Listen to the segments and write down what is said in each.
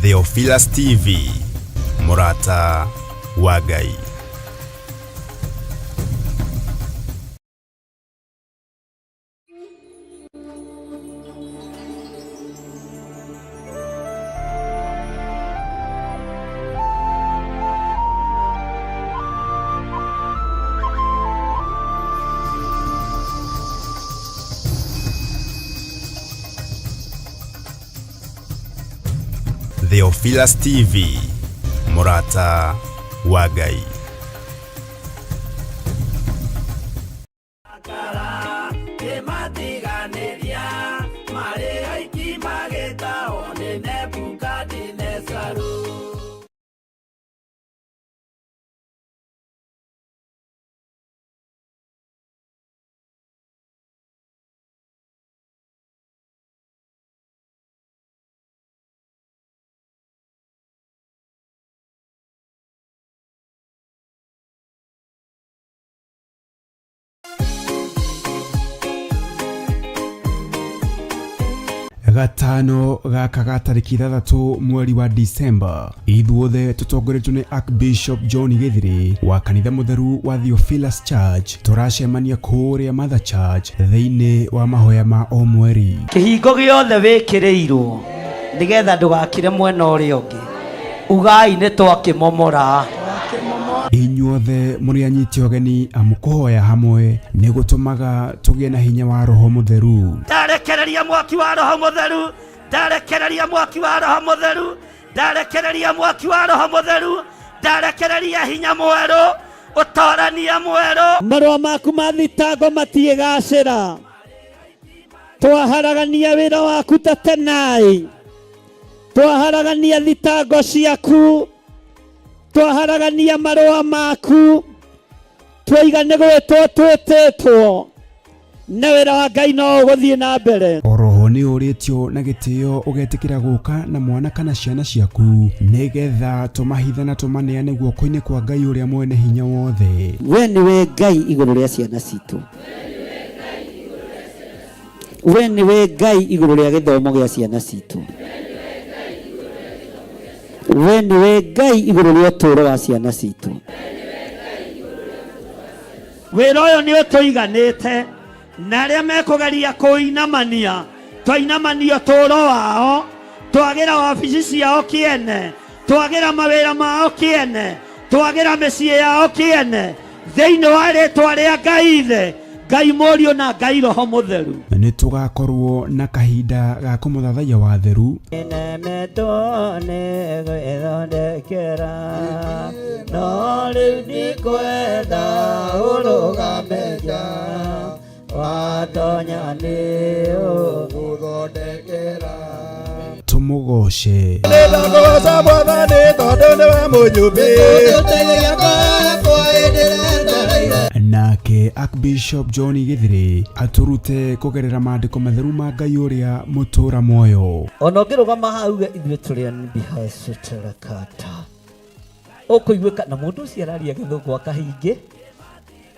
Theophilus TV, mũrata wa Ngai. Theophilus TV, mũrata wa Ngai. Gatano gaka ga tarĩki 6 mweri wa Disemba, ithuothe tũtongoretio nĩ Archbishop John Gĩthirĩ wa kanitha mũtheru wa Theophilus Church tũracemania kũrĩa Mother Church thĩinĩ wa mahoya ma o mweri. Kĩhingo gĩothe wĩkĩrĩirwo nĩgetha ndũgakire mwena ũrĩa ũngĩ, ugai nĩ twakĩmomora. Inyuothe mũrĩ anyiti ũgeni amu kũhoya hamwe nĩ gũtũmaga tũgĩe na hinya wa Roho Mũtheru. Ndarekereria mwaki wa Roho Mũtheru, ndarekereria mwaki wa Roho Mũtheru, ndarekereria mwaki wa Roho Mũtheru, ndarekereria hinya mwerũ, ũtorania mwerũ. Marũa maku ma thitango matiĩgacĩra. Twaharagania wĩra waku ta tenai, twaharagania thitango ciaku, twaharagania marũa maku, twaiga nĩ gwĩtwo twĩtĩtwo, na wĩra wa Ngai no ũgũthiĩ na mbere. Oroho nĩ ũrĩtio na gĩtĩo ũgetĩkĩra gũka na mwana kana ciana ciaku nĩgetha tũmahithe na tũmaneane guoko-inĩ kwa Ngai ũrĩa mwene hinya wothe. We nĩwe Ngai igũrũ rĩa ciana citũ. We nĩwe Ngai igũrũ rĩa gĩthomo gĩa ciana citũ. We nĩwe Ngai igũrũ rĩa ũtũũro wa ciana citũ. Wĩra ũyũ nĩ ũtũiganĩte, na arĩa mekũgeria kũinamania, twainamania ũtũũro wao, twagĩra wabici ciao kĩene, twagĩra mawĩra mao kĩene, twagĩra mĩciĩ yao kĩene, thĩinĩ wa rĩtwa rĩa Ngai Ithe, Ngai Mũriũ na Ngai Roho Mũtheru. Nĩ tũgakorwo na kahinda ga kũmũthathaiya wa theru. Nemetwo nĩ gwĩthondekera, no rĩu ndikwenda ũrũgame nja, watonya nĩ ũgũthondekera. Tũmũgoce. Nĩndakũgoca Mwathani tondũ nĩwe mũnyũmbi. Nake Archbishop John Gĩthirĩ atũrute kũgerera maandĩko matheru ma Ngai ũrĩa mũtũra muoyo. Ona ũngĩrũgama haha uge ithuĩ tũrĩ anbihaciterekata, ũkũiguĩka na mũndũ ũcio araria gĩthũngũ akahingĩ,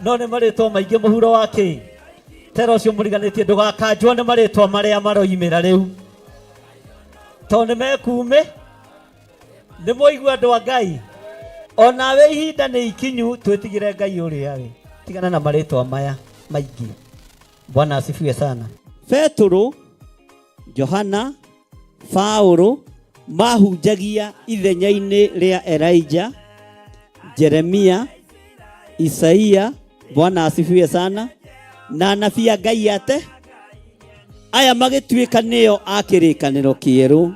no nĩ marĩtwa maingĩ mũhuro wa kĩ tera ũcio mũriganĩtie, ndũgakanjwo nĩ marĩtwa marĩa maroimĩra rĩu, tondũ nĩ mekuumĩ. Nĩ mwaigua andũ a Ngai, onawe ihinda nĩ ikinyu twĩtigĩre Ngai ũrĩa we, tigana na marĩtwa maya maingĩ. Bwana asifiwe sana. Petũrũ, Johana, Paũlũ mahunjagia ithenya-inĩ rĩa Elijah, Jeremia, Isaia, Bwana asifiwe sana, na anabii a Ngai ate aya magĩtuĩka nĩo a kĩrĩkanĩro kĩerũ,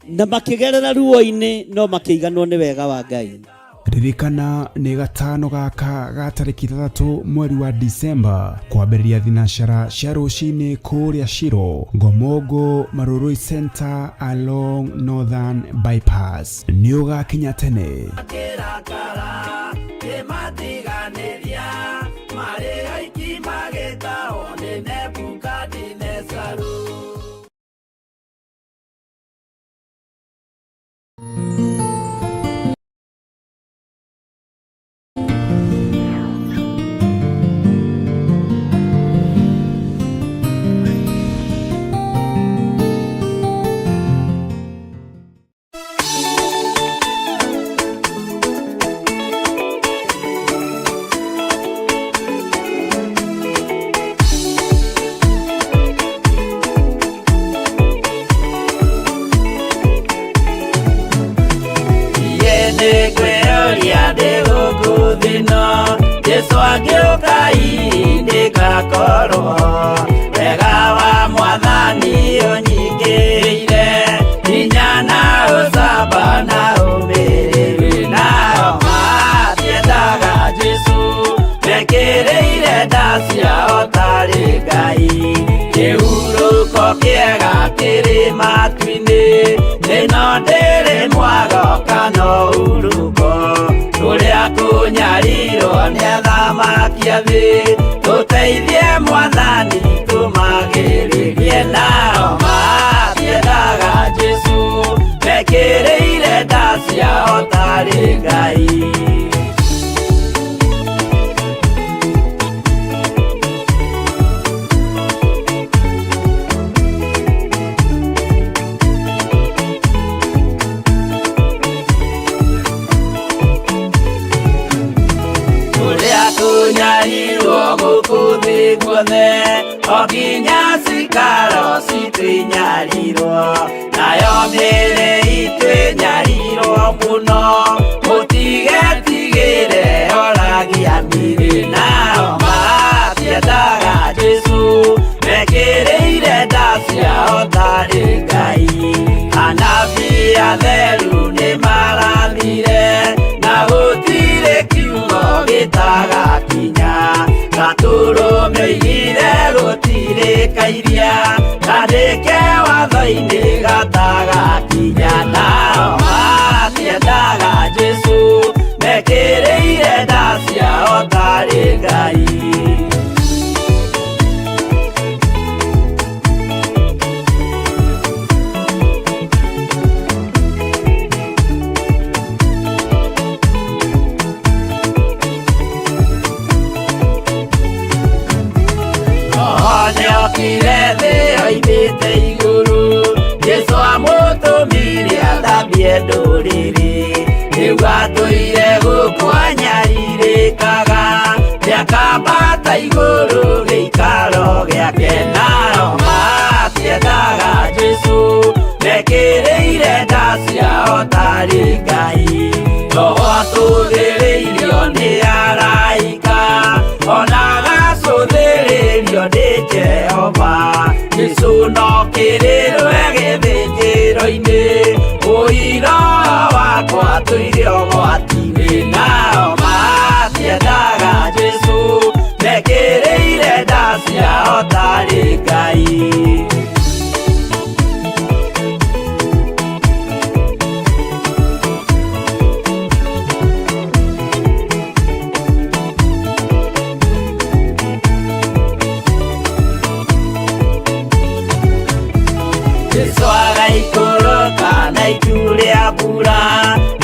na makĩgerera ruo-inĩ no makĩiganwo nĩ wega wa Ngai. Ririkana nĩ gatano gaka ga tarĩki 6 mweri wa Disemba kwambĩrĩria thinacara cia rũcinĩ kũrĩa Shiro, Ngomongo, Marurui Center along Northern Bypass. Nĩ ũgakinya tene. angĩũka nĩngakorwo wega wa mwathani ũnyingĩrĩire hinya na ũcamba na ũmĩrĩru nao matiendaga Jesũ mekĩrĩire nda ciao tarĩ Ngai kĩhurũko kĩega kĩrĩ matu-inĩ ĩno ndĩrĩ mwago kana ũhurũko tũrĩa kũnyarirwo nĩ athamaki a thĩ tũteithie mwathani tũmagĩrĩrie nao matiendaga Jesũ mekĩrĩire nda ciao tarĩ Ngai. Kũrĩa kũnyarirwo gũkũ thĩ guothe o nginya cikaro citũ inyarirwo nayo mĩĩrĩ itũ ĩnyarirwo mũno mũtigetigĩre oragia mĩĩrĩ nao matiendaga Jesũ mekĩrĩire nda ciao tarĩ Ngai anabii atheru nĩmarathire na gũtirĩ kiugo gĩtagakinya gatũrũme oigire gũtirĩ kairia kandĩke watho-inĩ gatagakinya nao matiendaga Jesũ mekĩrĩire nda ciao tarĩ Ngai. Nĩokire thĩ oimĩte igũrũ Jesũ amũtũmire athambie ndũrĩrĩ rĩu atũire gũkũ anyarirĩkaga nĩakambata igũrũ gĩikaro gĩake nao matiendaga Jesũ mekĩrĩire nda ciao tarĩ Ngai roho atũthĩrĩirio nĩ araika ona agacũthĩrĩrio nĩ Jehova Jesũ no kĩrĩrwe gĩthĩnjĩro-inĩ ũira wakwa tũire ũgwati-inĩ nao matiendaga Jesũ mekĩrĩire nda ciao tarĩ Ngai. Jesũ agaikũrũka na itu rĩa mbura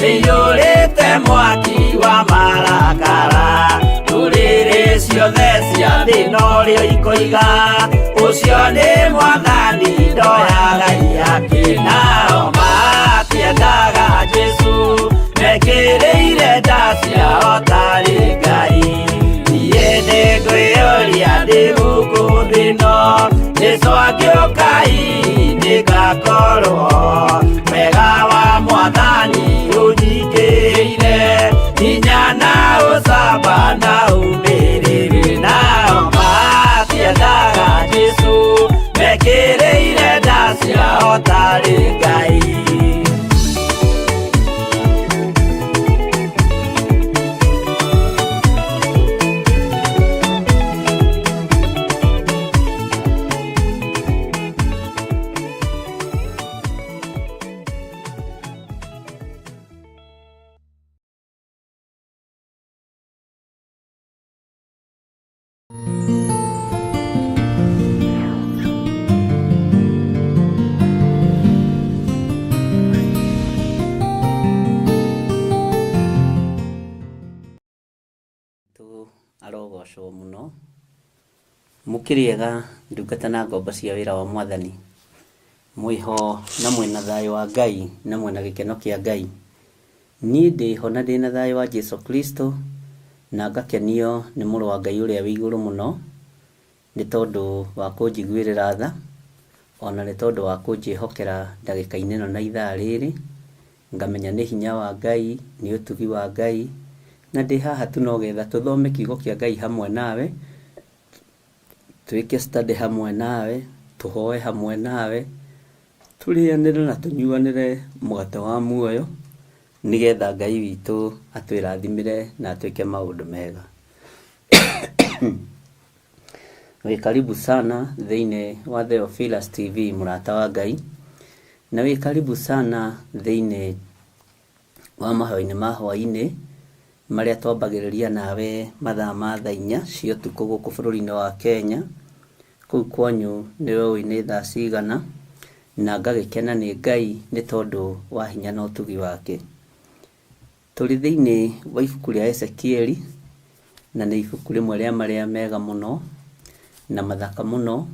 rĩiyũrĩte mwaki wa marakara ndũrĩrĩ ciothe cia thĩ norĩo ikoiga ũcio nĩ mwathani ndoyaga iyake nao matiendaga Jesũ mekĩrĩire nda ciao tarĩ Ngai niĩ nĩngwĩyũria ndĩ gũkũ thĩ ĩno Jesũ angĩũka nĩngakorwo wega wa mwathani ũnyingĩrĩire hinya na ũcamba na ũmĩrĩru nao matiendaga Jesũ mekĩrĩire nda ciao tarĩ Ngai. Arogocwo muno mũkĩrĩega ndungata na ngombo cia wĩra wa mwathani mwĩho na mwĩna thayũ wa Ngai na mwĩna gĩkeno kĩa Ngai niĩ ndĩho na ndĩna thayũ wa Jesu Kristo na ngakenio nĩ mũrũ wa Ngai ũrĩa wĩ igũrũ mũno nĩ tondũ wa kũnjiguĩrĩra tha ona nĩ tondũ wa kũnjĩhokera ndagĩka-inĩ ĩno na ithaa rĩrĩ ngamenya nĩ hinya wa Ngai nĩ ũtugi wa Ngai Na ndĩ haha tu nogetha tũthome kiugo kĩa Ngai hamwe nawe, twĩke study hamwe nawe, tũhoe hamwe nawe, tũrĩanĩre na tũnyuanĩre mũgate wa muoyo, nĩgetha Ngai witũ atwĩrathimĩre na atwĩke maũndũ mega. Wĩ karibu sana thĩinĩ wa Theophilus TV mũrata wa Ngai, na wĩ karibu sana thĩinĩ wa mahoya-inĩ ma hwaĩ-inĩ marĩa twambagĩrĩria nawe mathaa ma thaa inya cia ũtukũ gũkũ bũrũri-inĩ wa Kenya. Kũu kwanyu nĩwe ũĩ nĩ thaa cigana, na ngagĩkena nĩ Ngai nĩ tondũ wa hinya na ũtugi wake. Tũrĩ thĩinĩ wa ibuku rĩa Ezekieli, na nĩ ibuku rĩmwe rĩa marĩa mega mũno na mathaka mũno,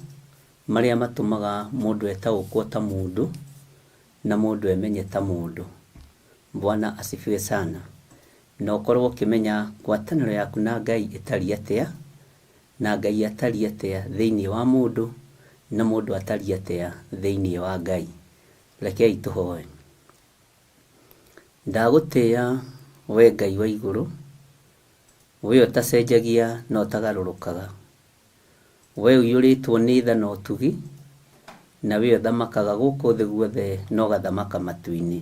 marĩa matũmaga mũndũ etaũkwo ta mũndũ na mũndũ emenye ta mũndũ. Bwana asifiwe sana. Na ũkorwo ũkĩmenya ngwatanĩro yaku na Ngai ĩtariĩ atĩa, na Ngai atariĩ atĩa thĩinĩ wa mũndũ, na mũndũ atariĩ atĩa thĩinĩ wa Ngai. Rekei tũhoe. Ndagũtĩĩa we Ngai wa igũrũ, we ũtacenjagia na ũtagarũrũkaga, we ũiyũrĩtwo nĩ tha na ũtugi, na we ũthamakaga gũkũ thĩ guothe na ũgathamaka matu-inĩ.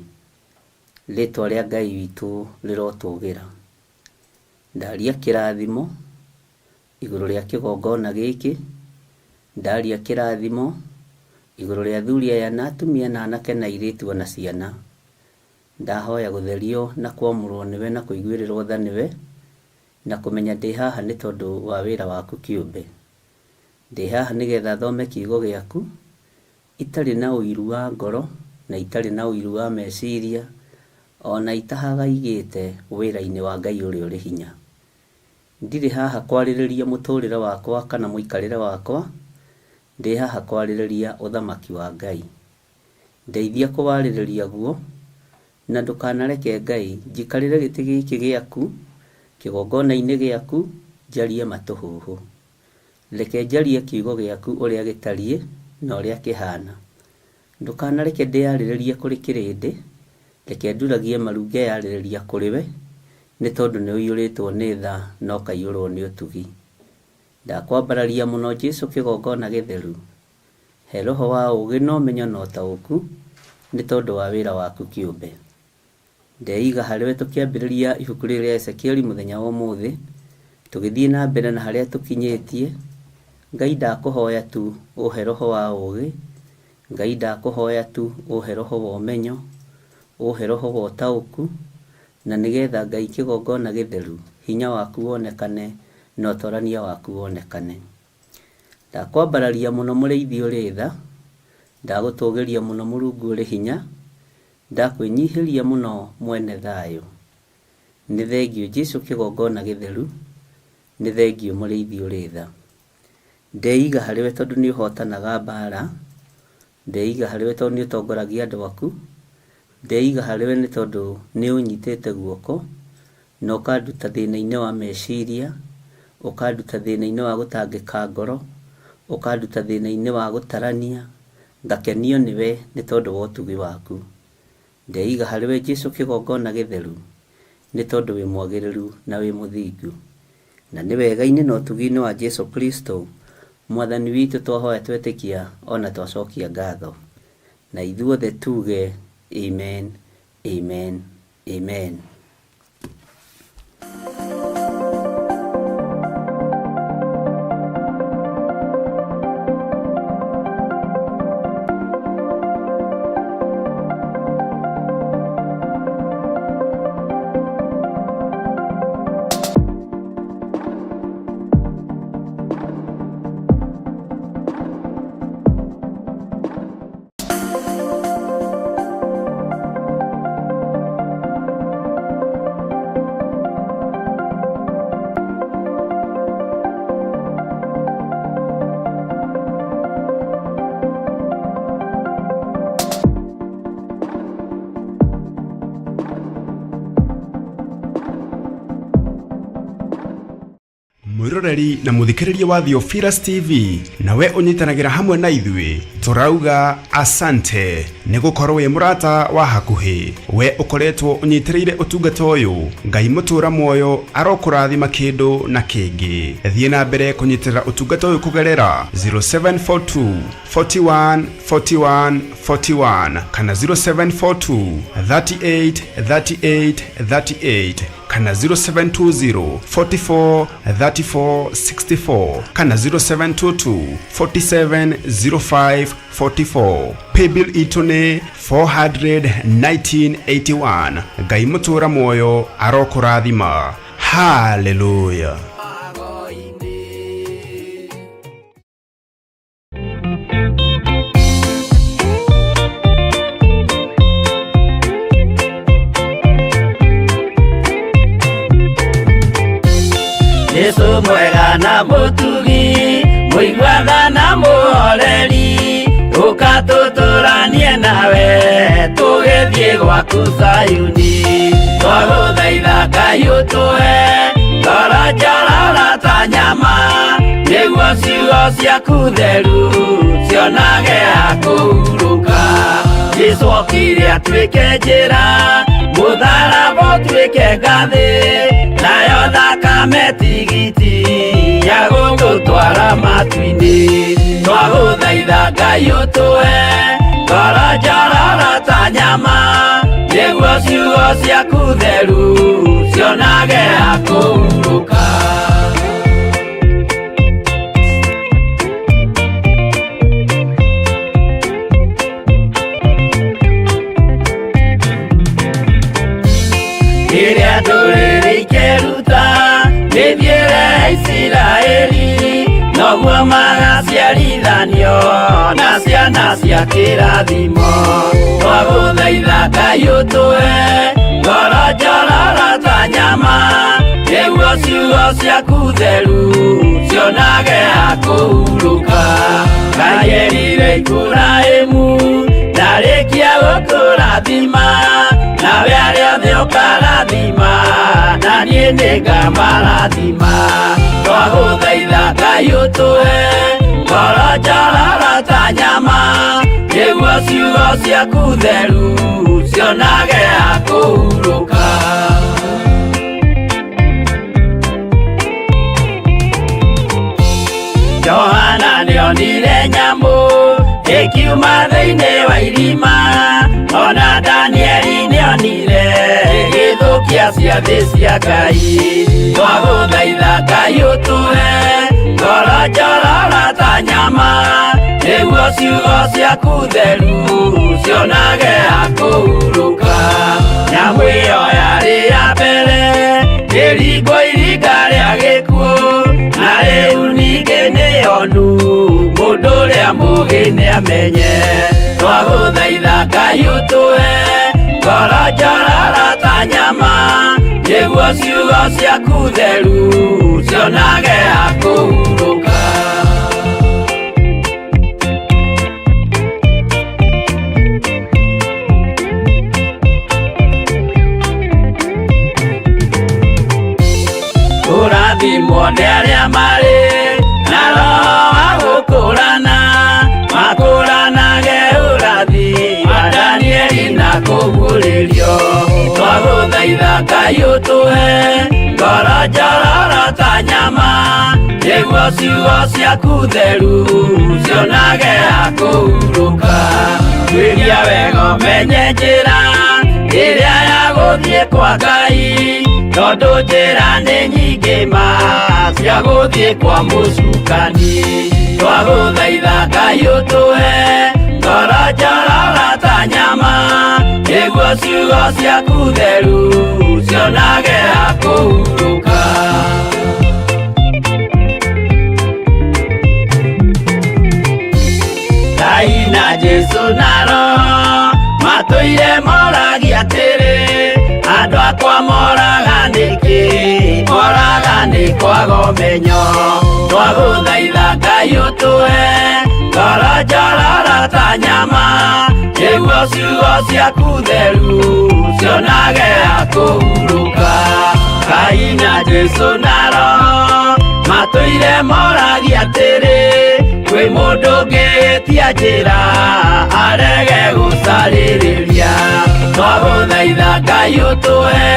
Rĩtwa rĩa Ngai witũ rĩrotũgĩra. Ndaria kĩrathimo igũrũ rĩa kĩgongona gĩkĩ, ndaria kĩrathimo igũrũ rĩa athuri aya na atumia na anake na airĩtu ona ciana. Ndahoya gũtherio na kwamũrwo nĩwe na kũiguĩrĩrwo tha nĩwe, na kũmenya ndĩ haha nĩ tondũ wa wĩra waku kĩũmbe. Ndĩ haha nĩgetha thome kiugo gĩaku, itarĩ na ũiru wa ngoro na itarĩ na ũiru wa meciria, ona itahagaigĩte wĩra-inĩ wa Ngai ũrĩa ũrĩ hinya. Ndirĩ haha kwarĩrĩria mũtũrĩre wakwa kana mũikarĩre wakwa, ndĩ haha kwarĩrĩria ũthamaki wa Ngai. Ndeithia kũwarĩrĩria guo, na ndũkanareke Ngai njikarĩre gĩtĩ gĩkĩ gĩaku, kĩgongona-inĩ gĩaku, njarie matũhũhũ. Reke njarie kiugo gĩaku ũrĩa gĩtariĩ na ũrĩa kĩhana. Ndũkanareke ndĩyarĩrĩrie kũrĩ kĩrĩndĩ, reke nduragie maru ngeyarĩrĩria kũrĩ we, nĩ tondũ nĩ ũiyũrĩtwo nĩ tha na ũkaiyũrwo nĩ ũtugi. Ndakwambararia mũno Jesũ kĩgongona gĩtheru, he roho wa ũũgĩ na ũmenyo na ũtaũku, nĩ tondũ wa wĩra waku kĩũmbe. Ndeiga harĩ we tũkĩambĩrĩria ibuku rĩrĩ rĩa Ezekieli mũthenya wa ũmũthĩ, tũgĩthiĩ na mbere na harĩa tũkinyĩtie. Ngai ndakũhoya tu ũhe roho wa ũũgĩ, Ngai ndakũhoya tu ũhe roho wa ũmenyo, ũhe roho wa ũtaũku, na nĩgetha Ngai kĩgongona gĩtheru, hinya waku wonekane na ũtorania waku wonekane. Ndakwambararia mũno mũrĩithi ũrĩ tha, ndagũtũgĩria mũno Mũrungu ũrĩ hinya, ndakwĩnyihĩria mũno mwene thayũ. Nĩ thengiũ Jesũ kĩgongona gĩtheru, nĩ thengiũ mũrĩithi ũrĩ tha. Ndeiga harĩ we tondũ nĩ ũhotanaga mbara, ndeiga harĩ we tondũ nĩ ũtongoragia andũ aku, ndeiga harĩ we nĩ tondũ nĩ ũnyitĩte guoko na ũkanduta thĩna-inĩ wa meciria, ũkanduta thĩna-inĩ wa gũtangĩka ngoro, ũkanduta thĩna-inĩ wa gũtarania, ngakenio nĩwe nĩ tondũ wa ũtugi waku. Ndeiga harĩ we Jesũ kĩgongona gĩtheru, nĩ tondũ wĩ mwagĩrĩru na wĩ mũthingu. Na nĩ wega-inĩ na ũtugi-inĩ wa Jesũ Kristo mwathani witũ twahoya twetĩkia ona twacokia ngatho. Na ithuothe tuge amen, amen, amen. Mwiroreri na muthikiriria wa Theophilus TV nawe unyitanagĩra hamwe na ithuĩ. Tũrauga asante nĩ gũkorwo wĩ mũrata wa hakuhĩ. We ũkoretwo ũnyitĩrĩire ũtungata ũyũ, Ngai mũtũra muoyo arokũrathima kĩndũ na kĩngĩ. Thiĩ na mbere kũnyitĩrĩra ũtungata ũyũ kũgerera 0742 41 41 41 kana 0742 38 38 38 kana 0720 44 34 64 kana 0722 47 05 44. Paybill itũ nĩ 41981. Ngai mũtũra muoyo arokũrathima. Haleluya. Jesu mwega na mũtugi, mũiguana na mũhoreri, ũka tũtũranie nawe tũgĩthiĩ gwaku Zayuni. Twagũthaitha Ngai ũtũhe ngoro njororo ta nyama, nĩguo ciugo ciaku theru cionage ha kũhurũka. Jesu okire atuĩke njĩra, mũtharaba ũtuĩke ngathĩ, nayo thakame tigiti ya gũgũtwara matu-inĩ. Twagũthaitha Ngai ũtũhe ngoro njororo ta nyama, nĩguo ciugo ciaku theru cionage ha kũhurũka. Rĩrĩa ndũrĩrĩ ikeruta mĩthiĩre ya Isiraeli, noguo magaciarithanio na ciana cia kĩrathimo. Twagũthaitha Ngai ũtũhe ngoro njororo ta nyama, nĩguo ciugo ciaku theru cionage ha kũhurũka. Ngai erire Iburahĩmu ndarĩkia gũkũrathima, nawe arĩa othe ũkarathima, na niĩ nĩngamarathima. Twagũthaitha Ngai ũtũhe ngoro njororo ta nyama, nĩguo ciugo ciaku theru cionage ha kũhurũka. Johana nĩonire nyamũ ĩkiuma thĩinĩ wa irima, ona Danieli nĩonire ĩgĩthũkia ciathĩ cia Ngai. Twagũthaitha Ngai ũtũhe ngoro njororo ta nyama, nĩguo ciugo ciaku theru cionage ha kũhurũka. Nyamũ ĩyo yarĩ ya mbere ĩringwo iringa rĩa gĩkuũ, na rĩu ningĩ nĩyonu mũndũ ũrĩa mũũgĩ nĩamenye. Twagũthaitha Ngai ũtũhe ngoro njororo ta nyama, nĩguo ciugo ciaku theru cionage ha kũhurũka. Kũrathimwo nĩ arĩa marĩ na roho wa gũkũrana, makũranage ũrathi wa Danieli na kũguũrĩrio. Twagũthaitha Ngai ũtũhe ngoro njororo ta nyama, nĩguo ciugo ciaku theru cionage ha kũhurũka. Tuĩria wega ũmenye njĩra ĩrĩa ya gũthiĩ kwa Ngai, tondũ njĩra nĩ nyingĩ ma cia gũthiĩ kwa mũcukani. Twagũthaitha Ngai ũtũhe ngoro njororo ta nyama, nĩguo ciugo ciaku theru cionage ha kũhurũka. Ngai na Jesu na Roho matũire moragia atĩrĩ, andũ akwa moraga nĩkĩ? Moraga nĩ kwaga ũmenyo. Twagũthaitha Ngai ũtũhe ngoro njororo ta nyama, nĩguo ciugo ciaku theru cionage ha kũhurũka. Ngai na Jesu na Roho matũire moragia atĩrĩ, Kwĩ mũndũ ũngĩtia njĩra arege gũcarĩrĩria. Twagũthaitha Ngai ũtũhe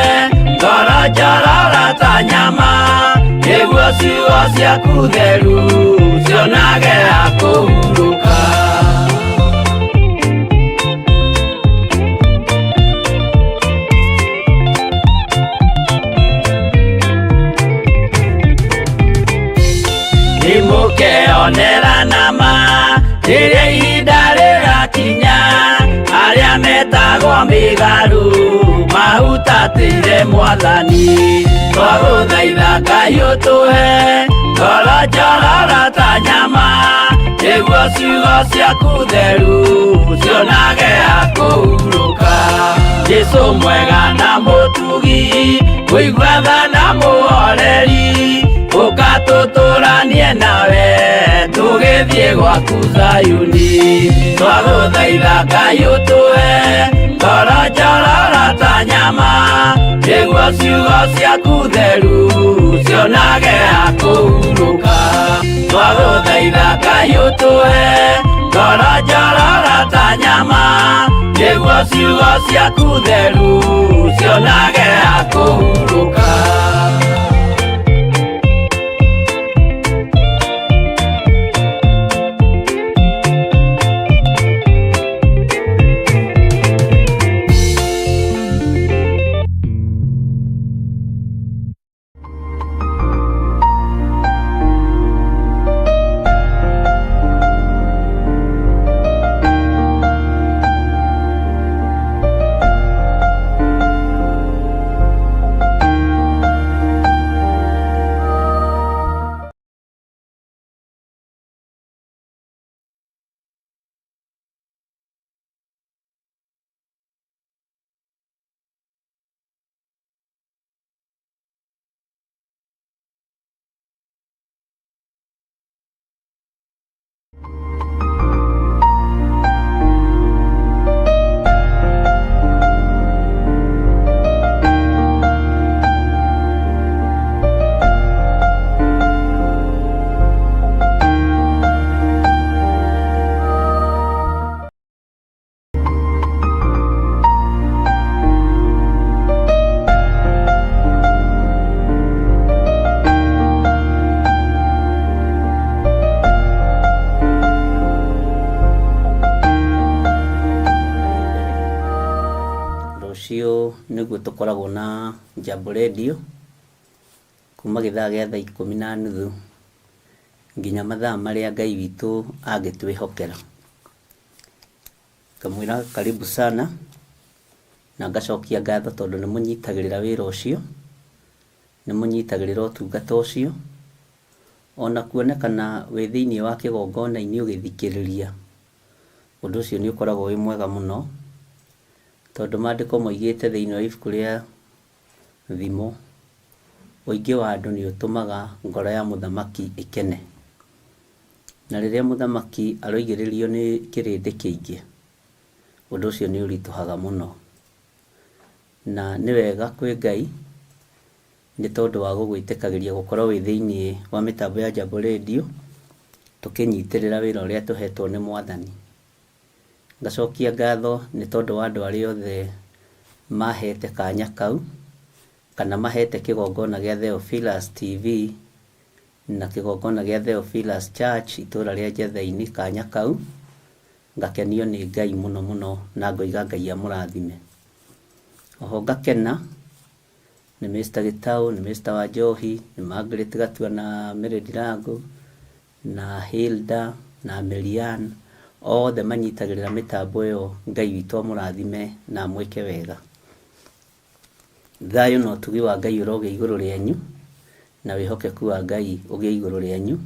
ngoro njororo ta nyama, nĩguo ciugo ciaku theru cionage ha kũhurũka. Nĩmũkeonera nama rĩrĩa ihinda rĩgakinya, arĩa metagwo mĩgarũ mahutatĩire Mwathani. Twagũthaitha Ngai ũtũhe ngoro njororo ta nyama, nĩguo ciugo ciaku theru cionage ha kũhurũka. Jesũ mwega na mũtugi, mũigua tha na mũhoreri, ũka tũtũranie nawe tũgĩthiĩ gwaku Zayuni. Twagũthaitha Ngai ũtũhe ngoro njororo ta nyama, nĩguo ciugo ciaku theru cionage ha kũhurũka. Twagũthaitha Ngai ũtũhe ngoro njororo ta nyama, nĩguo ciugo ciaku theru cionage ha kũhurũka. Rũciũ nĩguo tũkoragwo na Jambo Radio kuma gĩthaa gĩa thaa ikũmi na nuthu nginya mathaa marĩa Ngai witũ angĩtwĩhokera. Ngamwĩra karibu sana na ngacokia ngatho tondũ nĩ mũnyitagĩrĩra wĩra ũcio, nĩ mũnyitagĩrĩra ũtungata ũcio, ona kuonekana wĩ thĩinĩ wa kĩgongona-inĩ ũgĩthikĩrĩria, ũndũ ũcio nĩ ũkoragwo wĩ mwega mũno, tondũ maandĩko moigĩte thĩinĩ wa ibuku rĩa Thimo, ũingĩ wa andũ nĩ ũtũmaga ngoro ya mũthamaki ĩkene. Na rĩrĩa mũthamaki aroigĩrĩrio nĩ kĩrĩndĩ kĩingĩ, ũndũ ũcio nĩ ũritũhaga mũno. Na nĩ wega kwĩ Ngai nĩ tondũ wa gũgwĩtĩkagĩria gũkorwo wĩ thĩinĩ wa mĩtambo ya Jambo Radio, tũkĩnyitĩrĩra wĩra ũrĩa tũhetwo nĩ Mwathani. Ngacokia ngatho nĩ tondũ wa andũ arĩa othe mahete kanya kau, kana mahete kĩgongona gĩa Theophilus TV na kĩgongona gĩa Theophilus Church itũra rĩa Njetha-inĩ kanya kau, ngakenio nĩ Ngai mũno mũno na ngoiga Ngai amũrathime. Oho ngakena nĩ Mr. Gĩtaũ, nĩ Mr. Wanjohi, nĩ Margaret Gatua na Mary Ndirango, na Hilda na Marianne, othe manyitagĩrĩra mĩtambo ĩyo. Ngai witũ amũrathime na amwĩke wega. Thayũ na ũtugi wa Ngai ũrogĩa igũrũ rĩanyu, na wĩhokeku wa Ngai ũgĩe igũrũ rĩanyu,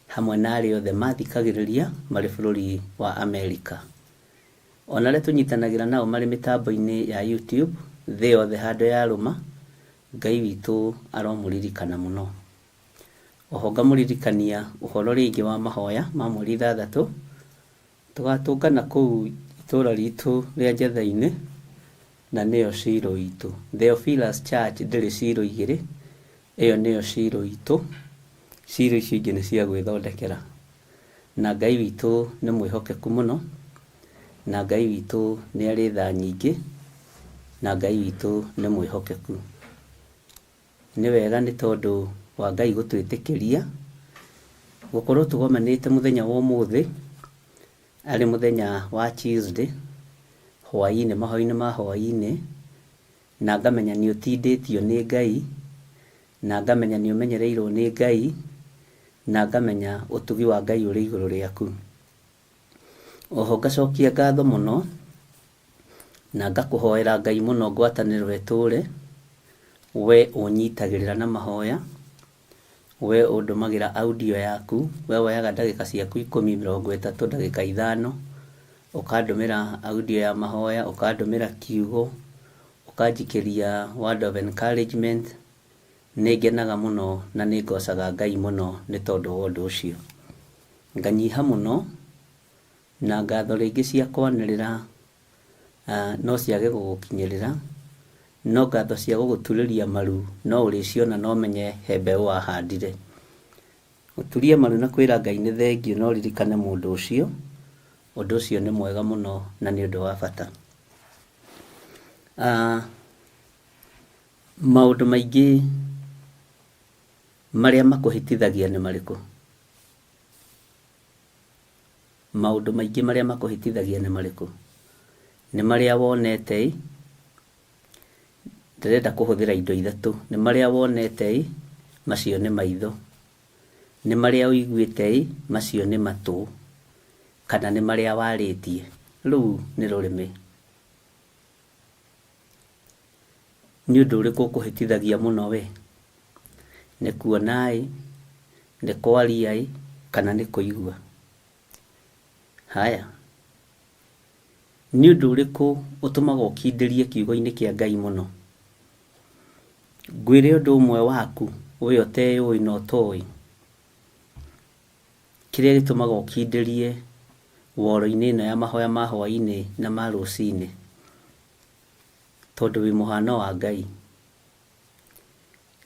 hamwe na arĩa othe mathikagĩrĩria marĩ bũrũri wa Amerika. Ona arĩa tũnyitanagĩra nao marĩ mĩtambo-inĩ ya YouTube, thĩ yothe handũ yarũma, Ngai witũ aromũririkana mũno. Oho ngamũririkania ũhoro rĩngĩ wa mahoya ma mweri ithathatũ, tũgatũngana kũu itũra ritũ rĩa Njetha-inĩ, na nĩyo Shilo itũ. Theophilus Church ndĩrĩ Shilo igĩrĩ, ĩyo nĩyo Shilo itũ. Shilo icio ingĩ nĩ cia gwĩthondekera. Na Ngai witũ nĩ mwĩhokeku mũno, na Ngai witũ nĩ arĩ tha nyingĩ, na Ngai witũ nĩ mwĩhokeku. Nĩ wega nĩ tondũ wa Ngai gũtwĩtĩkĩria gũkorwo tũgomanĩte mũthenya wa ũmũthĩ, arĩ mũthenya wa Tuesday, hwaĩ-inĩ, mahoya-inĩ ma hwaĩ-inĩ, na ngamenya nĩ ũtindĩtio nĩ Ngai, na ngamenya nĩ ũmenyereirwo nĩ Ngai, na ngamenya ũtugi wa Ngai ũrĩ igũrũ rĩaku. Oho ngacokia ngatho mũno, na ngakũhoera Ngai mũno ngwatanĩro ĩtũre, we ũnyitagĩrĩra na mahoya, we ũndũmagĩra audio yaku, we woyaga ndagĩka ciaku ikũmi, mĩrongo ĩtatũ, ndagĩka ithano, ũkandũmĩra audio ya mahoya, ũkandũmĩra kiugo, ũkanjikĩria word of encouragement, nĩ ngenaga mũno na nĩ ngocaga Ngai mũno nĩ tondũ wa ũndũ ũcio. Nganyiha mũno na ngatho rĩngĩ cia kwanĩrĩra no ciage gũgũkinyĩrĩra, no ngatho cia gũgũturĩria maru no ũrĩciona na ũmenye he mbeũ wahandire. Gũturia maru na kwĩra Ngai nĩ thengiũ na ũririkane mũndũ ũcio, ũndũ ũcio nĩ mwega mũno na nĩ ũndũ wa bata. Maũndũ maingĩ marĩa makũhĩtithagia nĩ marĩkũ? Maũndũ maingĩ marĩa makũhĩtithagia nĩ marĩkũ? Nĩ marĩa wonete ĩ, ndĩrenda kũhũthĩra indo ithatũ. Nĩ marĩa wonete ĩ, macio nĩ maitho. Nĩ marĩa ũiguĩte ĩ, macio nĩ matũ. Kana nĩ marĩa warĩtie, rũu nĩ rũrĩmĩ. Nĩ ũndũ ũrĩkũ ũkũhĩtithagia mũno we? Nĩ kuona ĩ, nĩ kwaria ĩ, kana nĩ kũigua? Haya, nĩ ũndũ ũrĩkũ ũtũmaga ũkindĩrie kiugo-inĩ kĩa Ngai mũno? Ngwĩre ũndũ ũmwe waku we ũteyũĩ na ũtoĩ. Kĩrĩa gĩtũmaga ũkindĩrie woro-inĩ ĩno ya mahoya ma hwaĩ-inĩ na ma rũcinĩ, tondũ wĩ mũhano wa Ngai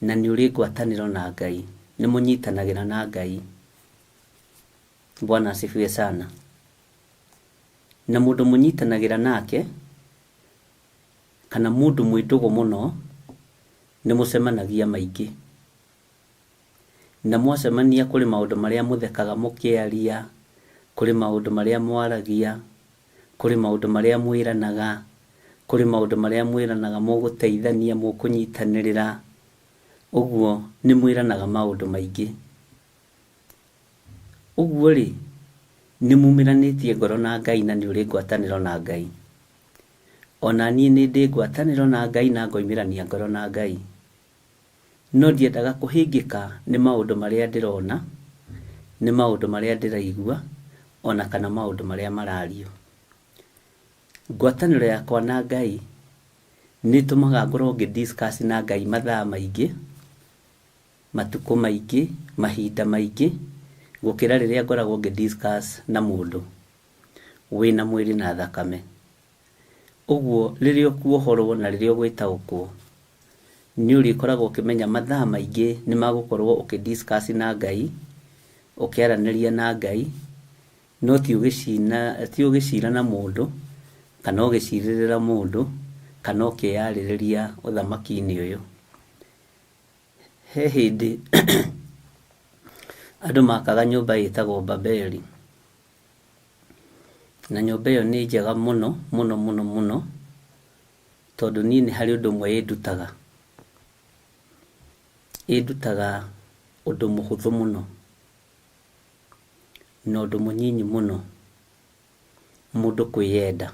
na nĩ ũrĩ ngwatanĩro na Ngai, nĩ mũnyitanagĩra na Ngai. Bwana asifiwe sana. Na mũndũ mũnyitanagĩra nake kana mũndũ mwĩ ndũgũ mũno nĩ mũcemanagia maingĩ. Na mwacemania kũrĩ maũndũ marĩa mũthekaga mũkĩaria, kũrĩ maũndũ marĩa mwaragia, kũrĩ maũndũ marĩa mwĩranaga, kũrĩ maũndũ marĩa mwĩranaga mũgũteithania, mũkũnyitanĩrĩra. Ũguo nĩ mwĩranaga maũndũ maingĩ. Ũguo rĩ, nĩ mumĩranĩtie ngoro na Ngai na nĩ ũrĩ ngwatanĩro na Ngai. Ona niĩ nĩ ndĩ ngwatanĩro na Ngai na ngoimĩrania ngoro na Ngai. No ndiendaga kũhĩngĩka nĩ maũndũ marĩa ndĩrona, nĩ maũndũ marĩa ndĩraigua, ona kana maũndũ marĩa marario. Ngwatanĩro yakwa na Ngai nĩ ĩtũmaga ngorwo ngĩ discuss na Ngai mathaa maingĩ, matukũ maingĩ, mahinda maingĩ, gũkĩra rĩrĩa ngoragwo ngĩ discuss na mũndũ wĩna mwĩrĩ na thakame. Ũguo rĩrĩa ũkuohorwo na rĩrĩa ũgwĩtaũkwo, nĩ ũrĩkoragwo ũkĩmenya mathaa maingĩ nĩ magũkorwo ũkĩ discuss na Ngai, ũkĩaranĩria na Ngai, no ti ũgĩcira na mũndũ, kana ũgĩcirĩrĩra mũndũ, kana ũkĩyarĩrĩria ũthamaki-inĩ ũyũ. He hĩndĩ andũ makaga nyũmba ĩtagwo Babeli, na nyũmba ĩyo nĩ njega mũno mũno mũno mũno, tondũ niĩ nĩ harĩ ũndũ ũmwe ĩndutaga. Ĩndutaga ũndũ mũhũthũ mũno, na ũndũ mũnyinyi mũno, mũndũ kwĩyenda.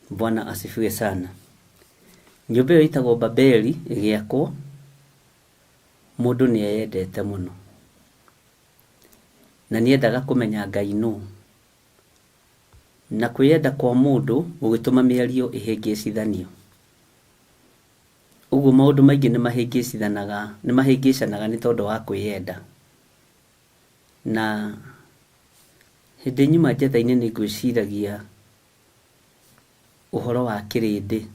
Bwana asifiwe sana. Nyũmba ĩyo ĩtagwo Babeli ĩgĩakwo, mũndũ nĩ eyendete mũno. Na nĩ endaga kũmenya Ngai nũ. Na kwĩyenda kwa mũndũ gũgĩtũma mĩario ĩhĩngĩcithanio. Ũguo maũndũ maingĩ nĩ mahĩngĩcithanaga, nĩ mahĩngĩcanaga nĩ tondũ wa kwĩyenda. Na hĩndĩ nyuma njetha-inĩ nĩ ngwĩciragia ũhoro wa kĩrĩndĩ.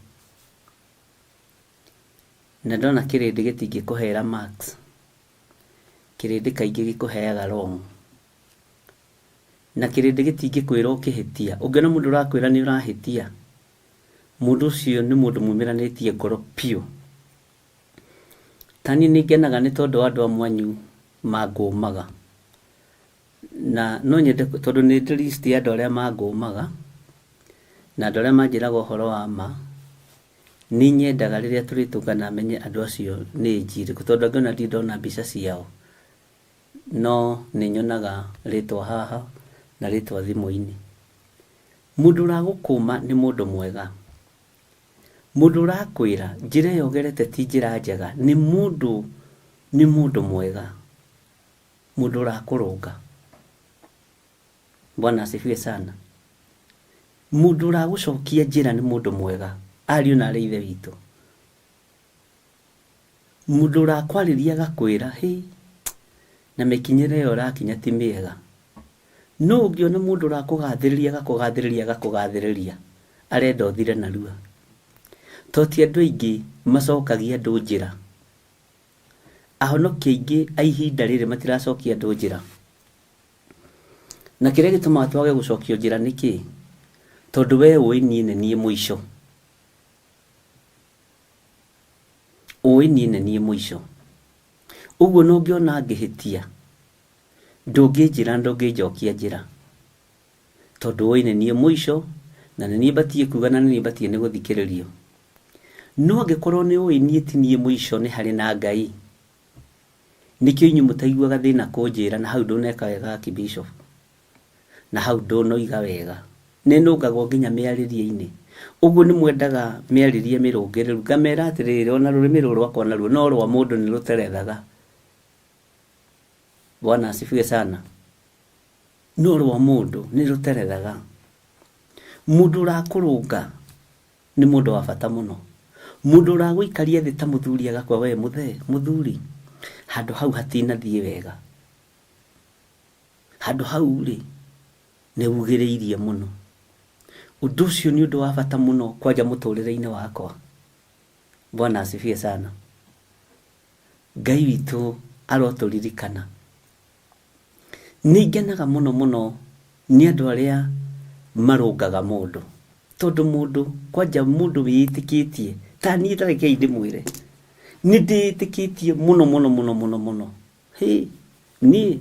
Na ndona kĩrĩndĩ gĩtingĩkũhera marks. Kĩrĩndĩ kaingĩ gĩkũheaga wrong. Na kĩrĩndĩ gĩtingĩkwĩra ũkĩhĩtia. Ũngĩona mũndũ ũrakwĩra nĩ ũrahĩtia, mũndũ ũcio nĩ mũndũ mumĩranĩtie ngoro biũ. Ta niĩ nĩ ngenaga nĩ tondũ wa andũ amwe anyu mangũmaga. Na no nyende tondũ nĩ ndĩ list ya andũ arĩa mangũmaga, na andũ arĩa manjĩraga ũhoro wa ma, nĩ nyendaga rĩrĩa tũrĩtũngana menye andũ acio nĩ age ĩrĩkũ, tondũ angĩ ona ndirĩ ndona mbica ciao. No nĩ nyonaga rĩtwa haha na rĩtwa thimũ-inĩ. Mũndũ ũragũkũma nĩ mũndũ mwega. Mũndũ ũrakwĩra njĩra ĩyo ũgerete ti njĩra njega nĩ mũndũ nĩ mũndũ mwega. Mũndũ ũrakũrũnga. Bwana asifiwe sana. Mũndũ ũragũcokia njĩra nĩ mũndũ mwega. Ariũ na arĩ ithe witũ. Mũndũ ũrakwarĩria agakwĩra hĩ na mĩkinyĩre ĩyo ũrakinya ti mĩega. No ũngĩona mũndũ ũrakũgathĩrĩria agakũgathĩrĩria agakũgathĩrĩria arenda ũthire narua. To ti andũ aingĩ macokagia andũ njĩra. Ahonokia aingĩ a ihinda rĩrĩ matiracokia andũ njĩra. Na kĩrĩa gĩtũmaga twage gũcokio njĩra nĩ kĩĩ? Tondũ we ũĩ niĩ nĩ niĩ mũico. Ũĩ niĩ nĩ niĩ mũico. Ũguo ona ũngĩona ngĩhĩtia, ndũngĩnjĩra ndũngĩnjokia njĩra. Tondũ ũĩ nĩ niĩ mũico, na nĩ niĩ batiĩ kuga na nĩ niĩ batiĩ nĩ gũthikĩrĩrio. No angĩkorwo nĩ ũĩ niĩ ti niĩ mũico nĩ harĩ na Ngai, nĩkĩo inyuĩ mũtaiguaga thĩna kũnjĩra na hau ndũneka wega Archbishop, na hau ndũnoiga wega. Nĩ nũngagwo nginya mĩarĩrie-inĩ. Ũguo nĩ mwendaga mĩarĩrie mĩrũngĩrĩru. Ngamera atĩrĩrĩ, ona rũrĩmĩ rũrũ rwakwa naruo no rwa mũndũ nĩ rũterethaga. Bwana asifiwe sana. No rwa mũndũ nĩ rũterethaga. Mũndũ ũrakũrũnga nĩ mũndũ wa bata mũno. Mũndũ ũragũikaria thĩ ta mũthuri agakwĩra we mũthee, mũthuri, handũ hau hatinathiĩ wega. Handũ hau rĩ, nĩ ugĩrĩirie mũno. Ũndũ ũcio nĩ ũndũ wa bata mũno kwanja mũtũrĩre-inĩ wakwa. Bwana asifiwe sana. Ngai witũ arotũririkana. Nĩ ngenaga mũno mũno nĩ andũ arĩa marũngaga mũndũ. Tondũ mũndũ, kwanja mũndũ wĩĩtĩkĩtie, ta niĩ ta rekei ndĩmwĩre, nĩ ndĩĩtĩkĩtie mũno mũno mũno mũno mũno. Hĩ, niĩ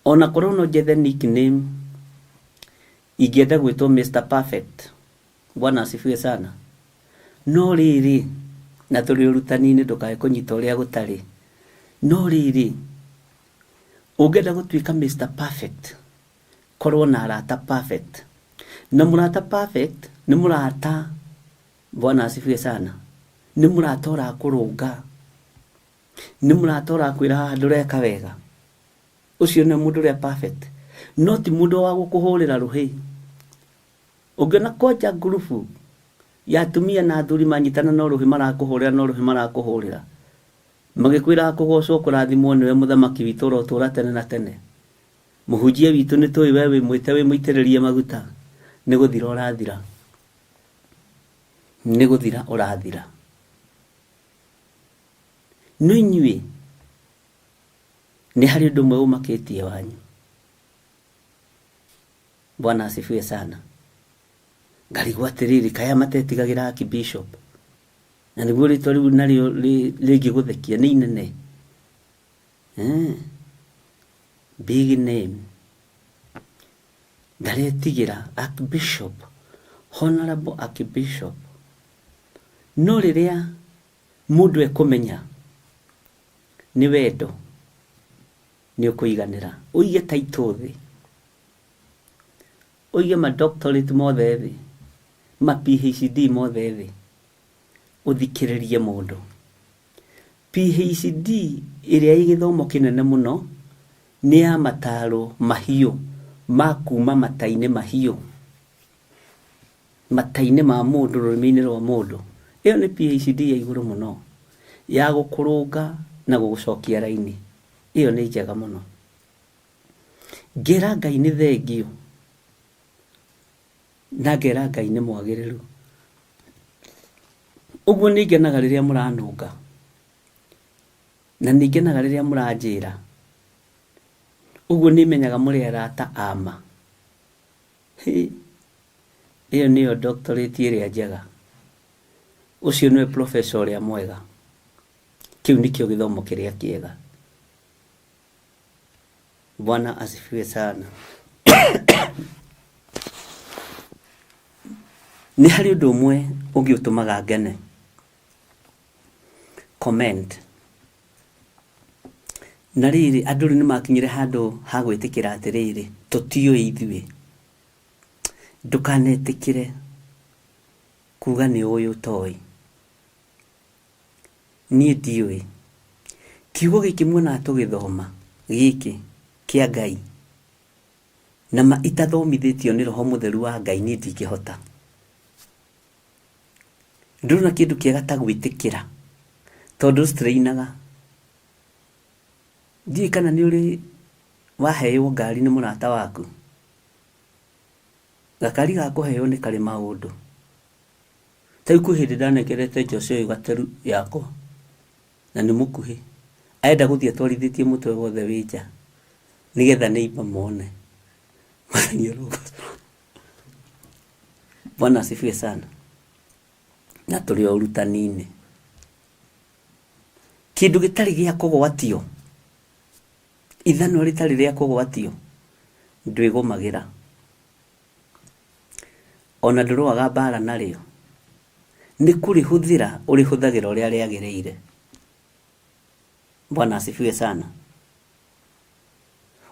ona korwo no njethe nickname, ingĩenda gwĩtwo Mr Perfect. Bwana asifiwe sana. No rĩrĩ, na tũrĩ ũrutani-inĩ ndũkae kũnyita ũrĩa gũtarĩ. No rĩrĩ, ũngĩenda gũtuĩka Mr Perfect, korwo na arata perfect. Na mũrata perfect nĩ mũrata, Bwana asifiwe sana, nĩ mũrata ũrakũrũnga, nĩ mũrata ũrakwĩra haha ndũreka wega. Ũcio nĩwe mũndũ ũrĩa perfect. No ti mũndũ wa gũkũhũrĩra rũhĩ. Ũngĩona kwanja ngurubu ya atumia na athuri manyitana no rũhĩ marakũhũrĩra no rũhĩ marakũhũrĩra. Magĩkwĩraga kũgocwo kũrathimwo nĩwe mũthamaki witũ ũrotũra tene na tene. Mũhunjia witũ nĩ tũĩ we wĩ mwĩte wĩ mũitĩrĩrie maguta. Nĩ gũthira ũrathira. Nĩ gũthira ũrathira. No inyuĩ nĩ harĩ ũndũ ũmwe ũmakĩtie wanyu. Bwana asifiwe sana. Ngarigwo atĩrĩrĩ, kaĩ aya matetigagĩra Archbishop? Na nĩguo rĩtwa rĩu narĩo rĩngĩgũthekia nĩ inene. Big name. Ndaretigĩra Archbishop, Honorable Archbishop. No rĩrĩa mũndũ ekũmenya nĩ wendo, nĩ ũkũiganĩra. Ũige title thĩ. Ũige ma doctorate mothe thĩ, ma PhD mothe thĩ, ũthikĩrĩrie mũndũ. PhD ĩrĩa ĩ gĩthomo kĩnene mũno nĩ ya mataro mahiũ ma kuma mata-inĩ mahiũ, mata-inĩ ma mũndũ, rũrĩmĩ-inĩ rwa mũndũ. Ĩyo nĩ PhD ya igũrũ mũno ya gũkũrũnga na gũgũcokia raini. Ĩyo nĩ njega mũno. Ngera Ngai nĩ thengiũ na ngera Ngai nĩ mwagĩrĩru. Ũguo nĩ ngenaga rĩrĩa mũranũnga. Na nĩ ngenaga rĩrĩa mũranjĩra. Ũguo nĩ menyaga mũrĩ arata a ma. Hĩ! Ĩyo nĩyo doctorate ĩrĩa njega. Ũcio nĩwe professor ũrĩa mwega. Kĩu nĩkĩo gĩthomo kĩrĩa kĩega. Bwana asifiwe sana. Nĩ harĩ ũndũ ũmwe ũngĩ ũtũmaga ngene. Comment. Na rĩrĩ, andũ rĩu nĩ makinyire handũ ha gwĩtĩkĩra atĩrĩrĩ, tũtiũĩ ithuĩ. Ndũkanetĩkĩre kuga nĩ ũĩ ũtoĩ. Niĩ ndiũĩ. Kiugo gĩkĩ muonaga tũgĩthoma gĩkĩ kĩa Ngai, na ma itathomithĩtio nĩ Roho Mũtheru wa Ngai niĩ ndingĩhota. Ndũrona kĩndũ kĩega ta gwĩtĩkĩra tondũ strainaga. Ndiũĩ kana nĩ ũrĩ waheo ngari nĩ mũrata waku. Gakari ga kũheo nĩ karĩ maũndũ. Ta rĩu kwĩ hĩndĩ ndanengerete Jose ũyũ gateru yakwa na nĩ mũkuhĩ. Arenda gũthiĩ atwarithĩtie mũtwe wothe wĩ nja nĩgetha neighbour mone. Bwana asifiwe sana. Na tũrĩ o ũrutani-inĩ. Kĩndũ gĩtarĩ gĩa kũgwatio, ithanwa rĩtarĩ rĩa kũgwatio, ndwĩgũmagĩra. Ona ndũrũaga mbara narĩo. Nĩ kũrĩhũthĩra ũrĩhũthagĩra ũrĩa rĩagĩrĩire. Bwana asifiwe sana.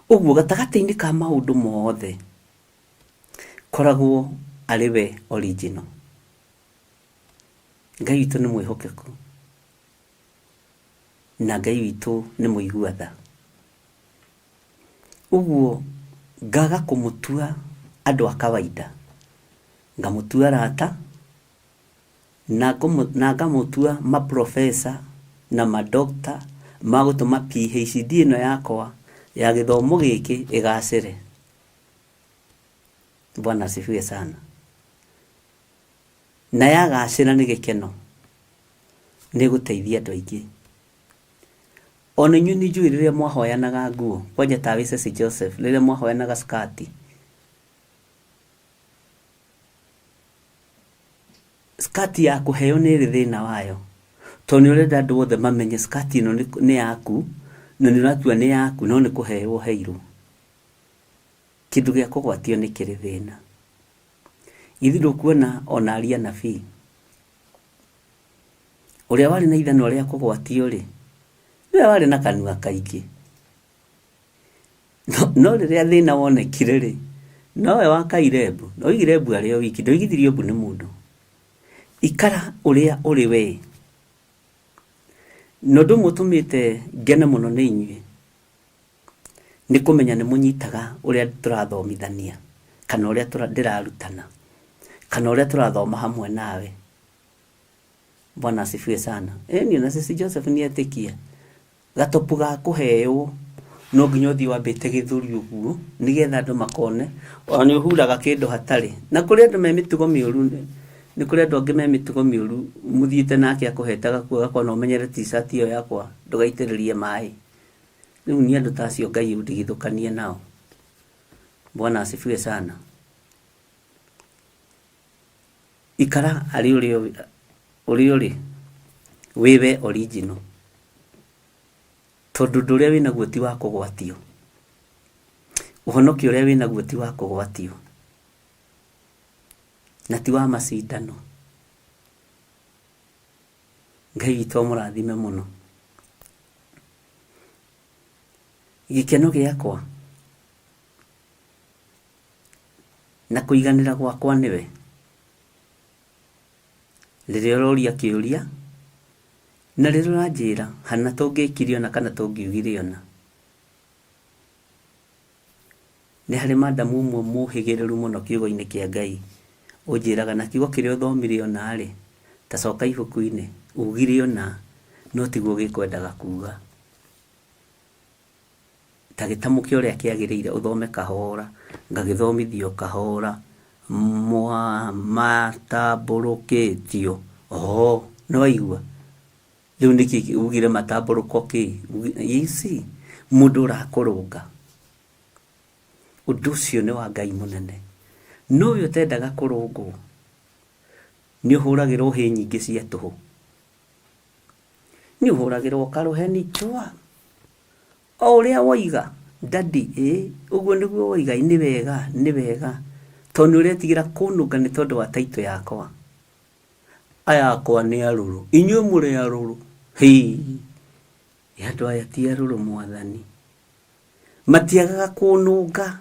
Ũguo gatagatĩ-inĩ ka maũndũ mothe, koragwo arĩ we original. Ngai witũ nĩ mwĩhokeku na Ngai witũ nĩ mũigua tha. Ũguo ngaga kũmũtua andũ a kawaida, ngamũtua arata na ngamũtua ma professor na ma doctor ma gũtũma PhD ĩno yakwa ya gĩthomo gĩkĩ ĩgacĩre. Bwana asifiwe sana. Na yagacĩra nĩ gĩkeno, nĩ ĩgũteithia andũ aingĩ. Ona inyuĩ nĩ njũĩ rĩrĩa mwahoyanaga nguo, kwanja tawe Ceci Joseph, rĩrĩa mwahoyanaga skati, skati ya kũheo nĩ ĩrĩ thĩna wayo, tondũ nĩ ũrenda andũ othe mamenye skati ĩno nĩ yaku, na nĩ ũratua nĩ yaku, no nĩ kũheo ũheirwo. Kĩndũ gĩa kũgwatio nĩ kĩrĩ thĩna. Githĩ ndũkuona ona aria anabii? Ũrĩa warĩ na ithanwa rĩa kũgwatio-rĩ, nĩwe warĩ na kanua kaingĩ. No, no rĩrĩa thĩna wonekire-rĩ, nowe wakaire mbu. Na oigire mbu arĩ o wiki, ndoigithirio mbu nĩ mũndũ. Ikara ũrĩa ũrĩ we. Na ũndũ ũmwe ũtũmĩte ngene mũno nĩ inyuĩ, nĩ kũmenya nĩ mũnyitaga ũrĩa tũrathomithania, kana ũrĩa ndĩrarutana, kana ũrĩa tũrathoma hamwe nawe. Bwana asifiwe sana. Ĩni ona Sisi Joseph nĩ etĩkia. Gatopu ga kũheo no nginya ũthiĩ wambĩte gĩthũri ũguo nĩgetha andũ makone ona nĩ ũhuraga kĩndũ hatarĩ. Na kũrĩ andũ me mĩtugo mĩũru, nĩ kũrĩ andũ angĩ me mĩtugo mĩũru mũthiĩte nake akũhete gakuo agakona ũmenyere t-shirt ĩyo yakwa ndũgaitĩrĩrie maĩ. Rĩu niĩ andũ ta acio Ngai ũndigithũkanie nao. Bwana asifiwe sana. Ikara arĩ ũrĩa ũrĩa ũrĩ, wĩ we original. Tondũ ũndũ ũrĩa wĩnaguo ti wa kũgwatio. Ũhonokio ũrĩa wĩnaguo ti wa kũgwatio. Na ti wa macindano. Ngai witũ amũrathime mũno. Gĩkeno gĩakwa na kũiganĩra gwakwa nĩwe. Rĩrĩa ũroria kĩũria na rĩrĩa ũranjĩra hana tũngĩkire ũna kana tũngiugire ũna. Nĩ harĩ madamu ũmwe mũhĩgĩrĩru mũno kiugo-inĩ kĩa Ngai ũnjĩraga na kiugo kĩrĩa ũthomire ũna-rĩ, ta coka ibuku-inĩ, ugire ũna no tiguo gĩkwendaga kuga. Ta gĩtamũke ũrĩa kĩagĩrĩire ũthome kahora, ngagĩthomithio kahora, matambũrũkĩtio, oo nĩwaigua? Rĩu nĩkĩ ugire matambũrũko kĩ? You see, mũndũ ũrakũrũnga. Ũndũ ũcio nĩ wa Ngai mũnene. No ũyũ ũtendaga kũrũngwo, nĩ ũhũragĩrwo hĩ nyingĩ cia tũhũ. Nĩ ũhũragĩrwo karũheni chwa. O ũrĩa woiga, daddy, ĩĩ, ũguo nĩguo woiga, nĩ wega, nĩ wega. Tondũ nĩ ũretigĩra kũnũnga nĩ tondũ wa title yakwa. Aya akwa nĩ arũrũ. Inyuĩ mũrĩ arũrũ. Hĩĩ. Andũ aya ti arũrũ mwathani. Matiagaga kũnũnga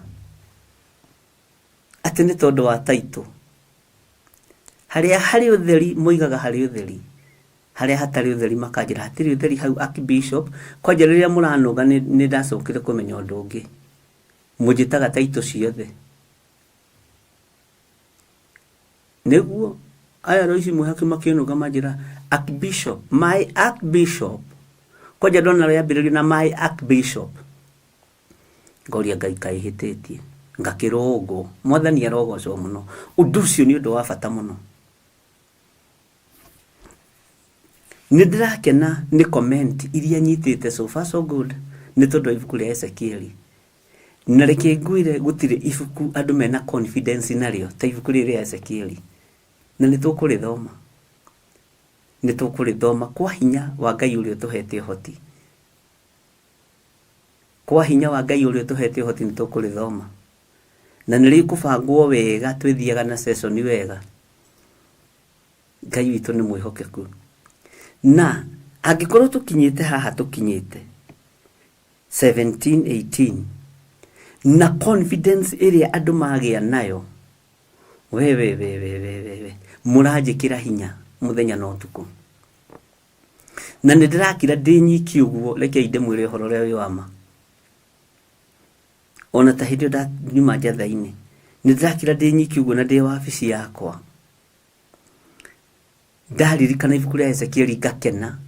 atĩ nĩ tondũ wa title. Harĩa harĩ ũtheri moigaga harĩ ũtheri. Harĩa hatarĩ ũtheri makanjĩra hatirĩ ũtheri hau Archbishop. Kwanja rĩrĩa mũranũnga nĩ ndacokire kũmenya ũndũ ũngĩ. Mũnjĩtaga title ciothe. Nĩguo aya rũici mwĩhaki makĩnũnga manjĩra Archbishop, my Archbishop. Kwanja ndona rĩambĩrĩrio na my Archbishop. Ngoria Ngai kaĩ hĩtĩtie. Ngakĩrũngwo. Mwathani arogocwo mũno. Ũndũ ũcio nĩ ũndũ wa bata mũno. Nĩ ndĩrakena nĩ comment iria nyitĩte so far so good nĩ tondũ wa ibuku rĩa Ezekieli. Na reke ngwĩre gũtirĩ ibuku andũ mena confidence narĩo ta ibuku rĩrĩ rĩa Ezekieli. Na nĩ tũkũrĩthoma. Nĩ tũkũrĩthoma kwa hinya wa Ngai ũrĩa ũtũhete ũhoti. Kwa hinya wa Ngai ũrĩa ũtũhete ũhoti nĩ tũkũrĩthoma. Na nĩ rĩkũbangwo wega twĩthiaga na session wega. Ngai witũ nĩ mwĩhokeku. Na angĩkorwo tũkinyĩte haha tũkinyĩte 17, 18 na confidence ĩrĩa andũ magĩa nayo, we we we we we we we mũranjĩkĩra hinya mũthenya na ũtukũ. Na nĩ ndĩrakira ndĩ nyiki ũguo, rekei ndĩmwĩre ũhoro ũrĩa wĩ wa ma. Ona ta hĩndĩ ĩyo ndanyuma njatha-inĩ, nĩ ndĩrakira ndĩ nyiki ũguo na ndĩ wabici yakwa. Ndaririkana ibuku rĩa Ezekieli ngakena,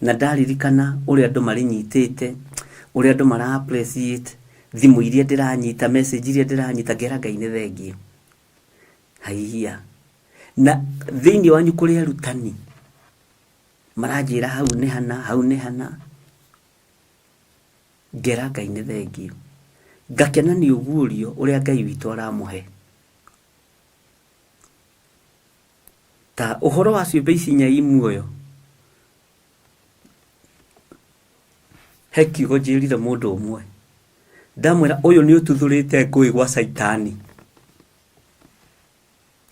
na ndaririkana ũrĩa andũ marĩnyitĩte, ũrĩa andũ mara appreciate, thimũ iria ndĩranyita, message iria ndĩranyita, ngera Ngai nĩ thengiũ. Haiya. Na thĩinĩ wanyu kũrĩ arutani, maranjĩra hau nĩ hana, hau nĩ hana. Ngera Ngai nĩ thengiũ. Ngakena nĩ ũguũrio ũrĩa Ngai witũ aramũhe. Ta ũhoro wa ciũmbe ici inya i muoyo, he kiugo njĩrire mũndũ ũmwe, ndamwĩra ũyũ nĩ ũtuthũrĩte ngũĩ gwa caitani,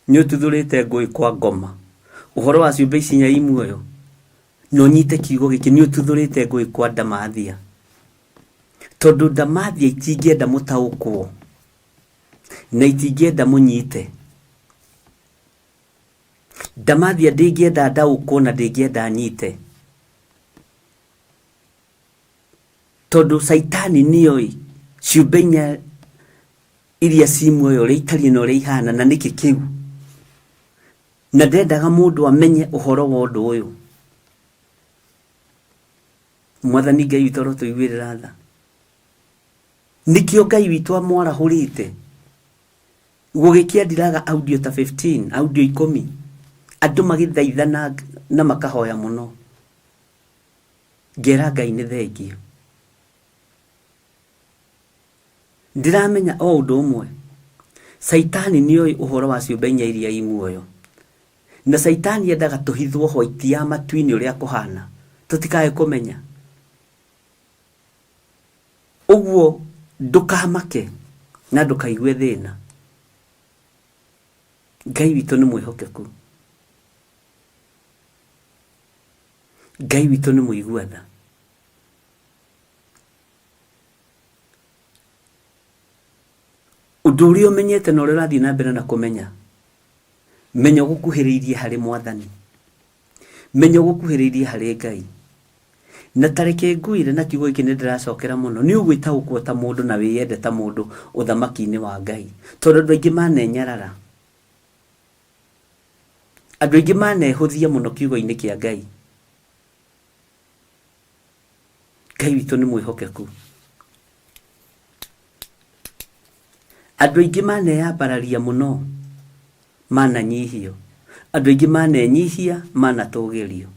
nĩ ũtuthũrĩte ngũĩ kwa ngoma. Ũhoro wa ciũmbe ici inya i muoyo, na ũnyite kiugo gĩkĩ, nĩ ũtuthũrĩte ngũĩ kwa ndamathia. Tondũ ndamathia itingĩenda mũtaũkwo, na itingĩenda mũnyite. Ndamathia ndĩngĩenda ndaũkwo na ndĩngĩenda nyite. Tondũ caitani nĩoĩ ciũmbe inya iria ci muoyo ũrĩa itariĩ na ũrĩa ihana na nĩkĩ kĩu. Na ndendaga mũndũ amenye ũhoro wa ũndũ ũyũ. Mwathani Ngai witũ arotũiguĩrĩra tha. Nĩkĩo Ngai witũ amwarahũrĩte. Gũgĩkĩa ndiraga audio ta 15, audio ikũmi. Andũ magĩthaithana na makahoya mũno. Ngera Ngai nĩ thengiũ. Ndĩramenya o ũndũ ũmwe. Caitani nĩoĩ ũhoro wa ciũmbe inya iria i muoyo. Na caitani endaga tũhithwo white ya matu-inĩ ũrĩa kũhana. Tũtikae kũmenya. Ũguo ndũkamake na ndũkaigue thĩna. Ngai witũ nĩ mwĩhokeku. Ngai witũ nĩ mũigua tha. Ũndũ ũrĩa ũmenyete na ũrĩa ũrathiĩ na mbere na kũmenya, menya ũgũkuhĩrĩirie harĩ Mwathani. Menya ũgũkuhĩrĩirie harĩ Ngai. Na ta reke ngwĩre na kiugo gĩkĩ nĩ ndĩracokera mũno, nĩ ũgwĩtaũkwo ta mũndũ na wĩyende ta mũndũ ũthamaki-inĩ wa Ngai. Tondũ andũ aingĩ manenyarara. Andũ aingĩ manehũthia mũno kiugo-inĩ kĩa Ngai. Ngai witũ nĩ mwĩhokeku. Andũ aingĩ maneyambararia mũno, mananyihio. Andũ aingĩ manenyihia, manatũgĩrio.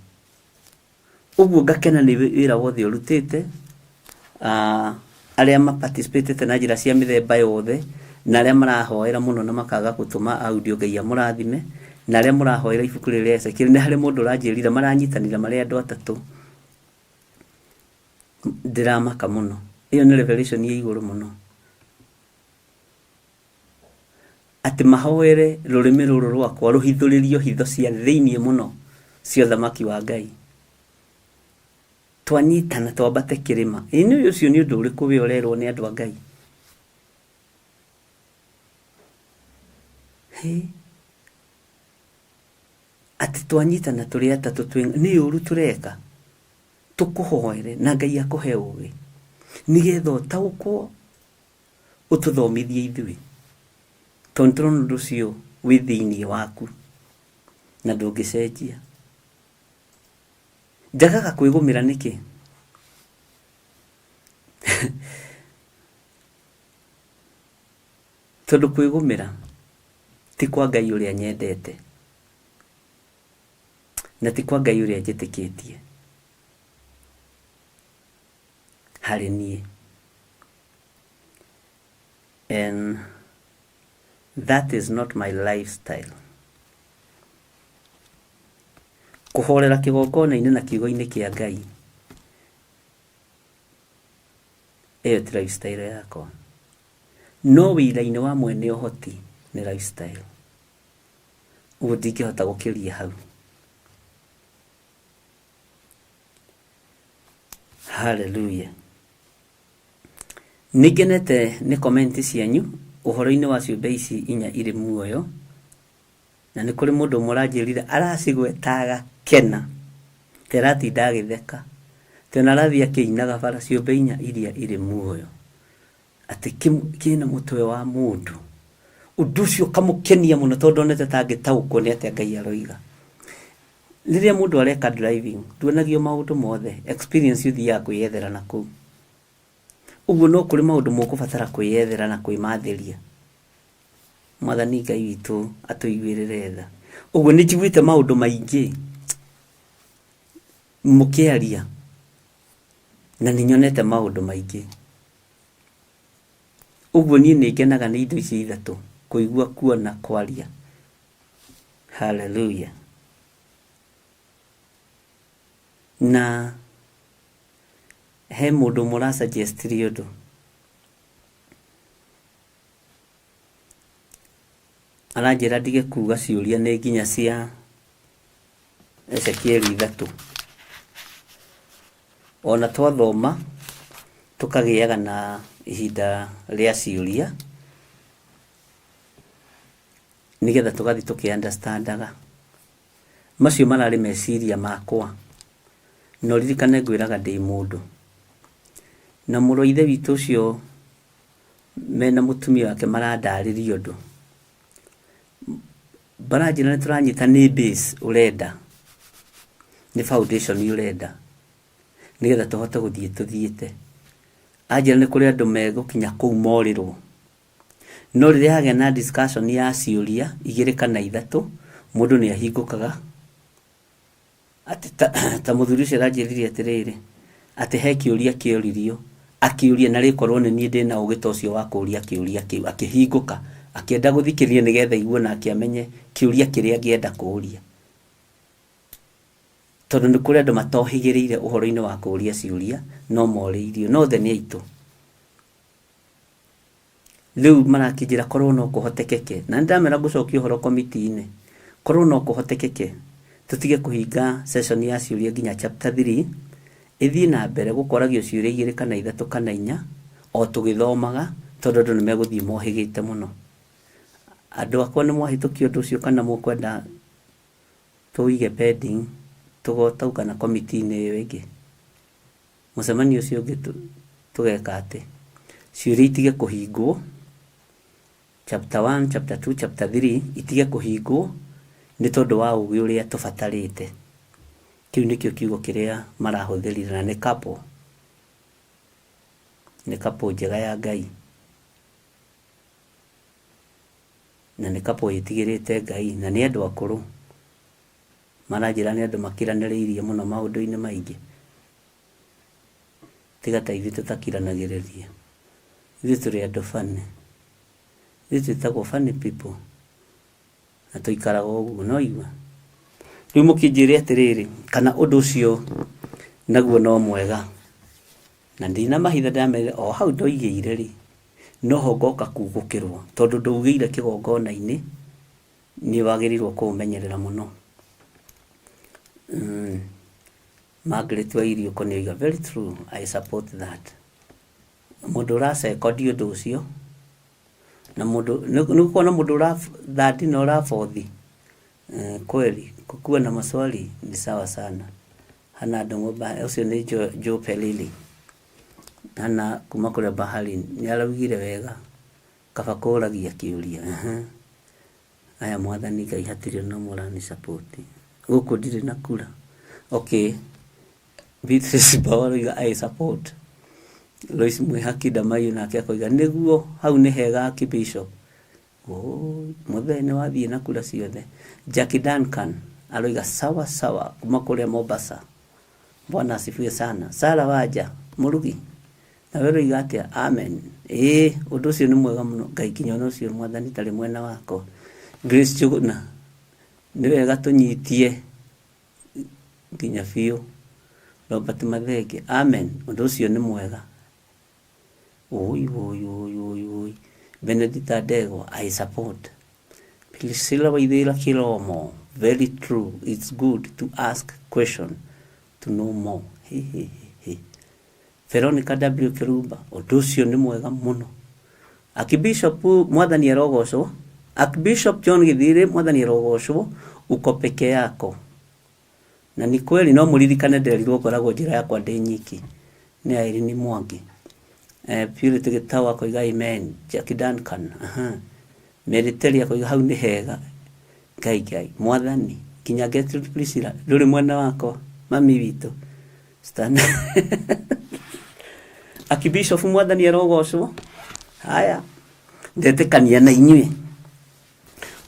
Ũguo ngakena nĩ wĩra wothe ũrutĩte, arĩa ma participatĩte na njĩra cia mĩthemba yothe, na arĩa marahoera mũno na makaga gũtũma audio, Ngai amũrathime, na arĩa mũrahoera ibuku rĩrĩ rĩa Ezekiel. Nĩ harĩ mũndũ ũranjĩrire maranyitanĩra marĩ andũ atatũ, ndĩramaka mũno. Ĩyo nĩ revelation ya igũrũ mũno, atĩ mahoere rũrĩmĩ rũrũ rwakwa rũhithũrĩrio hitho cia thĩinĩ mũno cia ũthamaki wa Ngai. Twanyitana twambate kĩrĩma. Ĩ nĩ ũcio nĩ ũndũ ũrĩkũ we ũrerwo nĩ andũ a Ngai? Hĩ? Atĩ twanyitana tũrĩ atatũ twĩ nĩ ũru tũreka? Tũkũhoere na Ngai akũhe ũgĩ nĩgetha ũtaũkwo ũtũthomithie ithuĩ, tondũ nĩtũrona ũndũ ũcio wĩ thĩinĩ waku na ndũngĩcenjia. Njagaga kwĩgũmĩra nĩkĩ? Tondũ kwĩgũmĩra ti kwa Ngai ũrĩa nyendete na ti kwa Ngai ũrĩa njĩtĩkĩtie harĩ niĩ. And that is not my lifestyle. Kũhorera kĩgongona-inĩ na kiugo-inĩ kĩa Ngai, ĩyo ti lifestyle yakwa. No wĩra-inĩ wa mwene ũhoti nĩ lifestyle. Ũguo ndingĩhota gũkĩria hau. Hallelujah. Nĩ ngenete nĩ comment cianyu ũhoro-inĩ wa ciũmbe ici inya irĩ muoyo. Na nĩ kũrĩ mũndũ ũmwe ũranjĩrire aracigweta agakena, ta aratinda agĩtheka, ta ona arathiĩ akĩinaga bara ciũmbe inya iria irĩ muoyo, atĩ kĩna mũtwe wa mũndũ. Ũndũ ũcio ũkamũkenia mũno tondũ ndonete ta angĩtaũkwo nĩ atĩa Ngai aroiga. Rĩrĩa mũndũ areka driving, nduonagio maũndũ mothe, experience ũthiaga kwĩyethera na kũu. Ũguo no kũrĩ maũndũ mũkũbatara kwĩyethera na kwĩmathĩria. Mwathani Ngai witũ atũiguĩrĩre tha. Ũguo nĩ njiguĩte maũndũ maingĩ mũkĩaria na nĩ nyonete maũndũ maingĩ. Ũguo niĩ nĩ ngenaga nĩ indo ici ithatũ, kũigua, kuona, kwaria. Hallelujah. Na he mũndũ ũmwe ũra suggest ũndũ. Aranjĩra ndige kuga ciũria nĩ nginya cia Ezekieli ithatũ. Ona twathoma tũkagĩaga na ihinda rĩa ciũria nĩgetha tũgathiĩ tũkĩ understandaga. Macio mararĩ meciria makwa. Na ũririkane ngwĩraga ndĩ mũndũ. Na mũrũ wa ithe witũ ũcio mena mũtumia wake marandarĩria ũndũ. Maranjĩra nĩ tũranyita nĩ base ũrenda, nĩ foundation ũrenda nĩgetha tũhote gũthiĩ tũthiĩte. Anjĩra nĩ kũrĩ andũ megũkinya kũu morĩrwo. No rĩrĩa hagĩa na discussion ya ciũria igĩrĩ kana ithatũ, mũndũ nĩ ahingũkaga. Atĩ ta, ta mũthuri ũcio aranjĩrire atĩrĩrĩ, atĩ he kĩũria kĩoririo, akĩũria na rĩkorwo nĩ niĩ ndĩna ũgĩ ta ũcio wa kũria kĩũria kĩu, akĩhingũka, akĩenda gũthikĩrĩria nĩgetha aigue nake amenye kĩũria kĩrĩa angĩenda kũria. Tondũ nĩ kũrĩ andũ matohĩgĩrĩire ũhoro-inĩ wa kũria ciũria, no morĩirio, no othe nĩ aitũ. Rĩu marakĩnjĩra korwo no kũhotekeke, na nĩndamera ngũcokia ũhoro komiti-inĩ, korwo no kũhotekeke tũtige kũhinga session ya ciũria nginya chapter 3, ĩthiĩ na mbere gũkoragio ciũria igĩrĩ kana ithatũ kana inya o tũgĩthomaga, tondũ andũ nĩmegũthiĩ mohĩgĩte mũno. Andũ akwa nĩmwahĩtũkia ũndũ ũcio kana mũkwenda tũwĩige pending tũgotaũkana komiti-inĩ ĩyo ĩngĩ? Mũcemanio ũcio ũngĩ tũgeka atĩ ciũria itige kũhingwo, chapter 1, chapter 2, chapter 3 itige kũhingwo nĩ tondũ wa ũgĩ ũrĩa tũbatarĩte. Kĩu nĩkĩo kiugo kĩrĩa marahũthĩrire na nĩ couple. Nĩ couple njega ya Ngai. Na nĩ couple ĩtigĩrĩte Ngai na nĩ andũ akũrũ. Maranjĩra nĩ andũ makiranĩrĩirie mũno maũndũ-inĩ maingĩ. Tiga ta ithuĩ tũtakiranagĩrĩria. Ithuĩ tũrĩ andũ funny. Ithuĩ twĩtagwo funny people. Na tũikaraga ũguo, no igua. Rĩu mũkĩnjĩre atĩrĩrĩ, kana ũndũ ũcio naguo no mwega. Na ndinamahitha ndamerire o hau ndoigĩire rĩ, noho ngoka kugũkĩrwo, tondũ ndũugĩire kĩgongona-inĩ, nĩ wagĩrĩirwo kũũmenyerera mũno. Margaret wa Iriũko nĩ oiga very true, I support that. Mũndũ ũracekondi ũndũ ũcio, na mũndũ nĩ gũkoragwo na mũndũ ũra third na ũra fourth. Kweli kukuwa na maswali ni sawa sana. Hana Ndung'u ũcio nĩ Joe Pelili. Hana kuma kũrĩa Bahari nĩ araugire wega kaba kũragia kĩũria. Aya mwathani Ngai hatirĩ ona ũmwe ũrani support. Gũkũ ndirĩ na kura. Okay. Beatrice Bao aroiga I support. Lois Mwihaki Ndamaiyũ nake akoiga nĩguo hau nĩ hega Archbishop. Oi, mũthee nĩ wathiĩ na kura ciothe. Jackie Duncan aroiga sawa sawa kuma kũrĩa Mombasa. Bwana asifiwe sana. Sara Wanja mũrugi nawe ũroiga atĩa? Amen. Ĩĩ ũndũ ũcio nĩ mwega mũno. Ngai nginya ona ũcio mwathani tarĩ mwena wakwa. Grace Njũgũna nĩ wega tũnyitie nginya biũ. Robert Mathenge amen. Ũndũ ũcio nĩ mwega. Oi oi oi oi oi. Benedicta Ndegwa I support. Priscilla Waithera Kiromo very true, it's good to ask question to know more. He he he. Veronica W Kirumba ũndũ ũcio nĩ mwega mũno. Archbishop mwathani arogocwo. Archbishop John Githiri mwathani arogocwo, uko peke yako. Na ni kweli no mũririkane nderirwo ngoragwo njĩra yakwa ndĩ nyiki nĩ Irene Mwangi. Purity Gĩtaũ akoiga amen. Jackie Duncan. Aha. Mary Terry akoiga hau nĩ hega. Ngai Ngai mwathani nginya Gertrude Priscilla ndũrĩ mwena wakwa mami witũ. Stan Archbishop mwathani arogocwo. Haya ndetĩkania na inyuĩ.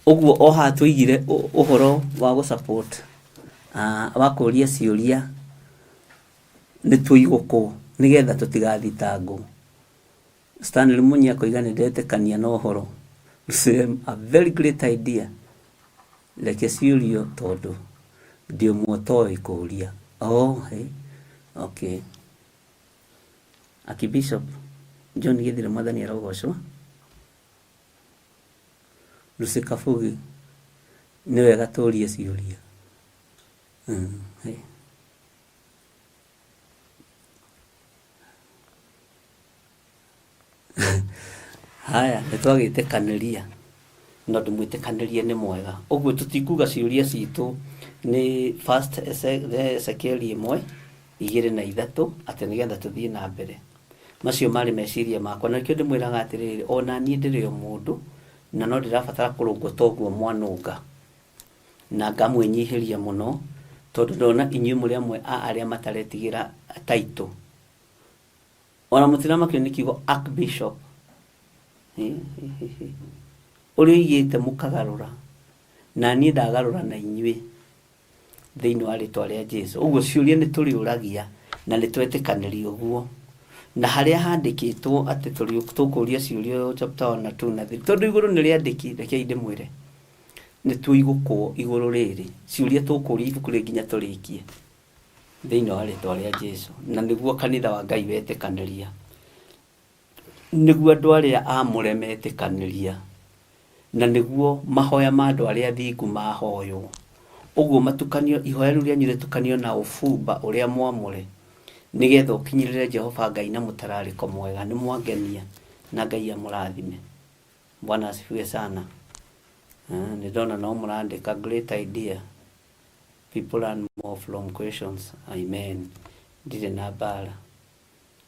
Ũguo o haha tũigire ũhoro wa gũ support wa kũria ciũria nĩ tũigũkwo nĩgetha tũtigathitangwo. Stanley Munyi akoiga nĩ ndetĩkania na ũhoro. A very great idea. Reke ciũrio tondũ ndĩ ũmwe ũtoĩ kũria. Oh, hey. Okay. Archbishop John Githire mwathani arogocwo. Lucy Kabugi nĩ wega tũrie ciũria. Hey. Haya nĩ twagĩtĩkanĩria na ũndũ mwĩtĩkanĩrie nĩ mwega. Ũguo tũtikuga ciũria citũ nĩ first Ezekiel 1, 2 na 3 atĩ nĩgetha tũthiĩ na mbere. Macio marĩ meciria makwa na nĩkĩo ndĩmwĩraga atĩrĩrĩ ona niĩ ndĩrĩ o mũndũ na no ndĩrabatara kũrũngwo toguo mwanũnga na ngamwĩnyihĩria mũno tondũ ndona inyuĩ mũrĩ amwe a arĩa mataretigĩra title. Ona mũtiramakio nĩ kiugo Archbishop. Ũrĩa ũigĩte mũkagarũra na niĩ ndagarũra na inyuĩ thĩinĩ wa rĩtwa rĩa Jesu. Ũguo ciũria nĩ tũrĩũragia na nĩ twetĩkanĩria ũguo. Na harĩa handĩkĩtwo atĩ tũkũria ciũria chapter 1 na 2 na 3 tondũ igũrũ nĩ rĩandĩki, rekei ndĩmwĩre nĩ tũigũkwo igũrũ rĩrĩ ciũria tũkũria ibuku rĩrĩ nginya tũrĩkie thĩinĩ wa rĩtwa rĩa Jesu. Na nĩguo kanitha wa Ngai wetĩkanĩria, nĩguo andũ arĩa amũre metĩkanĩria, na nĩguo mahoya ma andũ arĩa athingu mahoywo. Ũguo matukanio, ihoya rĩu rĩanyu rĩtukanio na ũbumba ũrĩa mwamũre nĩgetha ũkinyĩrĩre Jehova Ngai na mũtararĩko mwega. Nĩ mwangenia na Ngai amũrathime. Bwana asifiwe sana. Nĩ ndona no mũrandĩka great idea. People learn more from questions. Amen. Ndirĩ na mbara.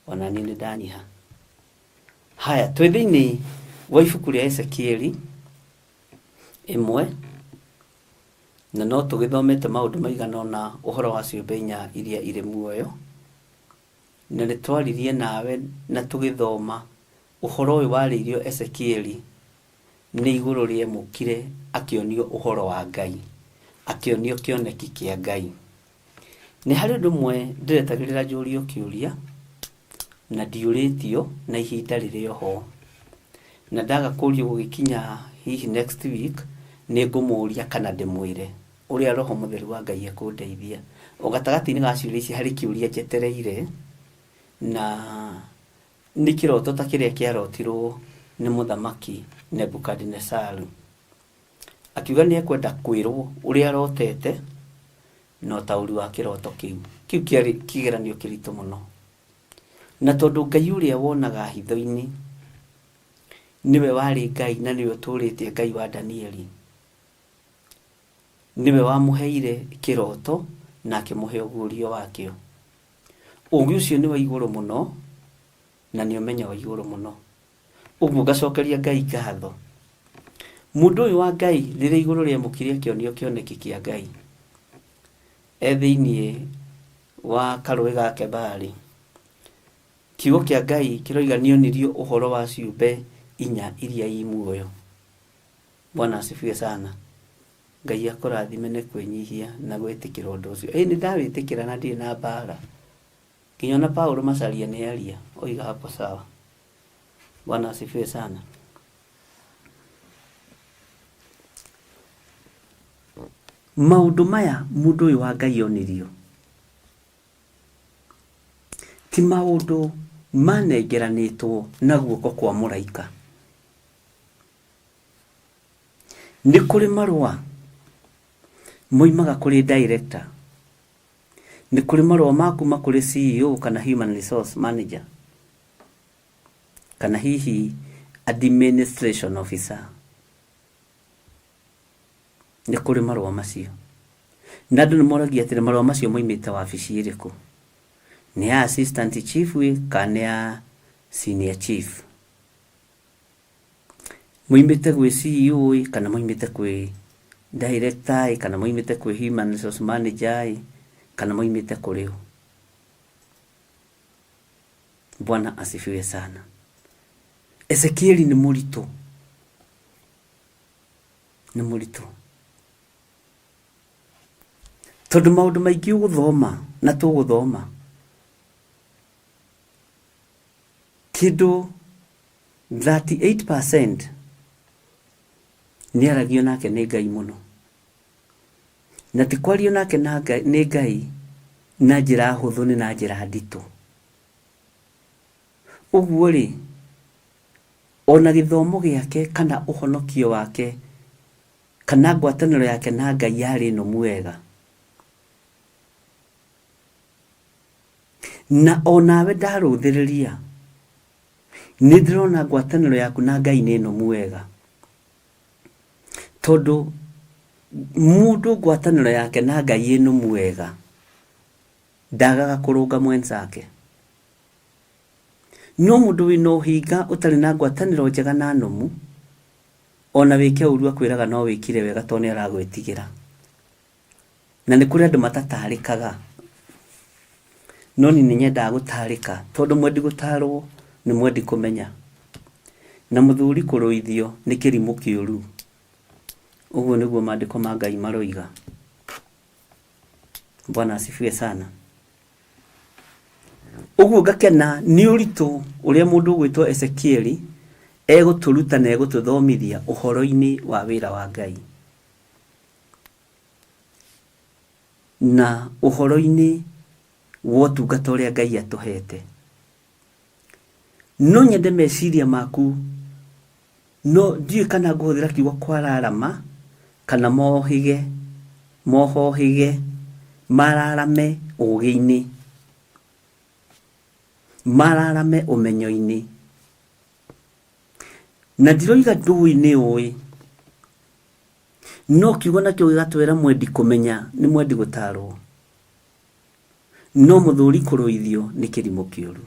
Ona niĩ nĩ ndanyiha. Haya, twĩ thĩinĩ wa ibuku rĩa Ezekieli 1 na no tũgĩthomete maũndũ maigana ũna ũhoro wa ciũmbe inya iria irĩ muoyo, na nĩ twaririe nawe na tũgĩthoma ũhoro ũyũ warĩirio Ezekieli nĩ igũrũ rĩemũkire akĩonio ũhoro wa Ngai, akĩonio kĩoneki kĩa Ngai. Nĩ harĩ ũndũ ũmwe ndĩretagĩrĩra njũrio kĩũria. Na ndiũrĩtio na ihinda rĩrĩ oho. Na ndaga kũrio gũgĩkinya hihi next week nĩ ngũmũria kana ndĩmwĩre ũrĩa Roho Mũtheru wa Ngai ekũndeithia. O gatagatĩ-inĩ ga ciũria ici harĩ kĩũria njetereire na nĩ kĩroto ta kĩrĩa kĩarotirwo nĩ mũthamaki Nebukadinesaru. Akiuga nĩ ekwenda kwĩrwo ũrĩa arotete na ũtaũri wa kĩroto kĩu. Kĩu kĩarĩ kĩgeranio kĩritũ mũno. Na tondũ Ngai ũrĩa wonaga hitho-inĩ nĩwe warĩ Ngai na nĩwe ũtũrĩte Ngai wa Danieli, nĩwe wamũheire kĩroto na akĩmũhe ũguũrio wakĩo. Ũgĩ ũcio nĩ wa igũrũ mũno na nĩ ũmenyo wa igũrũ mũno. Ũguo ngacokeria Ngai ngatho. Mũndũ ũyũ wa Ngai rĩrĩa igũrũ rĩamũkire akĩonio kĩoneki kĩa Ngai e thĩinĩ wa karũĩ ga Kebari, kiugo kĩa Ngai kĩroiga nĩonirio ũhoro wa ciũmbe inya iria i muoyo. Bwana asifiwe sana. Ngai akũrathime nĩ kwĩnyihia na gwĩtĩkĩra ũndũ ũcio. Ĩĩ nĩ ndawĩtĩkĩra na ndirĩ na mbara. Nginya ona Paulo Macharia nĩ aria, oiga hapo sawa. Bwana asifiwe sana. Maũndũ maya mũndũ ũyũ wa Ngai onirio ti maũndũ manengeranĩtwo na guoko kwa mũraika. Nĩ kũrĩ marũa moimaga kũrĩ director, nĩ kũrĩ marũa ma kuma kũrĩ CEO kana human resource manager, kana hihi administration officer. Nĩ kũrĩ marũa macio. Na andũ nĩ moragia atĩrĩ, marũa macio moimĩte wabici ĩrĩkũ? Nĩ ya assistant chief ĩ kana nĩ ya senior chief? Moimĩte gwĩ CEO ĩ kana moimĩte kwĩ director ĩ kana moimĩte kwĩ human resource manager ĩ kana moimĩte kũrĩ ũ? Bwana asifiwe sana. Ezekieli nĩ mũritũ, nĩ mũritũ tondũ maũndũ maingĩ ũgũthoma na tũgũthoma kĩndũ 38% nĩaragio nake nĩ Ngai mũno na ti kwario nake na Ngai, nĩ Ngai na njĩra hũthũ nĩ na njĩra nditũ. Ũguo rĩ, ona gĩthomo gĩake kana ũhonokio wake kana ngwatanĩro yake na Ngai yarĩ nũmu wega. Na onawe ndarũthĩrĩria nĩ ndĩrona ngwatanĩro yaku na Ngai nĩ nũmu wega. Tondũ mũndũ ngwatanĩro yake na Ngai ĩ nũmu wega ndagaga kũrũnga mwenzake. No mũndũ wĩna ũhinga ũtarĩ na ngwatanĩro njega na nũmu, ona wĩke ũru akwĩraga no wĩkire wega tondũ nĩ aragwĩtigĩra. Na nĩ kũrĩ andũ matatarĩkaga. No niĩ nĩ nyendaga gũtarĩka tondũ mwendi gũtarwo nĩ mwendi kũmenya. Na mũthuri kũrũithio nĩ kĩrimũ kĩũru. Ũguo nĩguo maandĩko ma Ngai maroiga. Bwana asifiwe sana. Ũguo ngakena nĩ ũritũ ũrĩa mũndũ ũgwĩtwo Ezekieli egũtũruta na egũtũthomithia ũhoro-inĩ wa wĩra wa Ngai. Na ũhoro-inĩ wa ũtungata ũrĩa Ngai atũhete. No nyende meciria maku, no ndiũĩ kana ngũhũthĩra kiugo kwararama kana mohĩge, mohohĩge, mararame ũgĩ-inĩ, mararame ũmenyo-inĩ. Na ndiroiga ndũĩ nĩ ũĩ, No kiugo nakĩo gĩgatwĩra mwendi kũmenya nĩ mwendi gũtarwo. No mũthũri kũrũithio nĩ kĩrimũ kĩũru.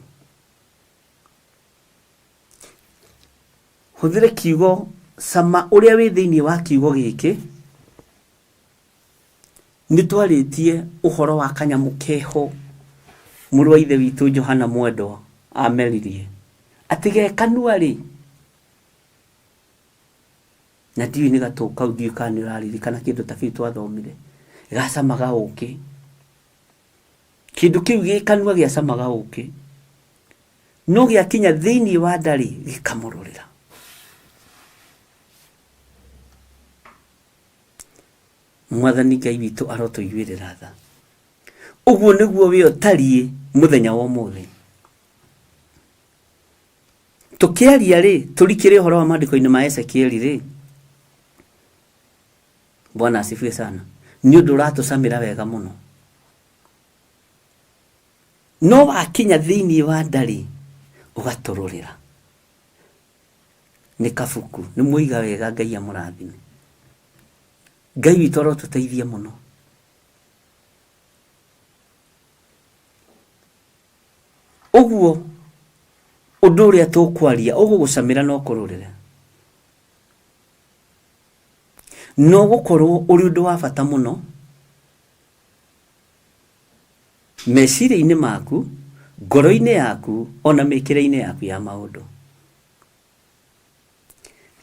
Hũthĩre kiugo cama ũrĩa wĩ thĩinĩ wa kiugo gĩkĩ. Nĩ twarĩtie ũhoro wa kanyamũ keho mũrũ wa ithe witũ Johana Mwendwa ameririe atĩ ge kanua rĩ Na ndiũĩ nĩ gatũ kau ndiũĩ kana nĩ ũraririkana kĩndũ ta kĩu twathomire. Gacamaga ũkĩ. Kĩndũ kĩu gĩ kanua gĩacamaga ũkĩ. No gĩakinya thĩinĩ wa nda-rĩ, gĩkamũrũrĩra. Mwathani Ngai witũ arotũiguĩrĩra tha. Ũguo nĩguo we ũtariĩ mũthenya wa ũmũthĩ. Tũkĩaria rĩ, tũrikĩre ũhoro wa maandĩko-inĩ ma Ezekieli rĩ, Bwana asifiwe sana, nĩ ũndũ ũratũcamĩra wega mũno. No wakinya thĩinĩ wa nda-rĩ, ũgatũrũrĩra. Nĩ kabuku, nĩ mwoiga wega, Ngai amũrathime. Ngai witũ arotũteithia mũno. Ũguo ũndũ ũrĩa tũkwaria ũgũgũcamĩra na ũkũrũrĩre. Na ũgũkorwo ũrĩ ũndũ wa bata mũno meciria-inĩ maku, ngoro-inĩ yaku, ona mĩkĩre-inĩ yaku ya maũndũ.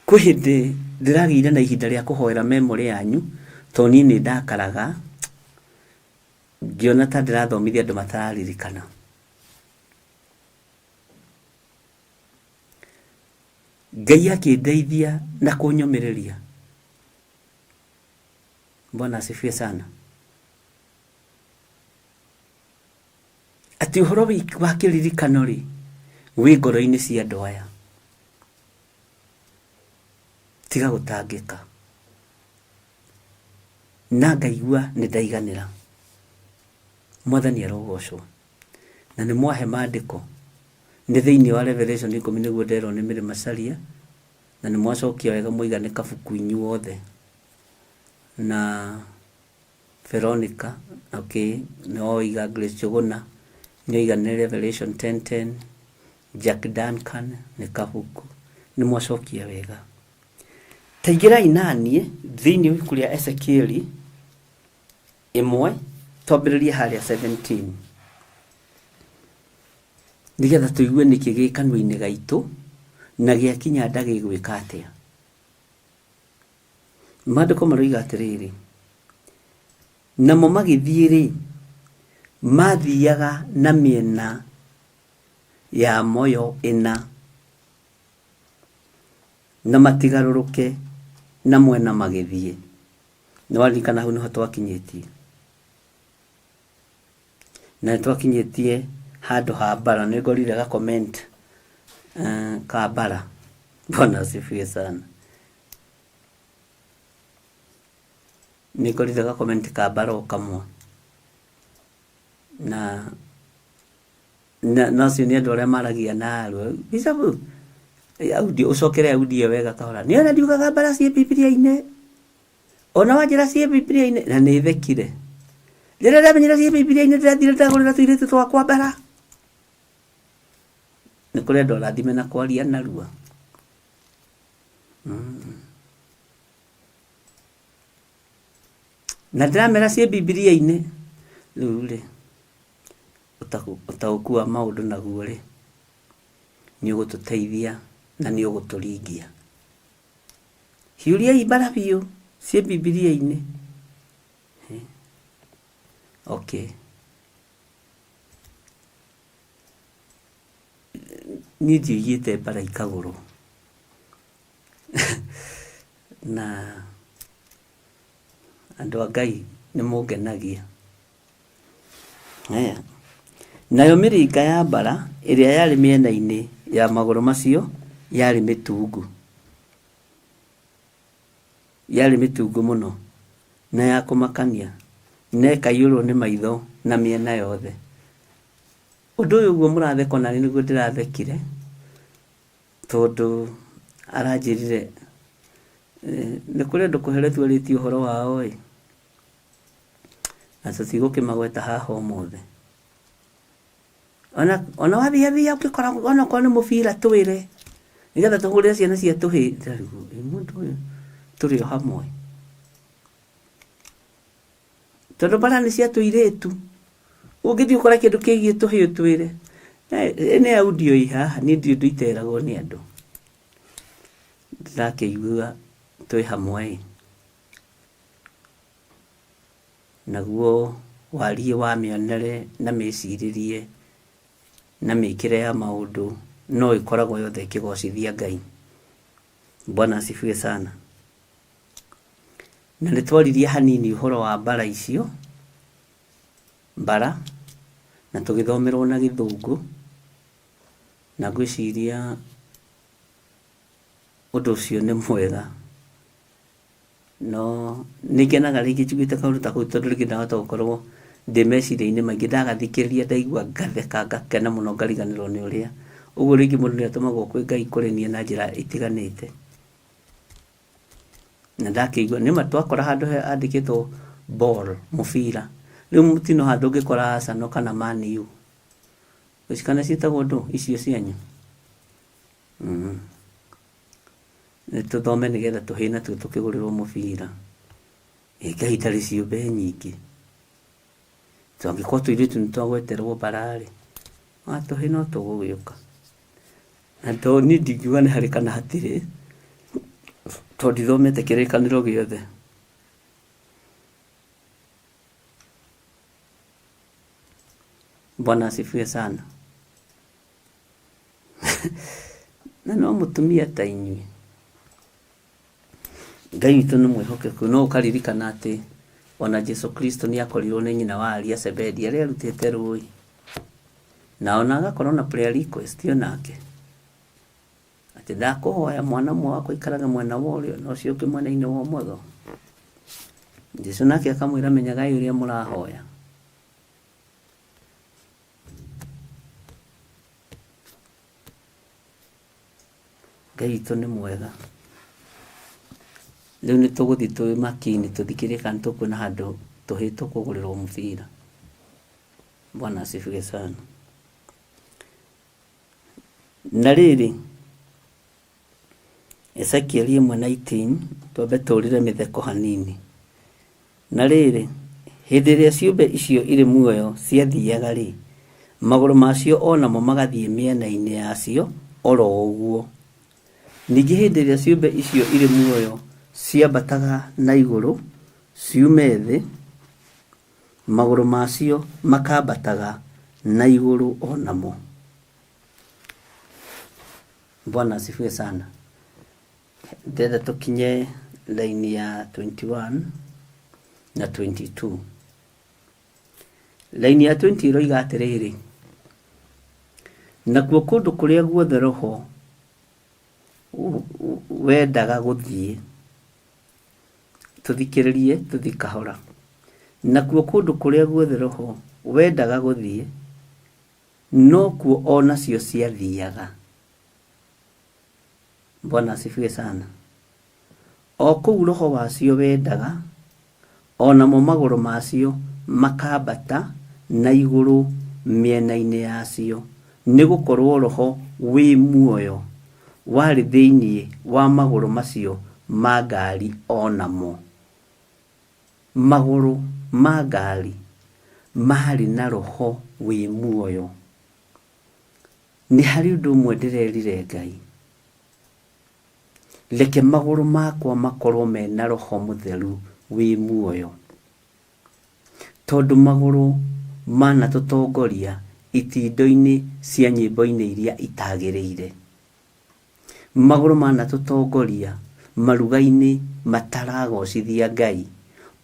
Kwĩ hĩndĩ ndĩragĩire na ihinda rĩa kũhoera memory yanyu, tondũ niĩ nĩ ndakaraga ngĩona ta ndĩrathomithia andũ matararirikana. Ngai akĩndeithia na kũnyũmĩrĩria. Bwana asifiwe sana. Atĩ ũhoro wa kĩririkano rĩ, wĩ ngoro-inĩ cia andũ aya. Tiga gũtangĩka. Na ngaigua nĩ ndaiganĩra. Mwathani arogocwo. Na nĩ mwahe maandĩko. Nĩ thĩinĩ wa Revelation ikũmi nĩguo nderwo nĩ Mary Macharia, na nĩ mwacokia wega mwaiga nĩ kabuku inyuothe. Na Veronica, okay, nĩ woiga Grace Njũgũna, nĩ oiga nĩ Revelation 10:10, Jack Duncan nĩ kabuku. Nĩ mwacokia wega. Ta ingĩrai naniĩ thĩinĩ wa ibuku rĩa Ezekieli ĩmwe twambĩrĩrie harĩa 17 nĩgetha tũigue nĩkĩ gĩ kanua-inĩ gaitũ na gĩakinya nda gĩgwĩka atĩa. Maandĩko maroiga atĩrĩrĩ, namo magĩthiĩ-rĩ, maathiaga na mĩena ya moyo ĩna, na matigarũrũke na mwena magĩthiĩ. Nĩ waririkana hau nĩho twakinyĩtie? Na nĩ twakinyĩtie handũ ha mbara, nĩ ngorire ga comment ka mbara. Bwana asifiwe sana. Nĩ ngorire ga comment ka mbara o kamwe. Na na na acio nĩ andũ arĩa maragia na arua. Bishop, audio ũcokere audio wega kahora. Nĩ ona ndiugaga mbara ciĩ Bibilia-inĩ. Ona wanjĩra ciĩ Bibilia-inĩ na nĩ thekire. Rĩrĩa ndamenyire ciĩ Bibilia-inĩ ndĩrathire ndagũrĩra tũirĩtu twakwa mbara. Nĩ kũrĩ andũ arathime na kwaria narua. Na ndĩramera ciĩ Bibilia-inĩ. Rĩu rĩ, ũtaũku wa maũndũ naguo rĩ, nĩ ũgũtũteithia na nĩ ũgũtũringia. Hiũriai mbara biũ ciĩ Bibilia-inĩ. Okay. Niĩ ndioigĩte mbara ikagũrwo. Na andũ a Ngai nĩ mũngenagia. Haya. Nayo mĩrĩnga ya mbara ĩrĩa yarĩ mĩena-inĩ ya magũrũ macio yarĩ mĩtungu. Yarĩ mĩtungu mũno na ya kũmakania, na ĩkaiyũrwo nĩ maitho na mĩena yothe. Ũndũ ũyũ ũguo mũratheka ona niĩ nĩguo ndĩrathekire, tondũ aranjĩrire nĩ kũrĩ andũ Kohelethu arĩtie ũhoro wao ĩ, na tũtigũkĩmagweta haha ũmũthĩ. Ona ona wathiathia ũngĩkora onokorwo nĩ mũbira twĩre, nĩgetha tũhũrĩre ciana cia tũhĩĩ. Ndĩrarigwo ĩ mũndũ ũyũ tũrĩ o hamwe. Tondũ mbara nĩ cia tũirĩtu. Ũngĩthiĩ ũkore kĩndũ kĩgiĩ tũhĩĩ ũtwĩre. Nĩ audio ĩ haha, niĩ ndirĩ ũndũ iteragwo nĩ andũ. Ndĩrakĩigua twĩ hamwe ĩ. Naguo wariĩ wa mĩonere na mĩcirĩrie na mĩkĩre ya maũndũ no ĩkoragwo yothe ĩkĩgocithia Ngai. Bwana asifiwe sana. Na nĩ twaririe hanini ũhoro wa mbara icio, mbara, na tũgĩthomerwo na gĩthũngũ, na ngwĩciria ũndũ ũcio nĩ mwega. No nĩ ngenaga rĩngĩ njiguĩte kaũndũ ta kau tondũ rĩngĩ ndahota gũkorwo ndĩ meciria-inĩ maingĩ, ndagathikĩrĩria ndaigua ngatheka ngakena mũno ngariganĩrwo nĩ ũrĩa. Ũguo rĩngĩ mũndũ nĩ atũmagwo kwĩ Ngai kũrĩ niĩ na njĩra itiganĩte. Na ndakĩigua nĩma twakora handũ handĩkĩtwo ball mũbira, rĩu mũtino handũ ũngĩkora Arsenal kana Man U. Kana ciĩtagwo ndũ icio cianyu? Nĩ tũthome nĩgetha tũhĩĩ natuo tũkĩgũrĩrwo mũbira. Ĩ Ngai ndarĩ ciũmbe nyingĩ. Tũngĩkorwo tũirĩtu nĩ twagweterwo mbara-rĩ, ona tũhĩĩ no tũgũgĩũka. Na to niĩ ndingiuga nĩ harĩ kana hatirĩ, tondũ ndithomete kĩrĩkanĩro gĩothe. Bwana asifiwe sana. Na no mũtumia ta inyuĩ. Ngai witũ nĩ mwĩhokeku no ũkaririkana atĩ ona Jesu Kristo nĩ akorirwo nĩ nyina wa Aria Zebedi arĩa arutĩte rũĩ. Na ona agakorwo na prayer request onake. Atĩ ndakũhoya mwana ũmwe wakwa aikarage mwena wa ũrĩo na ũcio ũngĩ mwena-inĩ wa ũmotho. Jesu nake akamwĩra menyagai ũrĩa mũrahoya. Ngai witũ nĩ mwega. Rĩu nĩ tũgũthiĩ twĩ makini tũthikĩrĩrie kana nĩ tũkuona handũ tũhĩĩ tũkũgũrĩrwo mũbira. Bwana asifiwe sana. Na rĩrĩ, Ezekieli 1:19, twambe tũrĩre mĩtheko hanini. Na rĩrĩ, hĩndĩ ĩrĩa ciũmbe icio irĩ muoyo ciathiaga-rĩ, magũrũ macio o namo magathiĩ mĩena-inĩ yacio o ro ũguo. Ningĩ hĩndĩ ĩrĩa ciũmbe icio irĩ muoyo ciambataga na igũrũ ciume thĩ, magũrũ macio makambataga na igũrũ o namo. Bwana asifiwe sana. Ndĩrenda tũkinye raini ya 21 na 22. Raini ya 20 ĩroiga atĩrĩrĩ, nakuo kũndũ kũrĩa guothe roho wendaga gũthiĩ, tũthikĩrĩrie tũthiĩ kahora, nakuo kũndũ kũrĩa guothe roho wendaga gũthiĩ, nokuo o nacio ciathiaga. Bwana asifiwe sana. O kũu roho wacio wendaga, o namo magũrũ macio makambata na igũrũ mĩena-inĩ yacio, nĩ gũkorũo roho wĩ muoyo warĩ thĩinĩ wa magũrũ macio ma ngari o namo. Magũrũ ma ngari maarĩ na roho wĩ muoyo. Nĩ harĩ ũndũ ũmwe ndĩrerire Ngai, reke magũrũ makwa makorwo mena roho mũtheru wĩ muoyo. Tondũ magũrũ manatũtongoria itindo-inĩ cia nyĩmbo-inĩ iria itagĩrĩire. Magũrũ manatũtongoria maruga-inĩ mataragocithia Ngai.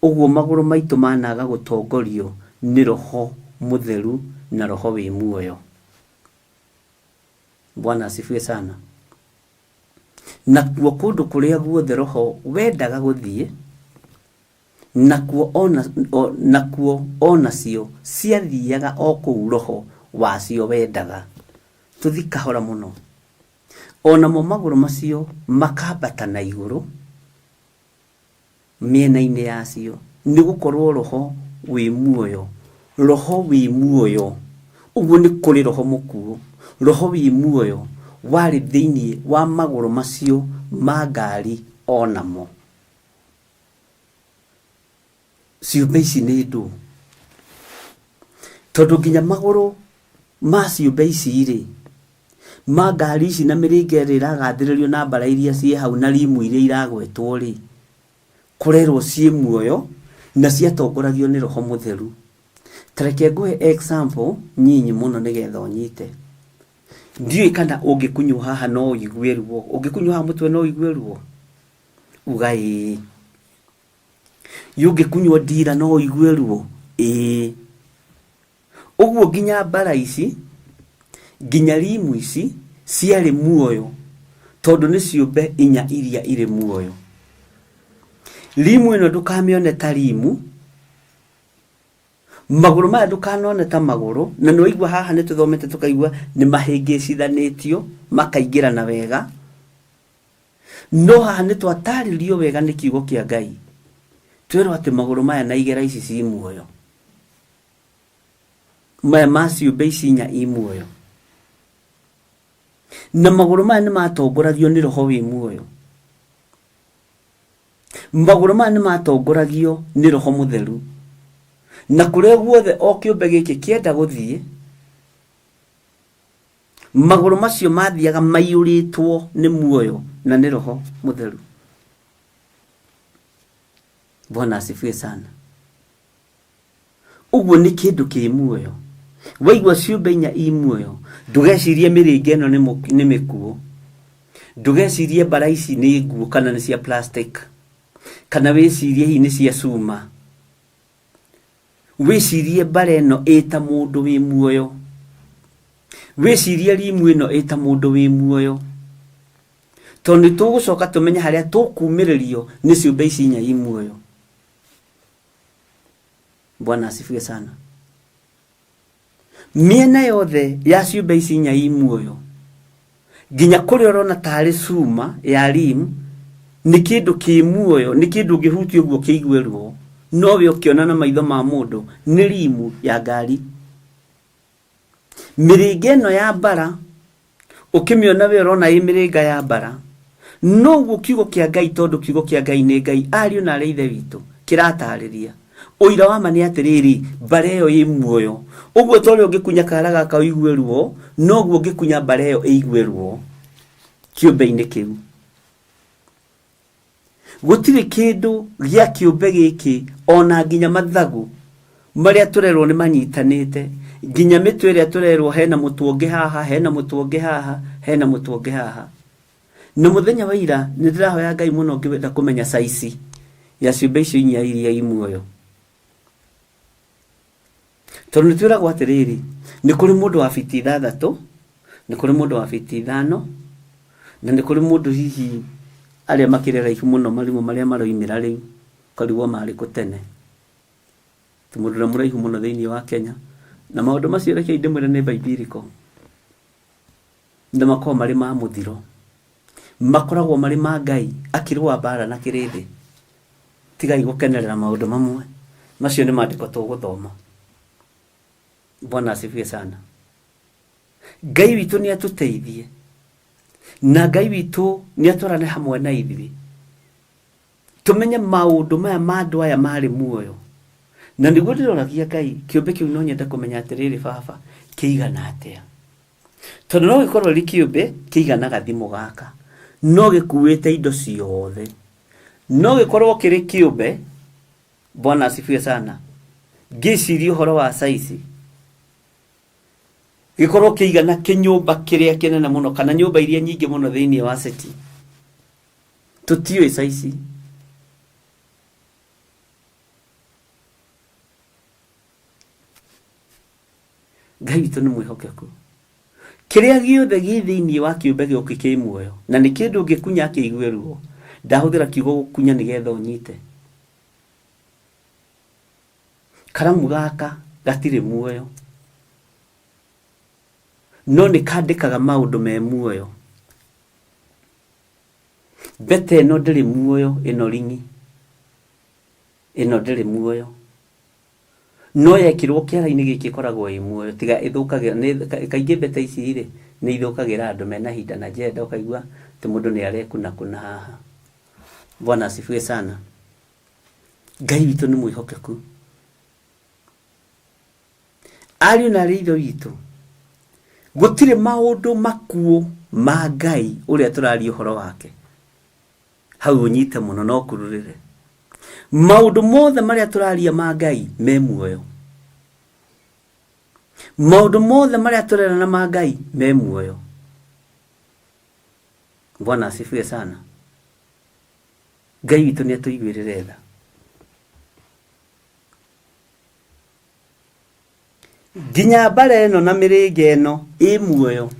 Ũguo magũrũ maitũ managa gũtongorio nĩ roho mũtheru na roho wĩ muoyo. Bwana asifiwe sana. Nakuo kũndũ kũrĩa guothe roho wendaga gũthiĩ, nakuo ona, o, nakuo onacio ciathiaga o kũu roho wacio wendaga. Tũthi kahora mũno. O namo magũrũ macio makambata na igũrũ mĩena-inĩ yacio, nĩ gũkorwo roho wĩ muoyo, roho wĩ muoyo, ũguo nĩ kũrĩ roho mũkuũ, roho wĩ muoyo warĩ thĩinĩ wa magũrũ macio ma ngari o namo. Ciũmbe ici nĩ ndũ? Tondũ nginya magũrũ ma ciũmbe ici rĩ, ma ngari ici na mĩrĩnga ĩrĩa ĩragathĩrĩrio na mbara iria ciĩ hau na rimu iria iragwetwo rĩ, kũrerwo ciĩ muoyo na ciatongoragio nĩ roho mũtheru. Ta reke ngũhe example nyinyi mũno nĩgetha ũnyite. Ndiũĩ kana ũngĩkunywo haha no ũigue ruo, ũngĩkunywo haha mũtwe no ũigue ruo, uga ĩĩ. Ũngĩkunywo ndira no ũigue ruo, ĩĩ. Ũguo nginya mbara ici, nginya rimu ici ciarĩ muoyo tondũ nĩ ciũmbe inya iria irĩ muoyo. Rimu ĩno ndũkamĩone ta rimu, magũrũ maya ndũkanone ta magũrũ, na nĩ waigua haha nĩ tũthomete tũkaigua nĩ mahĩngĩcithanĩtio makaingĩrana wega, no haha nĩ twatarĩrio wega nĩ kiugo kĩa Ngai, twerwo atĩ magũrũ maya na igera ici ci muoyo, maya ma ciũmbe ici inya i muoyo, na magũrũ maya nĩ matongoragio nĩ roho wĩ muoyo. Magũrũ maya nĩ matongoragio nĩ roho mũtheru, na kũrĩa guothe o kĩũmbe gĩkĩ kĩenda gũthiĩ, magũrũ macio mathiaga maiyũrĩtwo nĩ muoyo na nĩ roho mũtheru. Bwana asifiwe sana. Ũguo nĩ kĩndũ kĩ muoyo. Waigua ciũmbe inya i muoyo, ndũgecirie mĩrĩnga ĩno nĩ mĩkuũ, ndũgecirie mbara ici nĩ nguũ kana nĩ cia plastic, kana wĩcirie hihi nĩ cia cuma. Wĩcirie mbara ĩno ĩta mũndũ wĩ muoyo, wĩcirie rimu ĩno ĩta mũndũ wĩ muoyo, tondũ nĩ tũgũcoka tũmenye harĩa tũkumĩrĩrio nĩ ciũmbe ici inya i muoyo. Bwana asifiwe sana. Mĩena yothe ya ciũmbe ici inya i muoyo, nginya kũrĩa ũrona tarĩ cuma ya rim, nĩ kĩndũ kĩ muoyo, nĩ kĩndũ ũngĩhutia ũguo kĩigue ruo, no we ũkĩona na maitho ma mũndũ nĩ rimu ya ngari. Mĩrĩnga ĩno ya mbara ũkĩmĩona we ũrona ĩ mĩrĩnga ya mbara, noguo kiugo kĩa Ngai, tondũ kiugo kĩa Ngai nĩ Ngai, ariũ na arĩ ithe witũ, kĩratarĩria ũira wa ma nĩ atĩrĩrĩ, mbara ĩyo ĩ muoyo. Ũguo ta ũrĩa ũngĩkunya kara gaka ũigue ruo, noguo ũngĩkunya mbara ĩyo ĩigue ruo kĩũmbe-inĩ kĩu. Gũtirĩ kĩndũ gĩa kĩũmbe gĩkĩ ona nginya mathagu marĩa tũrerwo nĩ manyitanĩte, nginya mĩtwe ĩrĩa tũrerwo hena mũtwe ũngĩ haha, hena mũtwe ũngĩ haha, hena mũtwe ũngĩ haha. Na mũthenya wa ira nĩ ndĩrahoya Ngai mũno ngĩenda kũmenya caici ya ciũmbe icio inya iria i muoyo. Tondũ nĩ twĩragwo atĩrĩrĩ, nĩ kũrĩ mũndũ wa biti ithathatũ, nĩ kũrĩ mũndũ wa biti ithano, na nĩ kũrĩ mũndũ hihi arĩa makĩrĩ araihu mũno marimũ marĩa maroimĩra rĩu, ũkarigwo marĩ kũ tene. Ti mũndũ ũrĩa mũraihu mũno thĩinĩ wa Kenya. Na maũndũ macio rekei ndĩmwĩre nĩ biblical. Na makoragwo marĩ ma mũthiro. Makoragwo marĩ ma Ngai akĩrũa mbara na kĩrĩndĩ. Tigai gũkenerera maũndũ mamwe. Macio nĩ maandĩko tũgũthoma. Bwana asifiwe sana. Ngai witũ nĩ atũteithie, na Ngai witũ nĩ atwarane hamwe na ithuĩ, tũmenye maũndũ maya ma andũ aya marĩ muoyo. Na nĩguo ndĩroragia Ngai, kĩũmbe kĩu no nyende kũmenya atĩrĩrĩ, baba, kĩigana atĩa? Tondũ no gĩkorwo rĩ kĩũmbe kĩigana gathimũ gaka, no gĩkuĩte indo ciothe. No gĩkorwo kĩrĩ kĩũmbe, Bwana asifiwe sana, ngĩciria ũhoro wa saizi, gĩkorwo kĩigana kĩnyũmba kĩrĩa kĩnene mũno kana nyũmba iria nyingĩ mũno thĩinĩ wa city. Tũtiũĩ saizi. Ngai witũ nĩ mwĩhokeku. Kĩrĩa gĩothe gĩ thĩinĩ wa kĩũmbe gĩũkĩ kĩ muoyo, na nĩ kĩndũ ũngĩkunya akĩigue ruo. Ndahũthĩra kiugo gũkunya nĩgetha ũnyite. Karamu gaka gatirĩ muoyo, no nĩ kandĩkaga maũndũ me muoyo. Mbete ĩno ndĩrĩ muoyo, ĩno ring'i ĩno ndĩrĩ muoyo, no yekĩrwo kĩara-inĩ gĩkĩ ĩkoragwo ĩ muoyo, tiga ĩthũkagĩra, nĩ kaingĩ mbete ici rĩ, nĩ ithũkagĩra andũ mena ihinda na njenda ũkaigua atĩ mũndũ nĩ arekuna kuna haha. Bwana asifiwe sana. Ngai witũ nĩ mwĩhokeku. Ariũ na arĩ ithe witũ, gũtirĩ maũndũ makuũ ma Ngai ũrĩa tũraria ũhoro wake. Hau ũnyite mũno no kururĩre. Maũndũ mothe marĩa tũraria ma Ngai me muoyo. Maũndũ mothe marĩa tũrerana ma Ngai me muoyo. Bwana asifiwe sana. Ngai witũ nĩ atũiguĩrĩre tha. Nginya mbara ĩno na mĩrĩnga ĩno ĩ muoyo.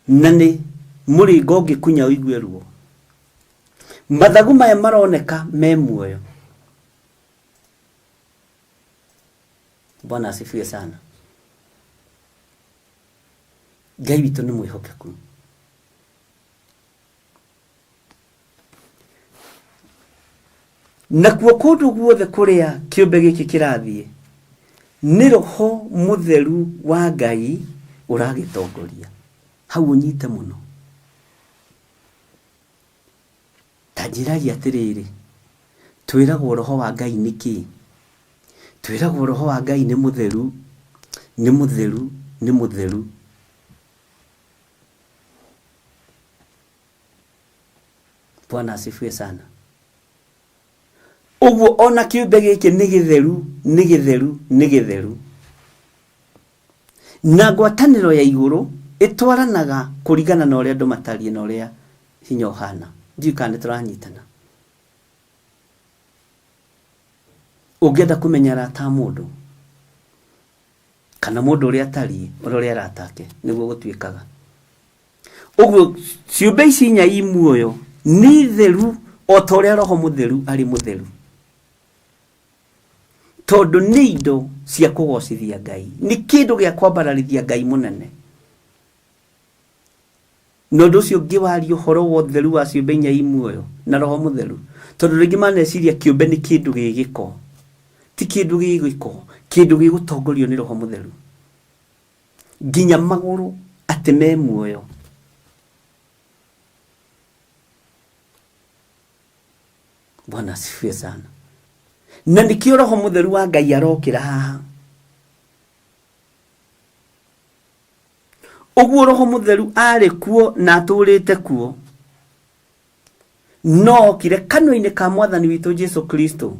Na nĩ mũrĩnga ũngĩkunya ũigue ruo. Mathagu maya maroneka me muoyo. Bwana asifiwe sana. Ngai witũ nĩ mwĩhokeku. Nakuo kũndũ guothe kũrĩa kĩũmbe gĩkĩ kĩrathiĩ, nĩ Roho Mũtheru wa Ngai ũragĩtongoria. Hau ũnyite mũno. Ta njĩrai atĩrĩrĩ, twĩragwo Roho wa Ngai nĩ kĩĩ? Twĩragwo Roho wa Ngai nĩ mũtheru, nĩ mũtheru, nĩ mũtheru. Bwana asifiwe sana. Ũguo ona kĩũmbe gĩkĩ nĩ gĩtheru, nĩ gĩtheru, nĩ gĩtheru. Na ngwatanĩro ya igũrũ ĩtwaranaga kũringana na ũrĩa andũ matariĩ na ũrĩa hinya ũhana. Ndiũĩ kana nĩ tũranyitana. Ũngĩenda kũmenya arata a mũndũ kana mũndũ ũrĩa atariĩ, ũrore arata ake, nĩguo gũtuĩkaga. Ũguo ciũmbe ici inya i muoyo nĩ theru o ta ũrĩa Roho Mũtheru arĩ mũtheru, tondũ nĩ indo cia kũgocithia Ngai, nĩ kĩndũ gĩa kwambararithia Ngai mũnene. Na ũndũ ũcio ngĩwaria ũhoro wa ũtheru wa ciũmbe inya i muoyo na Roho Mũtheru, tondũ rĩngĩ maneciria kĩũmbe nĩ kĩndũ gĩ gĩko. Ti kĩndũ gĩ gĩko, kĩndũ gĩgũtongorio nĩ Roho Mũtheru. Nginya magũrũ atĩ me muoyo. Bwana asifiwe sana. Na nĩkĩo Roho Mũtheru wa Ngai arokĩra haha. Ũguo Roho Mũtheru arĩ kuo na atũrĩte kuo, no okire kanua-inĩ ka Mwathani witũ Jesu Kristo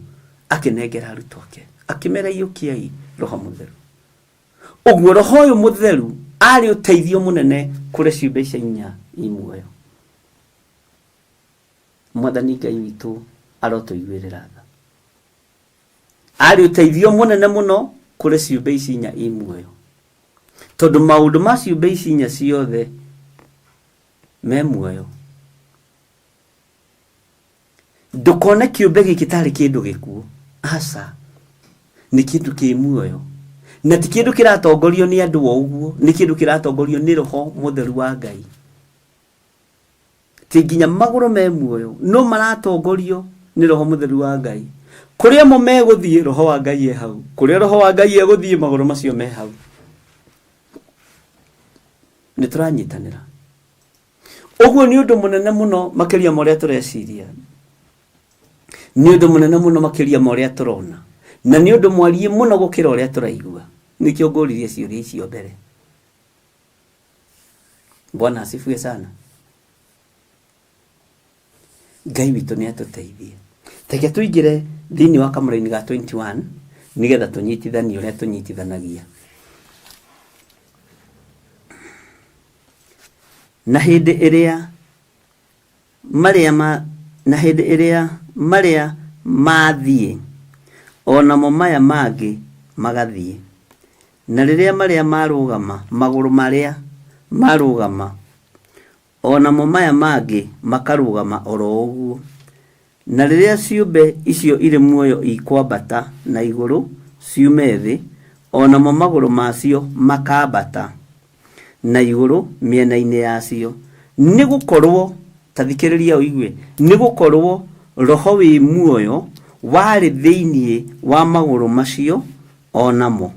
akĩnengera arutwo ake, akĩmera iyũkiai Roho Mũtheru. Ũguo Roho ũyũ Mũtheru arĩ ũteithio mũnene kũrĩ ciũmbe icio inya i muoyo. Mwathani Ngai witũ arotũiguĩrĩra tha. Arĩ ũteithio mũnene mũno kũrĩ ciũmbe ici inya i muoyo, tondũ maũndũ ma ciũmbe ici inya ciothe me muoyo. Ndũkone kĩũmbe gĩkĩ tarĩ kĩndũ gĩkuũ, aca, nĩ kĩndũ kĩ muoyo, na ti kĩndũ kĩratongorio nĩ andũ o ũguo, nĩ kĩndũ kĩratongorio nĩ Roho Mũtheru wa Ngai. Ti nginya magũrũ me muoyo, no maratongorio nĩ Roho Mũtheru wa Ngai. Kũrĩa mo megũthiĩ, Roho wa Ngai e hau. Kũrĩa Roho wa Ngai egũthiĩ, magũrũ macio me hau. Nĩ tũranyitanĩra. Ũguo nĩ ũndũ mũnene mũno makĩria ma ũrĩa tũreciria. Nĩ ũndũ mũnene mũno makĩria ma ũrĩa tũrona. Na nĩ ũndũ mwariĩ mũno gũkĩra ũrĩa tũraigua. Nĩkĩo ngũririe ciũria icio mbere. Bwana asifiwe sana. Ngai witũ nĩ atũteithie. Reke tũingĩre thĩinĩ wa kamũraini ga 21 nĩgetha tũnyitithanie ũrĩa tũnyitithanagia. Na hĩndĩ ĩrĩa marĩa ma, na hĩndĩ ĩrĩa marĩa mathiĩ, o namo maya mangĩ magathiĩ. Na rĩrĩa marĩa marũgama, magũrũ marĩa marũgama, o namo maya mangĩ makarũgama o ro ũguo. Na rĩrĩa ciũmbe icio irĩ muoyo ikwambata na igũrũ ciume thĩ, o namo magũrũ macio makambata na igũrũ mĩena-inĩ yacio, nĩ gũkorũo, ta thikĩrĩria ũigue, nĩ gũkorũo roho wĩ muoyo warĩ thĩinĩ wa magũrũ macio o namo.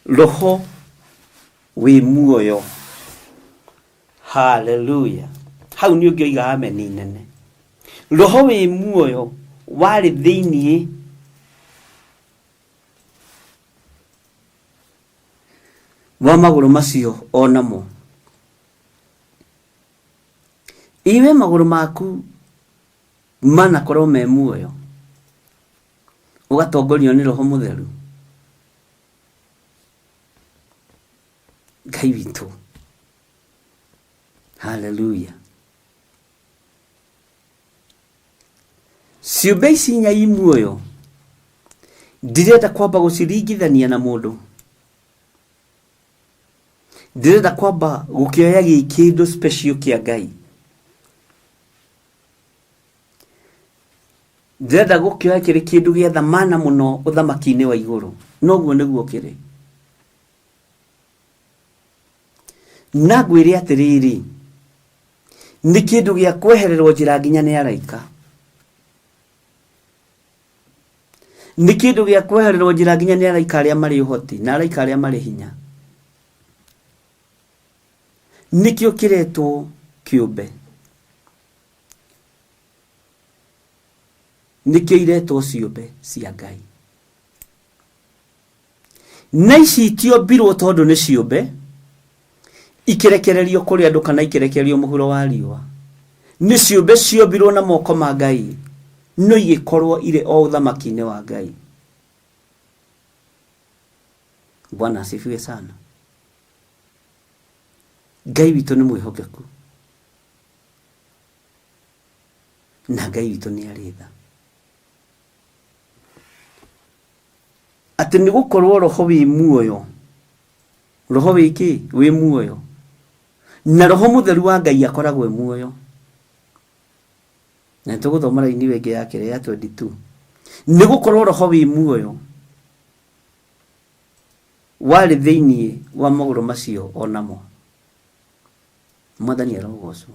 Roho wĩ muoyo. Haleluya! Hau nĩ ũngĩoiga ameni nene. Roho wĩ muoyo warĩ thĩinĩ wa magũrũ macio o namo. Iwe magũrũ maku manakorwo me muoyo, ũgatongorio nĩ Roho Mũtheru. Ngai witũ. Haleluya. Ciũmbe ici inya i muoyo ndirenda kwamba gũciringithania na mũndũ, ndĩrenda kwamba gũkĩoya gĩ kĩndũ special kĩa Ngai, ndĩrenda gũkĩoya kĩrĩ kĩndũ gĩa thamana mũno ũthamaki-inĩ wa igũrũ. Noguo nĩguo kĩrĩ. Na ngwĩre atĩrĩrĩ, nĩ kĩndũ gĩa kwehererwo njĩra nginya nĩ araika, nĩ kĩndũ gĩa kwehererwo njĩra nginya nĩ araika arĩa marĩ ũhoti na araika arĩa marĩ hinya. Nĩkĩo kĩretwo kĩũmbe, nĩkĩo iretwo ciũmbe cia Ngai. Na ici itiombirwo tondũ nĩ ciũmbe ikĩrekererio kũrĩ andũ kana ikĩrekererio mũhuro wa riũa. Nĩ ciũmbe ciombirwo na moko ma Ngai, no igĩkorwo irĩ o ũthamaki-inĩ wa Ngai. Bwana asifiwe sana. Ngai witũ nĩ mwĩhokeku na Ngai witũ nĩ arĩ tha. Atĩ nĩ gũkorwo roho wĩ muoyo, roho wĩ kĩ? Wĩ muoyo. Na roho mũtheru wa Ngai akoragwo e muoyo. Na nĩ tũgũthoma raini ĩyo ĩngĩ ya kĩrĩa ya 22. Nĩ gũkorwo roho wĩ muoyo warĩ thĩinĩ wa magũrũ macio o namo. Mwathani arogocwo.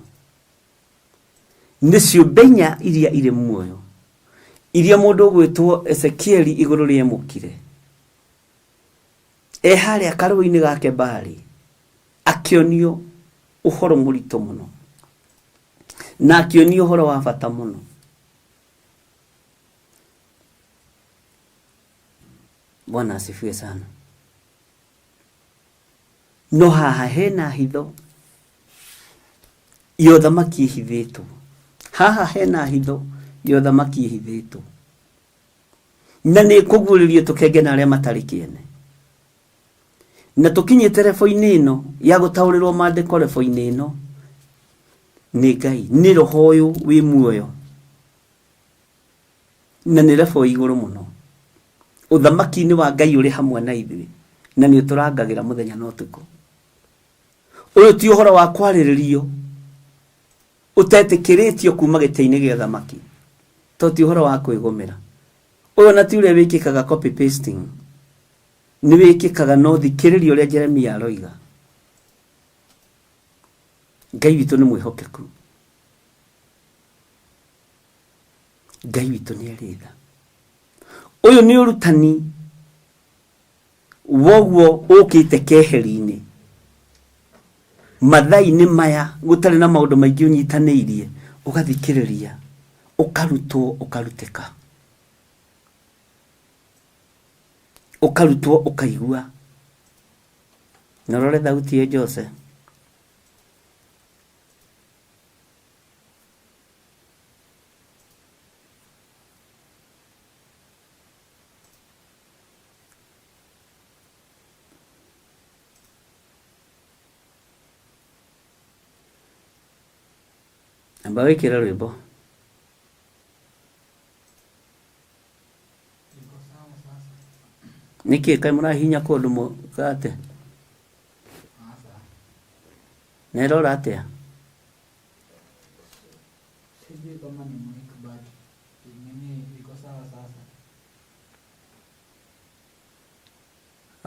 Nĩ ciũmbe inya iria irĩ muoyo iria mũndũ ũgwĩtwo Ezekieli igũrũ rĩemũkire e harĩa karũĩ-inĩ ga Kebari, akĩonio ũhoro mũritũ mũno na akĩonio ũhoro wa bata mũno. Bwana asifiwe sana. No haha hena hitho ya ũthamaki ĩhithĩtwo. Haha hena hitho ya ũthamaki ĩhithĩtwo, na nĩ ĩkũguũrĩrio tũkenge na arĩa matarĩ kĩene. Na tũkinyĩte rebo-inĩ ĩno ya gũtaũrĩrwo maandĩko, rebo-inĩ ĩno nĩ Ngai, nĩ roho ũyũ wĩ muoyo, na nĩ rebo igũrũ mũno. Ũthamaki-inĩ wa Ngai ũrĩ hamwe na ithuĩ, na nĩ ũtũrangagĩra mũthenya na ũtukũ. Ũyũ ti ũhoro wa kwarĩrĩrio ũtetĩkĩrĩtio kuma gĩtĩ-inĩ gĩa ũthamaki, to ti ũhoro wa kwĩgũmĩra. Ũyũ na ti ũrĩa wĩkĩkaga copy pasting, nĩ wĩkĩkaga no thikĩrĩria ũrĩa Jeremia aroiga. Ngai witũ nĩ mwĩhokeku. Ngai witũ nĩ arĩ tha. Ũyũ nĩ ũrutani woguo ũkĩte keheri-inĩ mathaa-inĩ maya gũtarĩ na maũndũ maingĩ ũnyitanĩirie, ũgathikĩrĩria, ũkarutwo, ũkarutĩka, ũkarutwo, ũkaigua. Na ũrore thauti ĩyo Jose. Amba wĩkĩre rwĩmbo. Nĩkĩ kaĩ mũrahihinya kũndũ mũgate? Na ĩrora atĩa? Sijui kama ni mic but nini iko sawa sasa.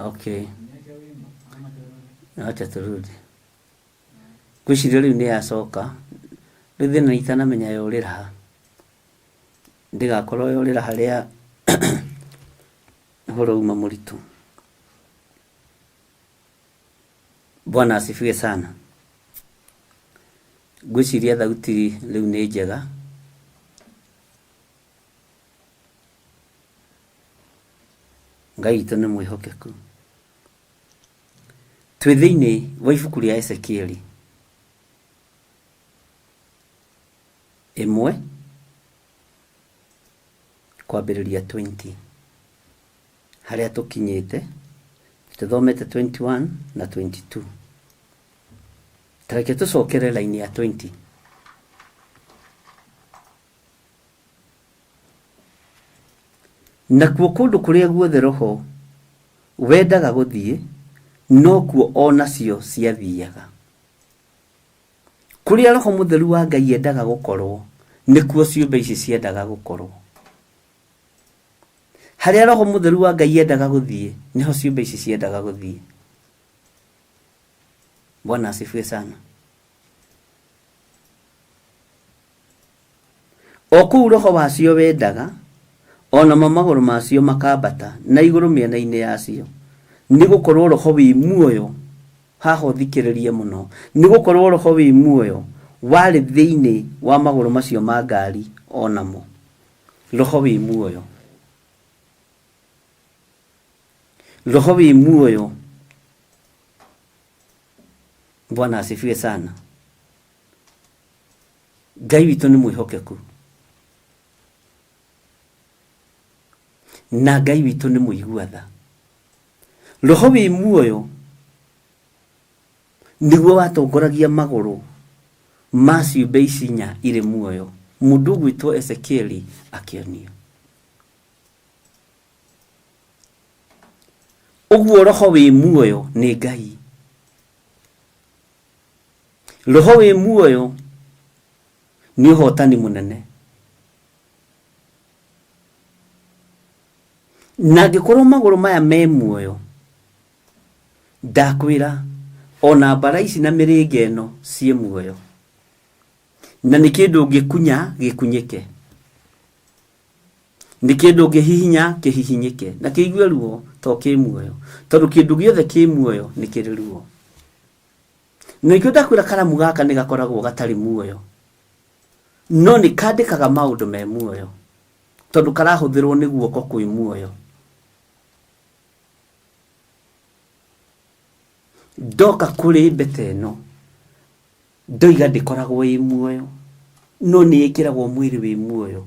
Okay. Niweke wimbo ama turudi? Acha turudi. Ngwĩciria rĩu nĩ yacoka. Rĩu thĩna itanamenya yorĩra ha. Ndĩgakorwo yorĩra harĩa ũhoro uma mũritũ. Bwana asifiwe sana. Ngwĩciria thauti rĩu nĩ njega. Ngai witũ nĩ mwĩhokeku. Twĩ thĩinĩ wa ibuku rĩa Ezekieli ĩmwe kwambĩrĩria 20 harĩa tũkinyĩte. Tũthomete 21 na 22. Ta reke tũcokere raini ya 20. Nakuo kũndũ kũrĩa guothe roho wendaga gũthiĩ, nokuo o nacio ciathiaga. Kũrĩa roho mũtheru wa Ngai endaga gũkorwo, nĩkuo ciũmbe ici ciendaga gũkorwo. Harĩa roho mũtheru wa Ngai endaga gũthiĩ, nĩho ciũmbe ici ciendaga gũthiĩ. Bwana asifiwe sana. O kũu roho wacio wendaga, o namo magũrũ macio makambata na igũrũ mĩena-inĩ yacio, nĩ gũkorũo roho wĩ muoyo, haha ũthikĩrĩrie mũno, nĩ gũkorũo roho wĩ muoyo warĩ thĩinĩ wa magũrũ macio ma ngari o namo. Roho wĩ muoyo. Roho wĩ muoyo. Bwana asifiwe sana. Ngai witũ nĩ mwĩhokeku na Ngai witũ nĩ mũigua tha. Roho wĩ muoyo nĩguo watongoragia magũrũ ma ciũmbe ici inya irĩ muoyo, mũndũ ũgwĩtwo Ezekieli akĩonio. Ũguo roho wĩ muoyo nĩ Ngai. Roho wĩ muoyo nĩ ũhotani mũnene. Na angĩkorwo magũrũ maya me muoyo, ndakwĩra ona mbara ici na mĩrĩnga ĩno ciĩ muoyo. Na nĩ kĩndũ ũngĩkunya gĩkunyĩke. Nĩ kĩndũ ũngĩhihinya kĩhihinyĩke na kĩigue ruo to kĩ muoyo. Tondũ kĩndũ gĩothe kĩ muoyo nĩ kĩrĩ ruo. Na nĩkĩo ndakwĩra karamu gaka nĩ gakoragwo gatarĩ muoyo. No nĩ kandĩkaga maũndũ me muoyo. Tondũ karahũthĩrwo nĩ guoko kwĩ muoyo. Ndoka kũrĩ mbete ĩno, ndoiga ndĩkoragwo ĩ muoyo, no nĩ ĩkĩragwo mwĩrĩ wĩ muoyo.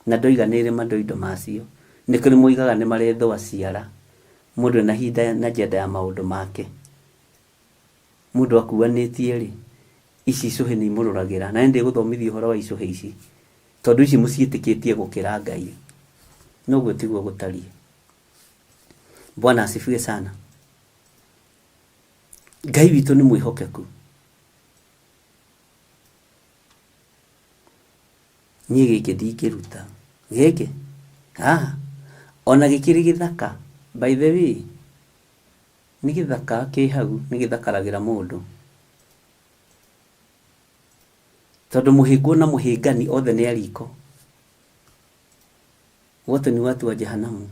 Na ndoiga nĩ ĩrĩ mandoindo macio. Nĩ kũrĩ moigaga nĩ marethũa ciara. Mũndũ ena hinda na agenda ya maũndũ make. Mũndũ akuanĩtie rĩ, ici icũhĩ nĩ imũrũragĩra. Na nĩ ndĩgũthomithia ũhoro wa icũhĩ ici, tondũ ici mũciĩtĩkĩtie gũkĩra Ngai. No ũguo tiguo gũtariĩ. Bwana asifiwe sana. Ngai witũ nĩ mwĩhokeku. Niĩ gĩkĩ ndingĩruta. Gĩkĩ? Haha? Ona gĩkĩrĩ gĩthaka. By the way, Nĩ gĩthaka kĩ hau nĩ gĩthakaragĩra mũndũ. Tondũ mũhĩngwo na mũhĩngani othe nĩ a riko. Wote ni watu wa jehanamu.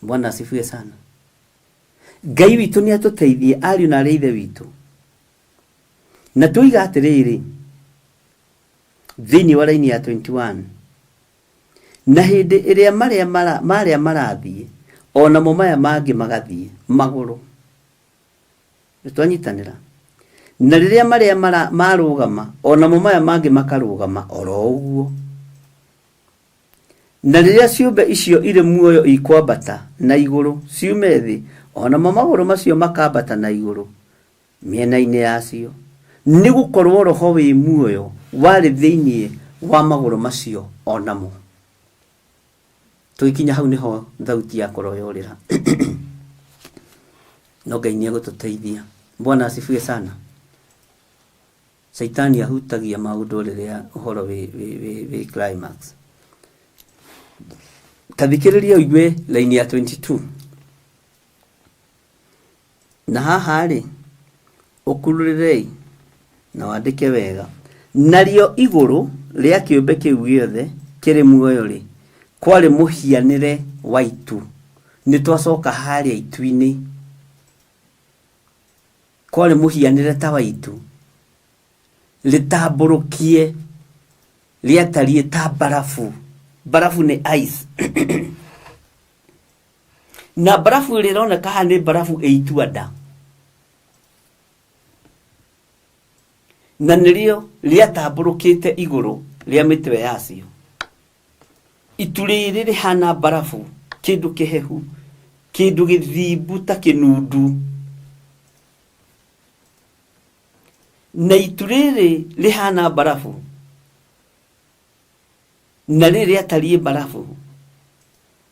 Bwana asifiwe sana. Ngai witũ nĩ atũteithie ariũ na arĩ ithe witũ. Na tuiga atĩrĩrĩ, thĩinĩ wa raini ya 21 Na hĩndĩ ĩrĩa marĩa mara, marĩa marathiĩ, o namo maya mangĩ magathiĩ, magũrũ. Nĩtwanyitanĩra? Na rĩrĩa marĩa mara, marũgama, o namo maya mangĩ makarũgama oro ũguo. Na rĩrĩa ciũmbe icio irĩ muoyo ikwambata na igũrũ ciume thĩ, o namo magũrũ macio makambata na igũrũ mĩena-inĩ yacio, nĩ gũkorũo roho wĩ muoyo warĩ thĩinĩ wa magũrũ macio o namo. Tũgĩkinya hau nĩho thauti yakorwo yorĩra. No Ngai nĩ egũtũteithia. Bwana asifiwe sana. Caitani ahutagia maũndũ rĩrĩa ũhoro wĩ, wĩ, wĩ, wĩ climax. Ta thikĩrĩria ũigue laini ya 22. Na haha-rĩ, ũkururĩrei na wandĩke wega, Narĩo igũrũ rĩa kĩũmbe kĩu gĩothe kĩrĩ muoyo-rĩ, kwarĩ mũhianĩre wa itu. Nĩtwacoka harĩa itu-inĩ. Kwarĩ mũhianĩre ta wa itu, rĩtambũrũkie, rĩatariĩ ta mbarabu. Mbarabu nĩ ice. Na mbarabu ĩrĩa ĩroneka haha nĩ mbarabu ĩ itua-nda. Na nĩrĩo rĩatambũrũkĩte igũrũ rĩa mĩtwe yacio. Itu rĩrĩ rĩhana mbarabu, kĩndũ kĩhehu, Kĩndũ gĩthimbu ta kĩnundu. Na itu rĩrĩ rĩhana mbarabu, na rĩrĩ rĩatariĩ mbarabu,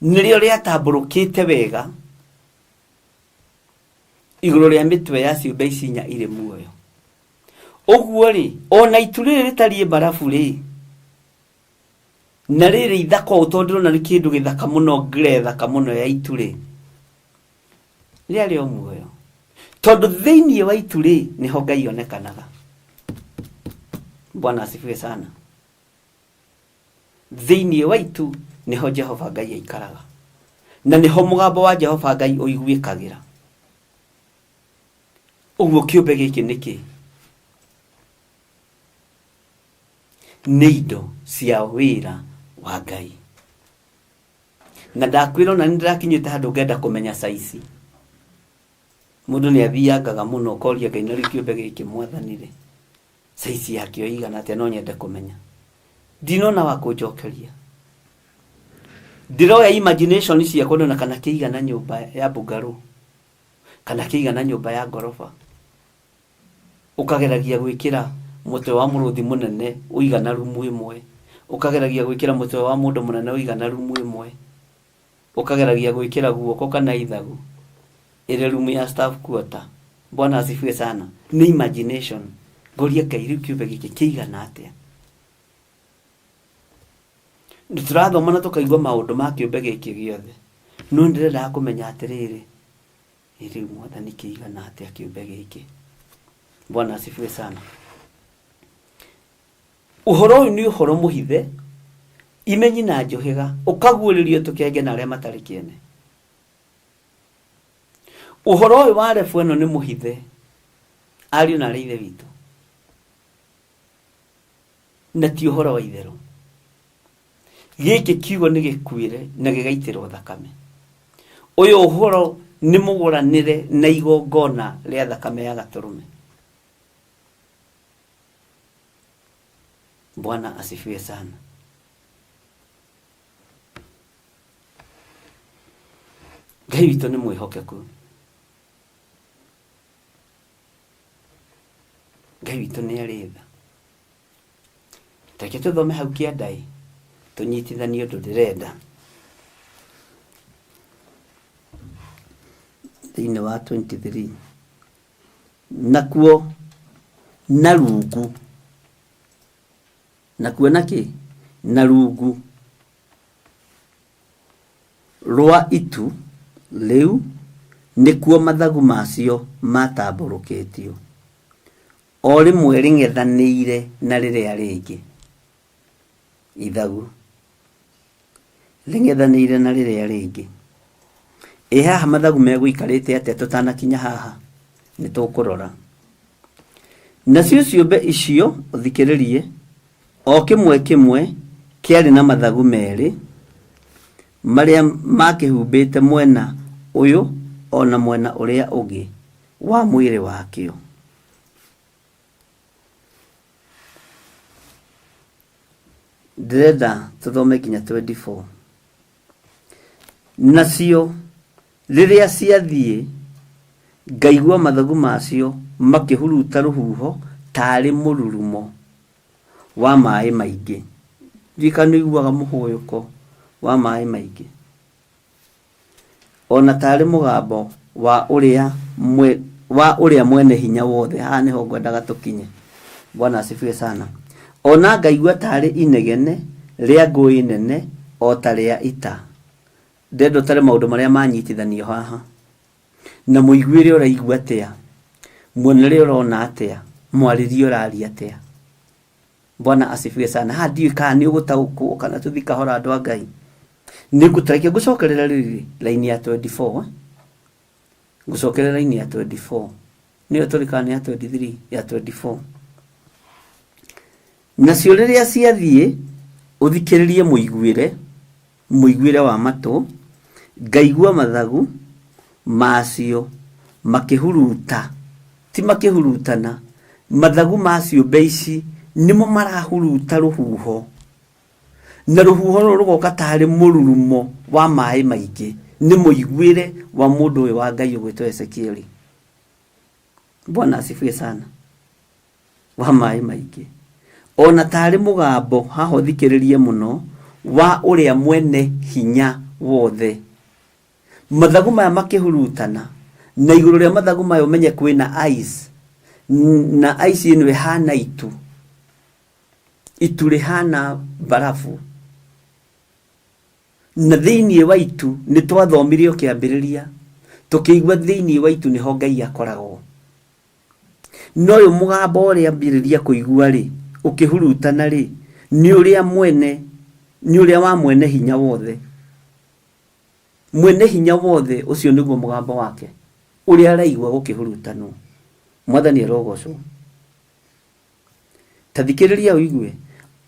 nĩrĩo rĩatambũrũkĩte wega igũrũ rĩa mĩtwe ya ciũmbe ici inya irĩ muoyo. Ũguo rĩ, ona itu rĩrĩ rĩtariĩ mbarabu rĩ, na rĩrĩ ithaka ũũ tondũ ndĩrona nĩ kĩndũ gĩthaka mũno, ngre thaka mũno ya itu rĩ, rĩarĩ o muoyo. Tondũ thĩinĩ wa itu rĩ, nĩho Ngai onekanaga. Bwana asifiwe sana. Thĩinĩ wa itu nĩho Jehova Ngai aikaraga, na nĩho mũgambo wa Jehova Ngai ũiguĩkagĩra. Ũguo kĩũmbe gĩkĩ nĩ kĩ? Nĩ indo cia wĩra wa Ngai. Na ndakwĩra ona nĩ ndĩrakinyĩte handũ ngenda kũmenya caici. Mũndũ nĩ athiangaga mũno ũkoria Ngai, na rĩu kĩũmbe gĩkĩ mwathani rĩ, caici yakĩo ĩigana atĩa? No nyende kũmenya. Ndinona wa kũnjokeria. Ndĩroya imagination ciakwa ndona kana kĩigana nyũmba ya bungalow, kana kĩigana nyũmba ya ngoroba. Ũkageragia gwĩkĩra mũtwe wa mũrũthi mũnene ũigana rumu ĩmwe, ũkageragia gwĩkĩra mũtwe wa mũndũ mũnene ũigana rumu ĩmwe, ũkageragia gwĩkĩra guoko kana ithagu ĩrĩ rumu ya staff quarter. Bwana asifiwe sana. Nĩ imagination. Ngoria Ngai, rĩu kĩũmbe gĩkĩ kĩigana atĩa? Tũrathoma na tũkaigua maũndũ ma kĩũmbe gĩkĩ gĩothe, no ndĩrendaga kũmenya atĩrĩrĩ, rĩu mwathani kĩigana atĩa kĩũmbe gĩkĩ? Bwana asifiwe sana. Ũhoro ũyũ nĩ ũhoro mũhithe, imenyi na njũhĩga, ũkaguũrĩrio tũkenge na arĩa matarĩ kĩene. Ũhoro ũyũ wa rebu ĩno nĩ mũhithe, ariũ na arĩa ithe witũ, na ti ũhoro wa itherũ. Gĩkĩ kiugo nĩ gĩkuĩre na gĩgaitĩrwo thakame. Ũyũ ũhoro nĩ mũgũranĩre na igongona rĩa thakame ya gatũrũme. Bwana asifiwe sana. Ngai witũ nĩ mwĩhokeku. Ngai witũ nĩ arĩ tha. Reke tũthome hau kĩanda-ĩ, tũnyitithanie ũndũ ndĩrenda. Thĩinĩ wa 23. Nakuo na rungu, nakuo na kĩ? Na rungu rwa itu rĩu nĩkuo mathagu macio matambũrũkĩtio, o rĩmwe rĩng'ethanĩire na rĩrĩa rĩngĩ. Ithagu rĩng'ethanĩire na rĩrĩa rĩngĩ. Ĩ haha mathagu megũikarĩte atĩa tũtanakinya haha? Nĩ tũkũrora. Nacio ciũmbe icio, ũthikĩrĩrie, o kĩmwe kĩmwe kĩarĩ na mathagu merĩ, marĩa makĩhumbĩte mwena ũyũ o na mwena ũrĩa ũngĩ wa mwĩrĩ wakĩo. Ndĩrenda tũthome nginya 24. Nacio rĩrĩa ciathiĩ, ngaigua mathagu macio makĩhuruta rũhuho tarĩ mũrurumo wa maĩ maingĩ. Ndiũĩ kana nĩũiguaga mũhũyũko wa maĩ maingĩ. O na tarĩ mũgambo wa ũrĩa mwe, wa ũrĩa mwene hinya wothe. Haha nĩho ngwendaga tũkinye. Bwana asifiwe sana. O na ngaigua tarĩ inegene rĩa ngũĩ nene o ta rĩa ita. Ndĩrenda ũtare maũndũ marĩa manyitithanio haha. Na mũiguĩre ũraigua atĩa? Muonere ũrona atĩa? Mwarĩrie ũraria atĩa? Bwana asifiwe sana. Haha ndiũĩ kana nĩ ũgũtaũkwo kana tũthiĩ kahora andũ a Ngai. Nĩ ngũtareke ngũcokerera rĩrĩ raini ya 24. Ngũcokerera raini ya 24. Nĩyo tũrĩ kana nĩ ya 23? Ya 24. Nacio rĩrĩa ciathiĩ, ũthikĩrĩrie mũiguĩre, mũiguĩre wa matũ, ngaigua mathagu macio makĩhuruta, ti makĩhurutana, mathagu ma ciũmbe ici nĩmo marahuruta rũhuho, na rũhuho rũrũ rũgoka tarĩ mũrurumo wa maĩ maingĩ. Nĩ mũiguĩre wa mũndũ ũyũ wa Ngai ũgwĩtwo Ezekieli. Bwana asifiwe sana. Wa maĩ maingĩ. Ona tarĩ mũgambo, haha ũthikĩrĩrie mũno, wa ũrĩa mwene hinya wothe. Mathagu maya makĩhurutana, na igũrũ rĩa mathagu maya ũmenye kwĩna ice, na ice ĩno ĩhana itu, itu rĩhana mbarabu. Na thĩinĩ wa itu nĩ twathomire o kĩambĩrĩria, tũkĩigua thĩinĩ wa itu nĩho Ngai akoragwo. No ũyũ mũgambo ũrĩa ambĩrĩria kũigua rĩ, ũkĩhurutana rĩ, nĩ ũrĩa mwene, nĩ ũrĩa wa mwene hinya wothe. Mwene hinya wothe ũcio nĩguo mũgambo wake, ũrĩa araigua gũkĩhurutanwo. Mwathani arogocwo. Ta thikĩrĩria ũigue,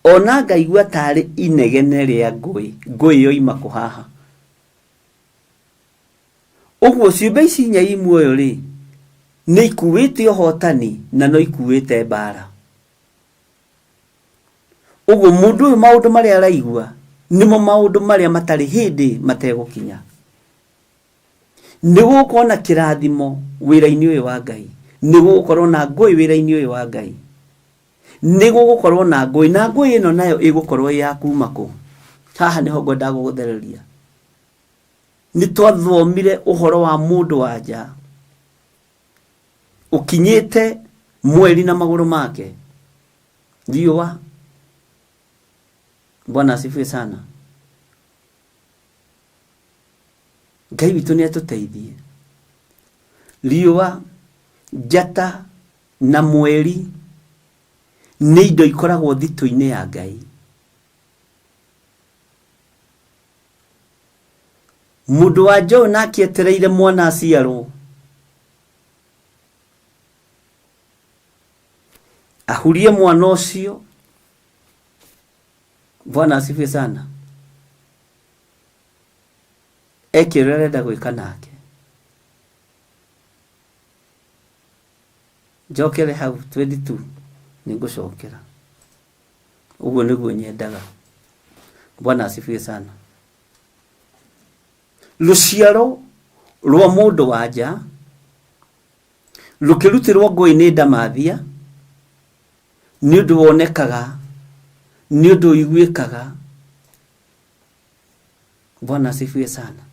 ona ngaigua tarĩ inegene rĩa ngũĩ, ngũĩ yoima kũ haha. Ũguo ciũmbe ici inya i muoyo rĩ, nĩ ikuĩte ũhotani na no ikuĩte mbara. Ũguo mũndũ ũyũ maũndũ marĩa araigua nĩmo maũndũ marĩa matarĩ hĩndĩ mategũkinya. Nĩ gũgũkorwo na kĩrathimo wĩra-inĩ ũyũ wa Ngai, nĩ gũgũkorwo na ngũĩ wĩra-inĩ ũyũ wa Ngai, nĩ gũgũkorwo na ngũĩ, na ngũĩ ĩno nayo ĩgũkorwo ĩ ya kuma kũ? Haha nĩho ngwendaga gũgũthereria. Nĩ twathomire ũhoro wa mũndũ wa nja ũkinyĩte mweri na magũrũ make, riũa. Bwana asifiwe sana. Ngai witũ nĩ atũteithie. Riũa, njata na mweri nĩ indo ikoragwo thitũ-inĩ ya Ngai. Mũndũ wa nja ũyũ nake etereire mwana aciarwo, ahurie mwana ũcio. Bwana asifiwe sana. Eke ũrĩa arenda gwĩka nake. Njokere hau 22 nĩngũcokera. Ũguo nĩguo nyendaga. Bwana asifiwe sana. Rũciaro rwa mũndũ wa nja rũkĩrutĩrwo ngũĩ nĩ ndamathia, nĩ ũndũ wonekaga, nĩ ũndũ ũiguĩkaga. Bwana asifiwe sana.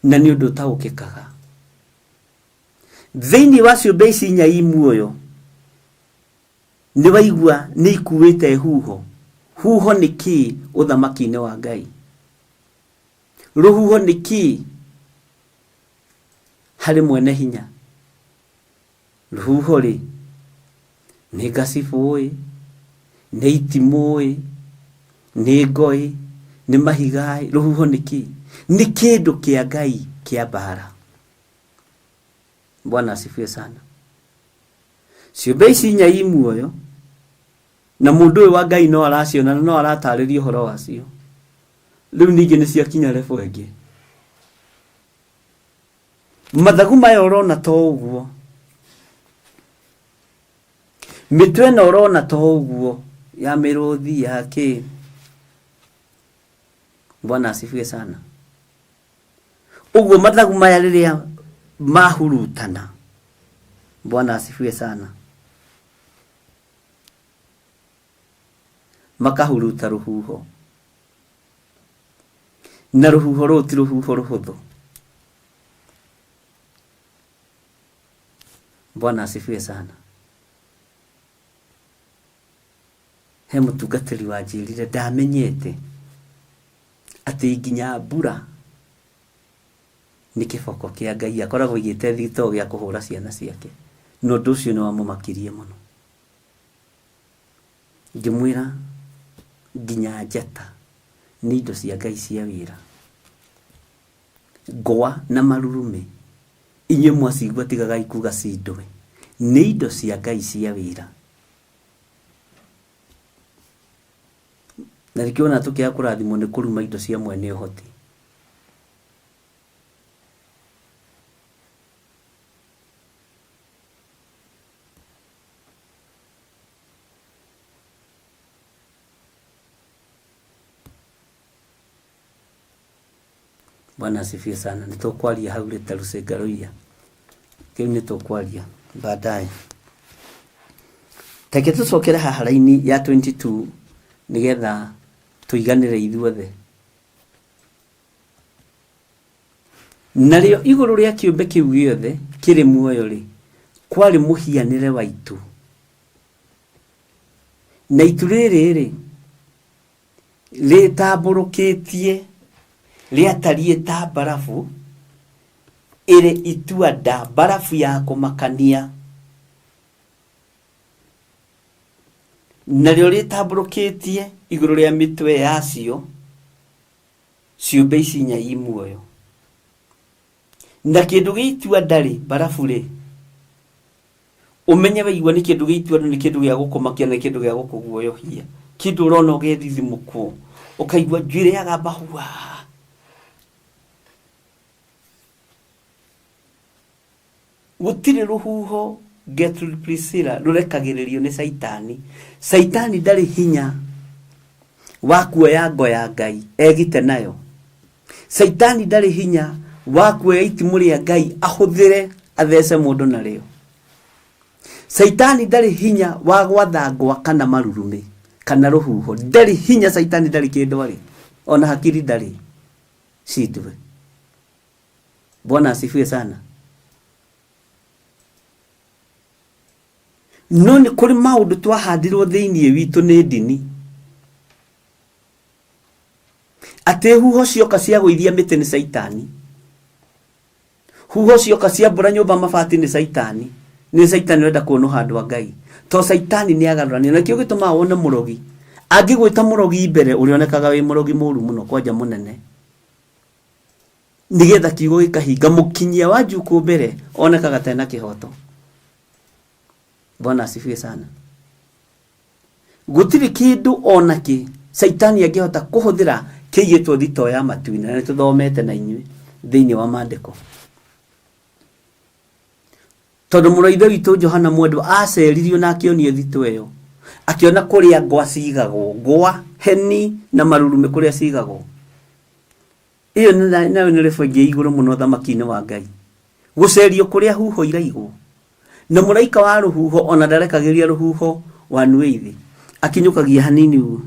Na nĩ ũndũ ũtaũkĩkaga. Thĩinĩ wa ciũmbe ici inya i muoyo, nĩ waigua nĩ ikuĩte huho. Huho nĩ kĩĩ ũthamaki-inĩ wa Ngai? Rũhuho nĩ kĩĩ harĩ mwene hinya? Rũhuho rĩ, nĩ ngacibũ-ĩ, nĩ itimũ-ĩ, nĩ ngoi, nĩ mahiga-ĩ. Rũhuho nĩ kĩĩ? Nĩ kĩndũ kĩa Ngai kĩa mbara. Bwana asifiwe sana. Ciũmbe ici inya i muoyo, na mũndũ ũyũ wa Ngai no araciona na no aratarĩria ũhoro wacio. Rĩu ningĩ nĩ ciakinya level ĩngĩ. Mathagu maya ũrona to ũguo, mĩtwe ĩno ũrona to ũguo, ya mĩrũthi ya kĩ. Bwana asifiwe sana. Ũguo mathagu maya rĩrĩa mahurutana, Bwana asifiwe sana, makahuruta rũhuho, na rũhuho rũu ti rũhuho rũhũthũ. Bwana asifiwe sana. He mũtungatĩri wanjĩrire ndamenyete atĩ nginya mbura nĩ kĩboko kĩa Ngai, akoragwo aigĩte thitoo gĩa kũhũra ciana ciake, na ũndũ ũcio nĩ wamũmakirie mũno. Ngĩmwĩra nginya njata nĩ indo cia Ngai cia wĩra. Ngwa na marurumĩ, inyuĩ mwacigua tigagai kuga cindwe, nĩ indo cia Ngai cia wĩra. Na nĩkĩo ona tũkĩaga kũrathimwo nĩ kũruma indo cia mwene ũhoti. Bwana asifiwe sana. Nĩ tũkwaria hau rĩta rũcinga rũiya. Kĩu nĩ tũkwaria baadaye. Reke tũcokere haha raini ya 22 nĩgetha tũiganĩre ithuothe. Narĩo igũrũ rĩa kĩũmbe kĩu gĩothe kĩrĩ muoyo-rĩ, kwarĩ mũhianĩre wa itu. Na itu rĩrĩ-rĩ, rĩtambũrũkĩtie rĩatariĩ ta mbarabu ĩrĩ itua-nda, mbarabu ya kũmakania. Narĩo rĩtambũrũkĩtie igũrũ rĩa mĩtwe yacio ciũmbe ici inya i muoyo. Na kĩndũ gĩa itua nda-rĩ, mbarabu-rĩ, ũmenye waigua nĩ kĩndũ gĩa itua nda nĩ kĩndũ gĩa gũkũmakia na nĩ kĩndũ gĩa gũkũguoyohia. Kĩndũ ũrona ũgethithimũkwo, ũkaigua njuĩrĩ yagamba huaa. Gũtirĩ rũhuho Gertrude Priscilla rũrekagĩrĩrio nĩ Caitani. Caitani ndarĩ hinya wa kuoya ngo ya Ngai egite nayo. Caitani ndarĩ hinya wa kuoya itimũ rĩa Ngai ahũthĩre athece mũndũ narĩo. Caitani ndarĩ hinya wa gwatha ngwa kana marurumĩ kana rũhuho. Ndarĩ hinya, Caitani ndarĩ kĩndũ arĩ. Ona hakiri ndarĩ. Shindwe. Bwana asifiwe sana. No nĩ kũrĩ maũndũ twahandirwo thĩinĩ witũ nĩ ndini atĩ huho cioka ciagũithia mĩtĩ nĩ caitani huho cioka ciambũra nyũmba mabati nĩ caitani nĩ caitani ũrenda kuonũha andũ a ngai to caitani nĩ agarũranio nakĩo gĩtũmaga wone mũrogi angĩgwĩta mũrogi mbere ũrĩonekaga wĩ mũrogi mũru mũno kwanja mũnene Nĩgetha kiugo gĩkahinga mũkinyia wa njukũ mbere onekaga ta ena kĩhoto. Bwana asifiwe sana. Gũtirĩ kĩndũ ona kĩ Caitani angĩhota kũhũthĩra kĩigĩtwo thitoo ya matu-inĩ, na nĩtũthomete na inyuĩ thĩinĩ wa maandĩko. Tondũ mũrũ wa ithe witũ Johana mwendwa aceririo na akĩonio thitoo ĩyo, akĩona kũrĩa ngwa cigagwo, ngwa, heni na marurumĩ kũrĩa cigagwo. Ĩyo nayo nĩ rĩbo ĩngĩ igũrũ mũno ũthamaki-inĩ wa Ngai. Gũcerio kũrĩa huho iraigwo. Na mũraika wa rũhuho ona ndarekagĩria rũhuho wanuĩ thĩ. Akinyũkagia hanini ũguo.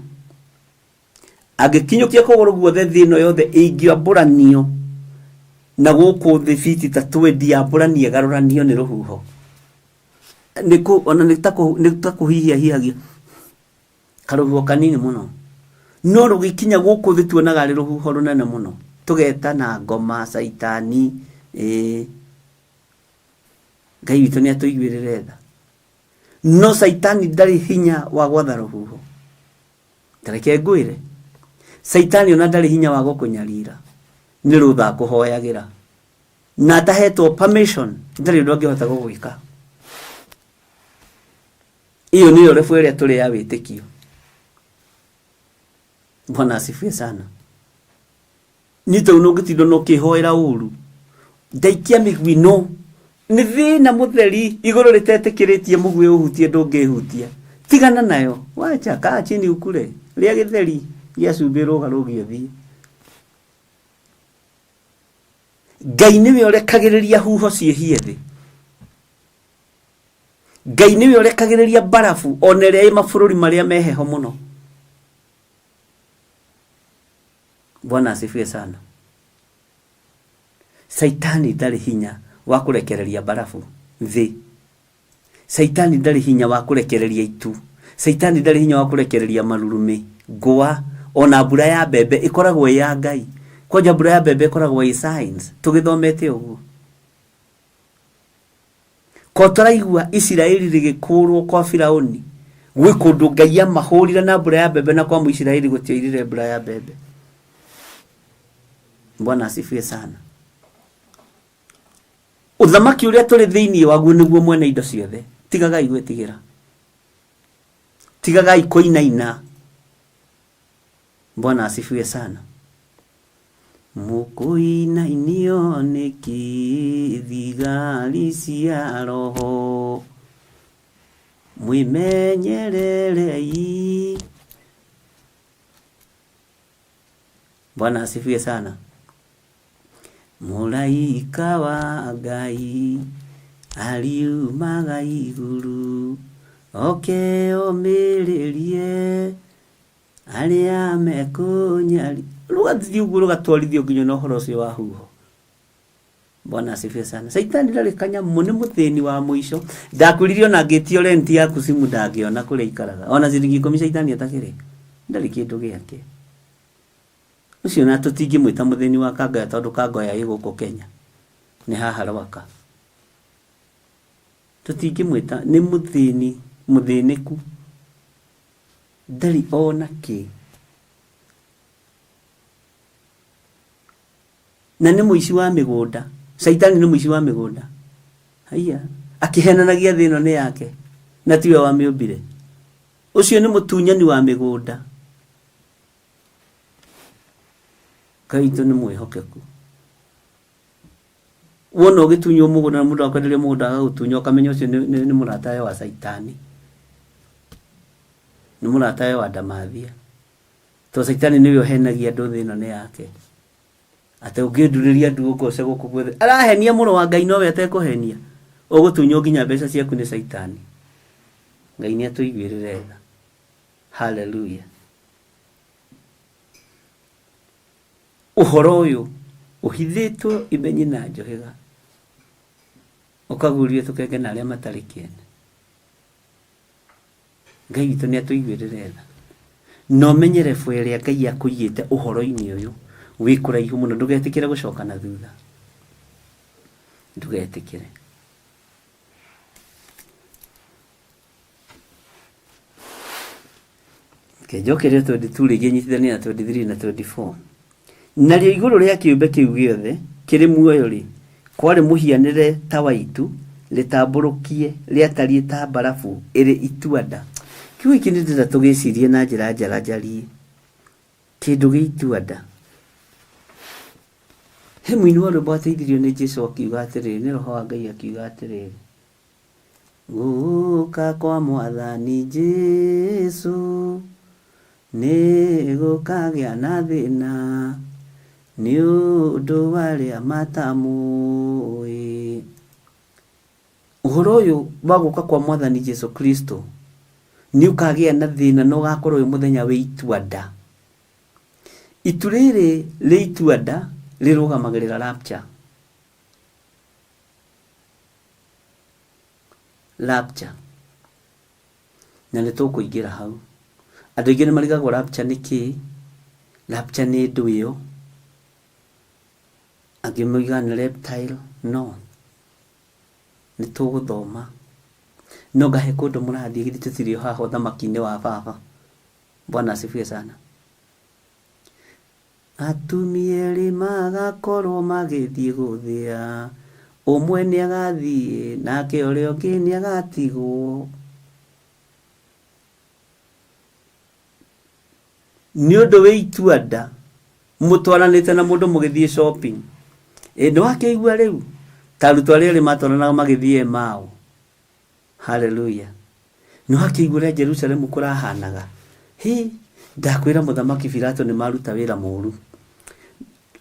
Angĩkinyũkia kũgũrũ guothe thĩ ĩno yothe ĩngĩambũranio na gũkũ thĩ fiti ta twendi yambũranie ĩgarũranio nĩ rũhuho. Nĩ kũ, ona nĩ ta kũhihia hihagia. Karũhuho kanini mũno. No rũgĩkinya gũkũ thĩ tuonaga arĩ rũhuho rũnene mũno. Tũgetana ngoma, caitani, ĩĩ. Ngai witũ nĩ atũiguĩrĩre tha. No caitani ndarĩ hinya wa gwatha rũhuho. Ta reke ngwĩre, caitani ona ndarĩ hinya wa gũkũnyarira. Nĩ rũtha akũhoyagĩra. Na atahetwo permission, ndarĩ ũndũ angĩhota gũgwĩka. Ĩyo nĩyo level ĩrĩa tũrĩ ya wĩtĩkio. Bwana asifiwe sana. Niĩ tondũ no ngĩtinda no kĩhoera ũru ndaikia mĩguĩ no nĩ thĩna mũtheri igũrũ rĩtetĩkĩrĩtie mũguĩ ũhutie ndũngĩhutia tigana nayo wacha kaa chini ukure rĩa gĩtheri gĩa cumbĩ rũgarũgie ũthiĩ Ngai nĩwe ũrekagĩrĩria huho ciĩhie thĩ Ngai nĩwe ũrekagĩrĩria mbarabu ona ĩrĩa ĩ mabũrũri marĩa me heho mũno. Bwana asifiwe sana. Saitani ndarĩ hinya wa kũrekereria mbarabu thĩ. Saitani ndarĩ hinya wa kũrekereria itu. Saitani ndarĩ hinya wa kũrekereria marurumĩ, ngũa, ona mbura ya mbembe ĩkoragwo ĩ ya Ngai. Kwanja mbura ya mbembe ĩkoragwo ĩ science, tũgĩthomete ũguo. Ko tũraigua Isiraeli rĩgĩkũũrwo kwa Firaũni, gwĩ kũndũ Ngai amahũrire na mbura ya mbembe na kwa Mũisiraeli gũtiaurire mbura ya mbembe. Bwana asifiwe sana. Ũthamaki ũrĩa tũrĩ thĩinĩ waguo nĩguo mwene indo ciothe. Tigagai gwĩtigĩra. Tigagai kũinaina. Bwana asifiwe sana. Mũkũinainio nĩkĩ thigari cia roho? Mwĩmenyererei. Bwana asifiwe sana. Mũraika wa Ngai ariumaga igũrũ oke omĩrĩrie arĩa mekũnyari rũgathiĩ ũguo rũgatwarithio nginya na ũhoro ũcio wa huho. Bwana asifiwe sana. Saitani ndarĩ kanyamũ, nĩ mũthĩni wa mũico. Ndakwĩrire ona angĩtio rent yaku simu ndangĩona kũrĩa aikaraga. Ona ciringi ikũmi Saitani atakĩrĩ. Ndarĩ kĩndũ gĩake. Ũcio na tũtingĩmwĩta mũthĩni wa Kangoya tondũ Kangoya ĩ gũkũ Kenya. Nĩ haha Rwaka. Tũtingĩmwĩta nĩ mũthĩni, mũthĩnĩku. Ndarĩ ona kĩ. Na nĩ mũici wa mĩgũnda. Caitani nĩ mũici wa mĩgũnda. Haiya. Akĩhenanagia thĩ ĩno nĩ yake. Na tiwe wamĩũmbire. Ũcio nĩ mũtunyani wa mĩgũnda. Ngai witũ nĩ mwĩhokeku. Wona ũgĩtunywo mũgũnda na mũndũ akwenderia mũgũnda agagũtunya ũkamenya ũcio nĩ, nĩ, nĩ mũratawe wa caitani. Nĩ mũratawe wa ndamathia. Tondũ caitani nĩwe ũhenagia andũ thĩ ĩno nĩ yake. Atĩ ũngĩndurĩria ndu ũngoce gũkũ guothe. Arahenia mũrũ wa Ngai nowe atekũhenia. Ũgũtunywo nginya mbeca ciaku nĩ caitani. Ngai nĩ atũiguĩrĩre tha. Hallelujah. Ũhoro ũyũ ũhithĩtwo imenyi na njũhĩga, ũkaguũrio tũkenge na arĩa matarĩ kĩene. Ngai witũ nĩ atũiguĩrĩre tha. Na ũmenye level ĩrĩa Ngai akũigĩte ũhoro-inĩ ũyũ wĩ kũraihu mũno, ndũgetĩkĩre gũcoka na thutha, ndũgetĩkĩre. Reke njokerie 22 rĩngĩ nyitithanie na 23 na 24. Narĩo igũrũ rĩa kĩũmbe kĩu gĩothe kĩrĩ muoyo-rĩ, kwarĩ mũhianĩre ta wa itu rĩtambũrũkie rĩatariĩ ta mbarabu ĩrĩ itua-nda. Kiugo gĩkĩ nĩ ndĩrenda tũgĩcirie na njĩra njaranjarie. Kĩndũ gĩ itua-nda. He mũini wa rwĩmbo wateithirio nĩ Jesu akiuga atĩrĩrĩ, nĩ Roho wa Ngai akiuga atĩrĩrĩ, Gũka kwa Mwathani Jesu nĩ gũkagĩa na thĩna nĩ ũndũ wa arĩa matamũĩ. Ũhoro ũyũ wa gũka kwa Mwathani Jesu Kristo nĩ ũkagĩa na thĩna na ũgakorwo wĩ mũthenya wĩ itua nda. Itu rĩrĩ rĩ itua nda rĩrũgamagĩrĩra rapture. Rapture. Na nĩ tũkũingĩra hau. Andũ aingĩ nĩ marigagwo rapture nĩ kĩĩ, rapture nĩ ndũ ĩyo, angĩ moigaga nĩ reptile, no. Nĩ tũgũthoma. No ngahe kũndũ mũrathiĩ githĩ tũtirĩ o haha ũthamaki-inĩ wa baba. Bwana asifiwe sana. Atumia erĩ magakorwo magĩthiĩ gũthĩa, ũmwe nĩagathiĩ nake ũrĩa ũngĩ nĩagatigwo. Nĩ ũndũ wĩ itua nda mũtwaranĩte na mũndũ mũgĩthiĩ shopping. Ĩ nĩwakĩigua rĩu ta arutwo arĩa erĩ matwaranaga magĩthiĩ Emau. Haleluya. Nĩ wakĩigua ũrĩa Jerusalemu kũrahanaga? Hĩ, ndakwĩra mũthamaki Pilato nĩ maruta wĩra mũru.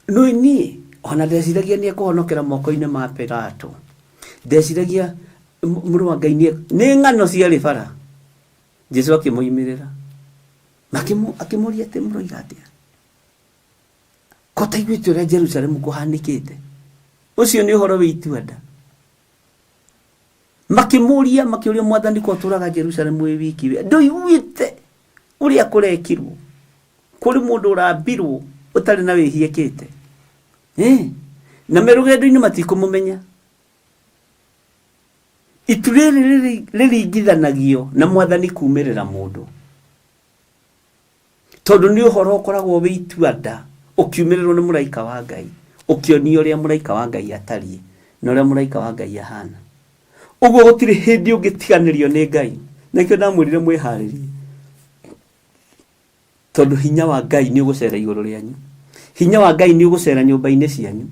Nũĩ niĩ, ona ndeciragia nĩ ekũhonokera moko-inĩ ma Pilato. Ndeciragia mũrũ wa Ngai nĩ ng'ano ciarĩ bara. Jesu akĩmoimĩrĩra. Akĩmũria atĩ mũroiga atĩa? Ko taiguĩte ũrĩa Jerusalemu kũhanĩkĩte? Ũcio nĩ ũhoro wĩ itua nda. Makĩmũria, makĩũria Mwathani ko ũtũraga Jerusalemu wĩ wiki we? Ndũiguĩte ũrĩa kũrekirwo? Kũrĩ mũndũ ũrambirwo ũtarĩ na wĩhia ekĩte. Eh, na me rũgendo-inĩ matikũmũmenya. Itu rĩrĩ rĩringithanagio na Mwathani kumĩrĩra mũndũ. Tondũ nĩ ũhoro ũkoragwo wĩ itua nda ũkiumĩrĩrwo nĩ mũraika wa Ngai, ũkĩonio ũrĩa mũraika wa Ngai atariĩ na ũrĩa mũraika wa Ngai ahana. Ũguo gũtirĩ hĩndĩ ũngĩtiganĩrio nĩ Ngai. Nĩkĩo ndamwĩrire mwĩharĩrie, tondũ hinya wa Ngai nĩ ũgũcera igũrũ rĩanyu, hinya wa Ngai nĩ ũgũcera nyũmba-inĩ cianyu.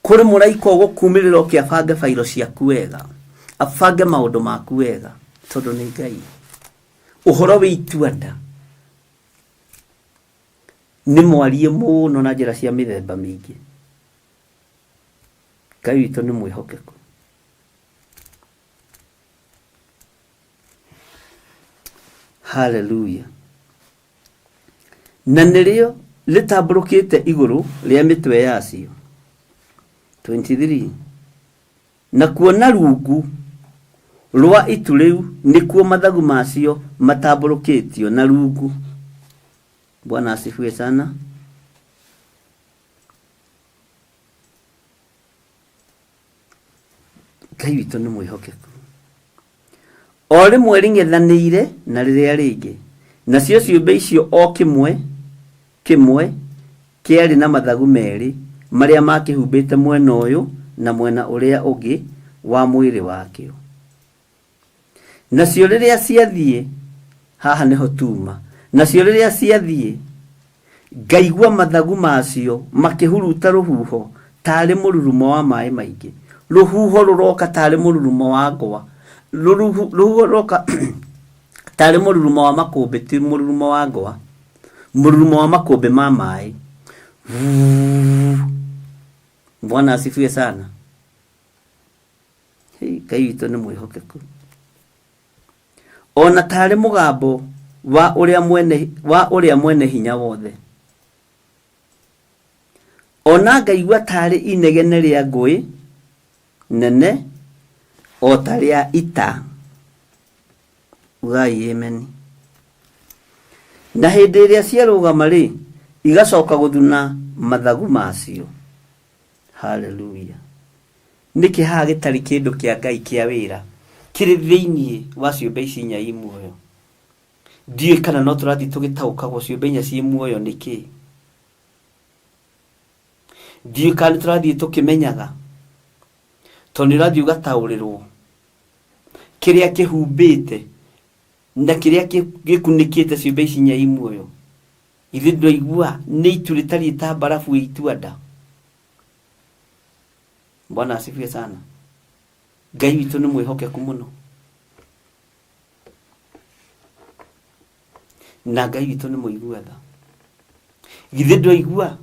Kũrĩ mũraika ũgũkumĩrĩra oke abange bairo ciaku wega, abange maũndũ maku wega, tondũ nĩ Ngai. Ũhoro wĩ itua nda. Nĩ mwariĩ mũno na njĩra cia mĩthemba mĩingĩ. Ngai witũ nĩ mwĩhokeku. Haleluya. Na nĩrĩo rĩtambũrũkĩte igũrũ rĩa mĩtwe yacio. 23 Nakuo na rungu rwa itu rĩu nĩkuo mathagu macio matambũrũkĩtio na rungu. Bwana asifiwe sana. Ngai witũ nĩ mwĩhokeku. O rĩmwe rĩng'ethanĩire na rĩrĩa rĩngĩ, nacio ciũmbe icio o kĩmwe kĩmwe kĩarĩ na mathagu merĩ marĩa maakĩhumbĩte mwena ũyũ na mwena ũrĩa ũngĩ wa mwĩrĩ wakĩo. Nacio rĩrĩa ciathiĩ, haha nĩho tuma, nacio rĩrĩa ciathiĩ, ngaigua mathagu macio makĩhuruta rũhuho tarĩ mũrurumo wa maĩ maingĩ. Rũhuho rũroka tarĩ mũrurumo wa ngwa. Rũhuho rũroka tarĩ mũrurumo wa makũmbĩ, ti mũrurumo wa ngwa. Mũrurumo wa makũmbĩ ma maĩ. Bwana asifiwe sana. Hei, Ngai witũ nĩ mwĩhokeku. O na tarĩ mũgambo wa ũrĩa mwene, wa ũrĩa mwene hinya wothe. O na ngaigua tarĩ inegene rĩa ngũĩ nene o ta rĩa ita. Ugai ameni. Na hĩndĩ ĩrĩa ciarũgama-rĩ, igacoka gũthuna mathagu macio. Haleluya. Nĩkĩ haha gĩtarĩ kĩndũ kĩa Ngai kĩa wĩra kĩrĩ thĩinĩ wa ciũmbe ici inya i muoyo? Ndiũĩ kana no tũrathiĩ tũgĩtaũkagwo ciũmbe inya ciĩ muoyo nĩ kĩĩ. Ndiũĩ kana nĩ tũrathiĩ tũkĩmenyaga, tondũ nĩ ũrathiĩ ũgataũrĩrwo kĩrĩa kĩhumbĩte na kĩrĩa gĩkunĩkĩte ciũmbe ici inya i muoyo. Ithuĩ ndwaigua nĩ itu rĩtariĩ ta mbarabu ĩ itua nda. Bwana asifiwe sana. Ngai witũ nĩ mwĩhokeku mũno. Na Ngai witũ nĩ mũigua tha. Githĩ ndwaigua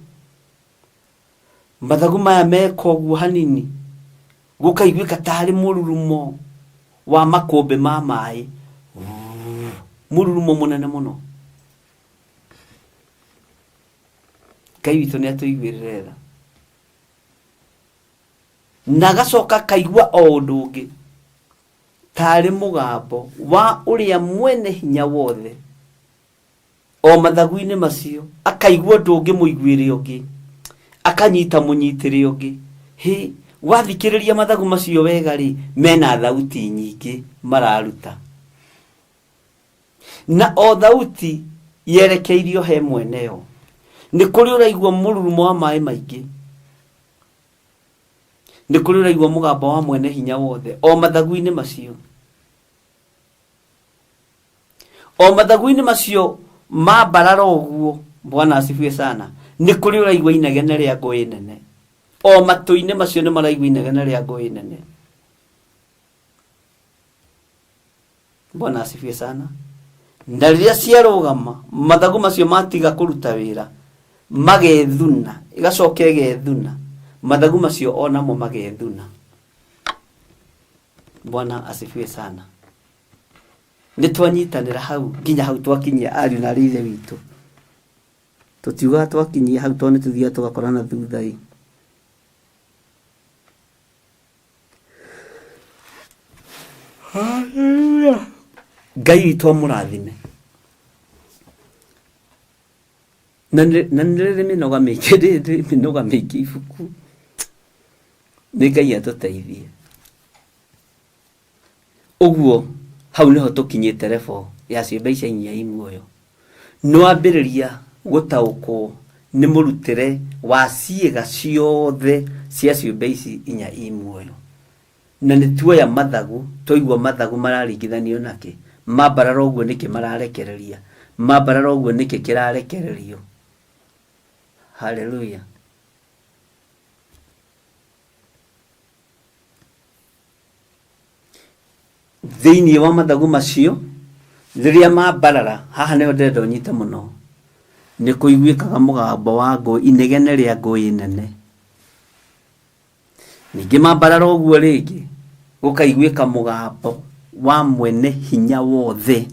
mathagu maya meka ũguo hanini gũkaiguĩka tarĩ mũrurumo wa makũmbĩ ma maĩ, mũrurumo mũnene mũno. Ngai witũ nĩ atũiguĩrĩre tha. Na agacoka akaigua o ũndũ ũngĩ tarĩ mũgambo wa ũrĩa mwene hinya wothe o mathagu-inĩ macio, akaigua ũndũ ũngĩ mũiguĩre ũngĩ, akanyita mũnyitĩre ũngĩ. Hĩ, wathikĩrĩria mathagu macio wega rĩ, mena thauti nyingĩ mararuta, na o thauti yerekeirio he mweneyo. Nĩ kũrĩ ũraigua mũrurumo wa maĩ maingĩ, nĩ kũrĩ ũraigua mũgambo wa mwene hinya wothe o mathagu-inĩ macio, o mathagu-inĩ macio mambarara ũguo. Bwana asifiwe sana. Nĩ kũrĩ ũraigua inegene rĩa ngũĩ nene, o matũ-inĩ macio nĩ maraigua inegene rĩa ngũĩ nene. Bwana asifiwe sana. Na rĩrĩa ciarũgama, mathagu macio matiga kũruta wĩra, magethuna, ĩgacoka ĩgethuna, mathagu macio onamo magethuna. Bwana asifiwe sana. Nĩ twanyitanĩra hau nginya hau twakinyia ariũ na arĩ ithe witũ. Tũtiugaga twakinyia hau tondũ nĩ tũthiaga tũgakorana thutha-ĩ. Hallelujah. Ngai witũ amũrathime. Na nĩ rĩrĩ mĩnoga mĩingĩ, rĩrĩ mĩnoga mĩingĩ ibuku. Nĩ Ngai atũteithie. Ũguo hau nĩho tũkinyĩte level ya ciũmbe ici inya i muoyo. Nĩwambĩrĩria gũtaũkwo nĩ mũrutĩre wa ciĩga ciothe cia ciũmbe ici inya i muoyo. Na nĩ tuoya mathagu, twaigua mathagu mararingithanio na kĩ? Mambarara ũguo nĩkĩ mararekereria? Mambarara ũguo nĩkĩ kĩrarekererio? Hallelujah. Thĩinĩ wa mathagu macio rĩrĩa mambarara, haha nĩho ndĩrenda ũnyite mũno, Nĩ kũiguĩkaga mũgambo wa ngũĩ, inegene rĩa ngũĩ nene. Ningĩ mambarara ũguo rĩngĩ, gũkaiguĩka mũgambo wa mwene hinya wothe.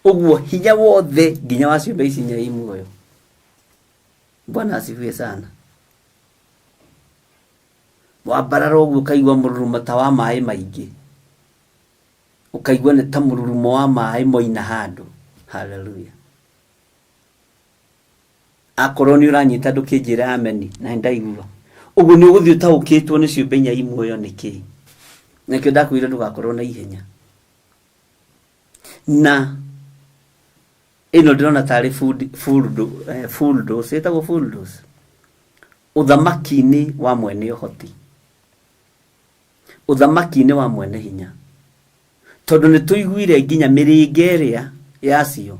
Ũguo hinya wothe nginya wa ciũmbe ici inya i muoyo. Bwana asifiwe sana. Wambarara ũguo ũkaigua mũrurumo ta wa maĩ maingĩ. Ũkaigua nĩ ta mũrurumo wa maĩ moina handũ. Haleluya. Akorwo nĩ ũranyita ndũkĩnjĩre ameni na nĩndaigua. Ũguo nĩ ũgũthiĩ ũtaũkĩtwo nĩ ciũmbe inya i muoyo nĩ kĩĩ. Nakĩo ndakwĩrire ndũgakorwo na ihenya. Na ĩno ndĩrona tarĩ full dose, ĩtagwo full dose. Ũthamaki-inĩ wa mwene ũhoti. Ũthamaki-inĩ wa mwene hinya. Tondũ nĩ tũiguire nginya mĩrĩnga ĩrĩa yacio,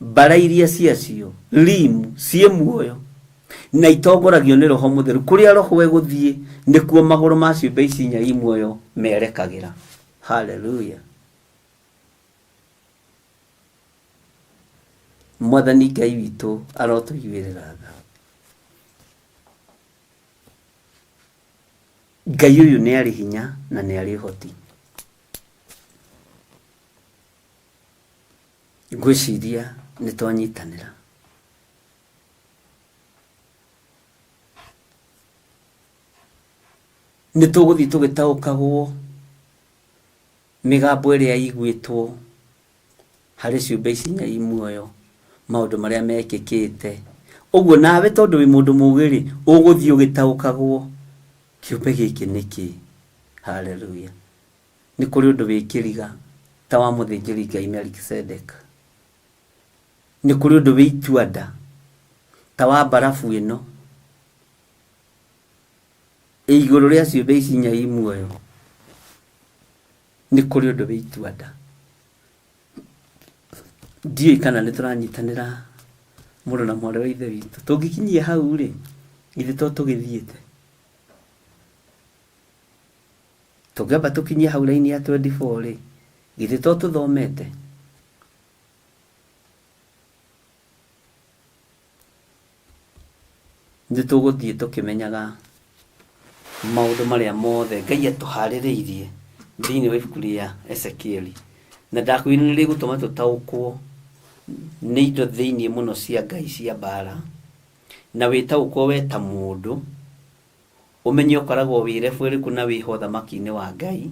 mbara iria ciacio, limu, ciĩ muoyo, na itongoragio nĩ Roho Mũtheru. Kũrĩa Roho egũthiĩ, nĩkuo magũrũ ma ciũmbe ici inya i muoyo merekagĩra. Haleluya. Mwathani Ngai witũ arotũiguĩrĩra tha. Ngai ũyũ nĩ arĩ hinya na nĩ arĩ ũhoti. Ngwĩciria nĩ twanyitanĩra. Nĩ tũgũthiĩ tũgĩtaũkagwo mĩgambo ĩrĩa iguĩtwo harĩ ciũmbe ici inya i muoyo, maũndũ marĩa mekĩkĩte. Ũguo nawe tondũ wĩ mũndũ mũgĩ-rĩ, ũgũthiĩ ũgĩtaũkagwo kĩũmbe gĩkĩ nĩ kĩ. Haleluya. Nĩ kũrĩ ũndũ wĩ kĩriga ta wa mũthĩnjĩri Ngai Melikisedek. Nĩ kũrĩ ũndũ wĩ itua-nda ta wa mbarabu ĩno ĩ igũrũ rĩa ciũmbe ici inya i muoyo. Nĩ kũrĩ ũndũ wĩ itua-nda. Ndiũĩ kana nĩ tũranyitanĩra mũrũ na mwarĩ wa Ithe witũ. Tũngĩkinyia hau-rĩ, githĩ to tũgĩthiĩte? Tũngĩamba tũkinyie hau raini ya 24 rĩ, githĩ to tũthomete? Nĩ tũgũthiĩ tũkĩmenyaga maũndũ marĩa mothe Ngai atũharĩrĩirie thĩinĩ wa ibuku rĩa Ezekieli. Na ndakwĩrire nĩ rĩgũtũma tũtaũkwo nĩ indo thĩinĩ mũno cia Ngai cia mbara, na wĩtaũkwo we ta mũndũ, ũmenye ũkoragwo wĩ level ĩrĩkũ na wĩho ũthamaki-inĩ wa Ngai.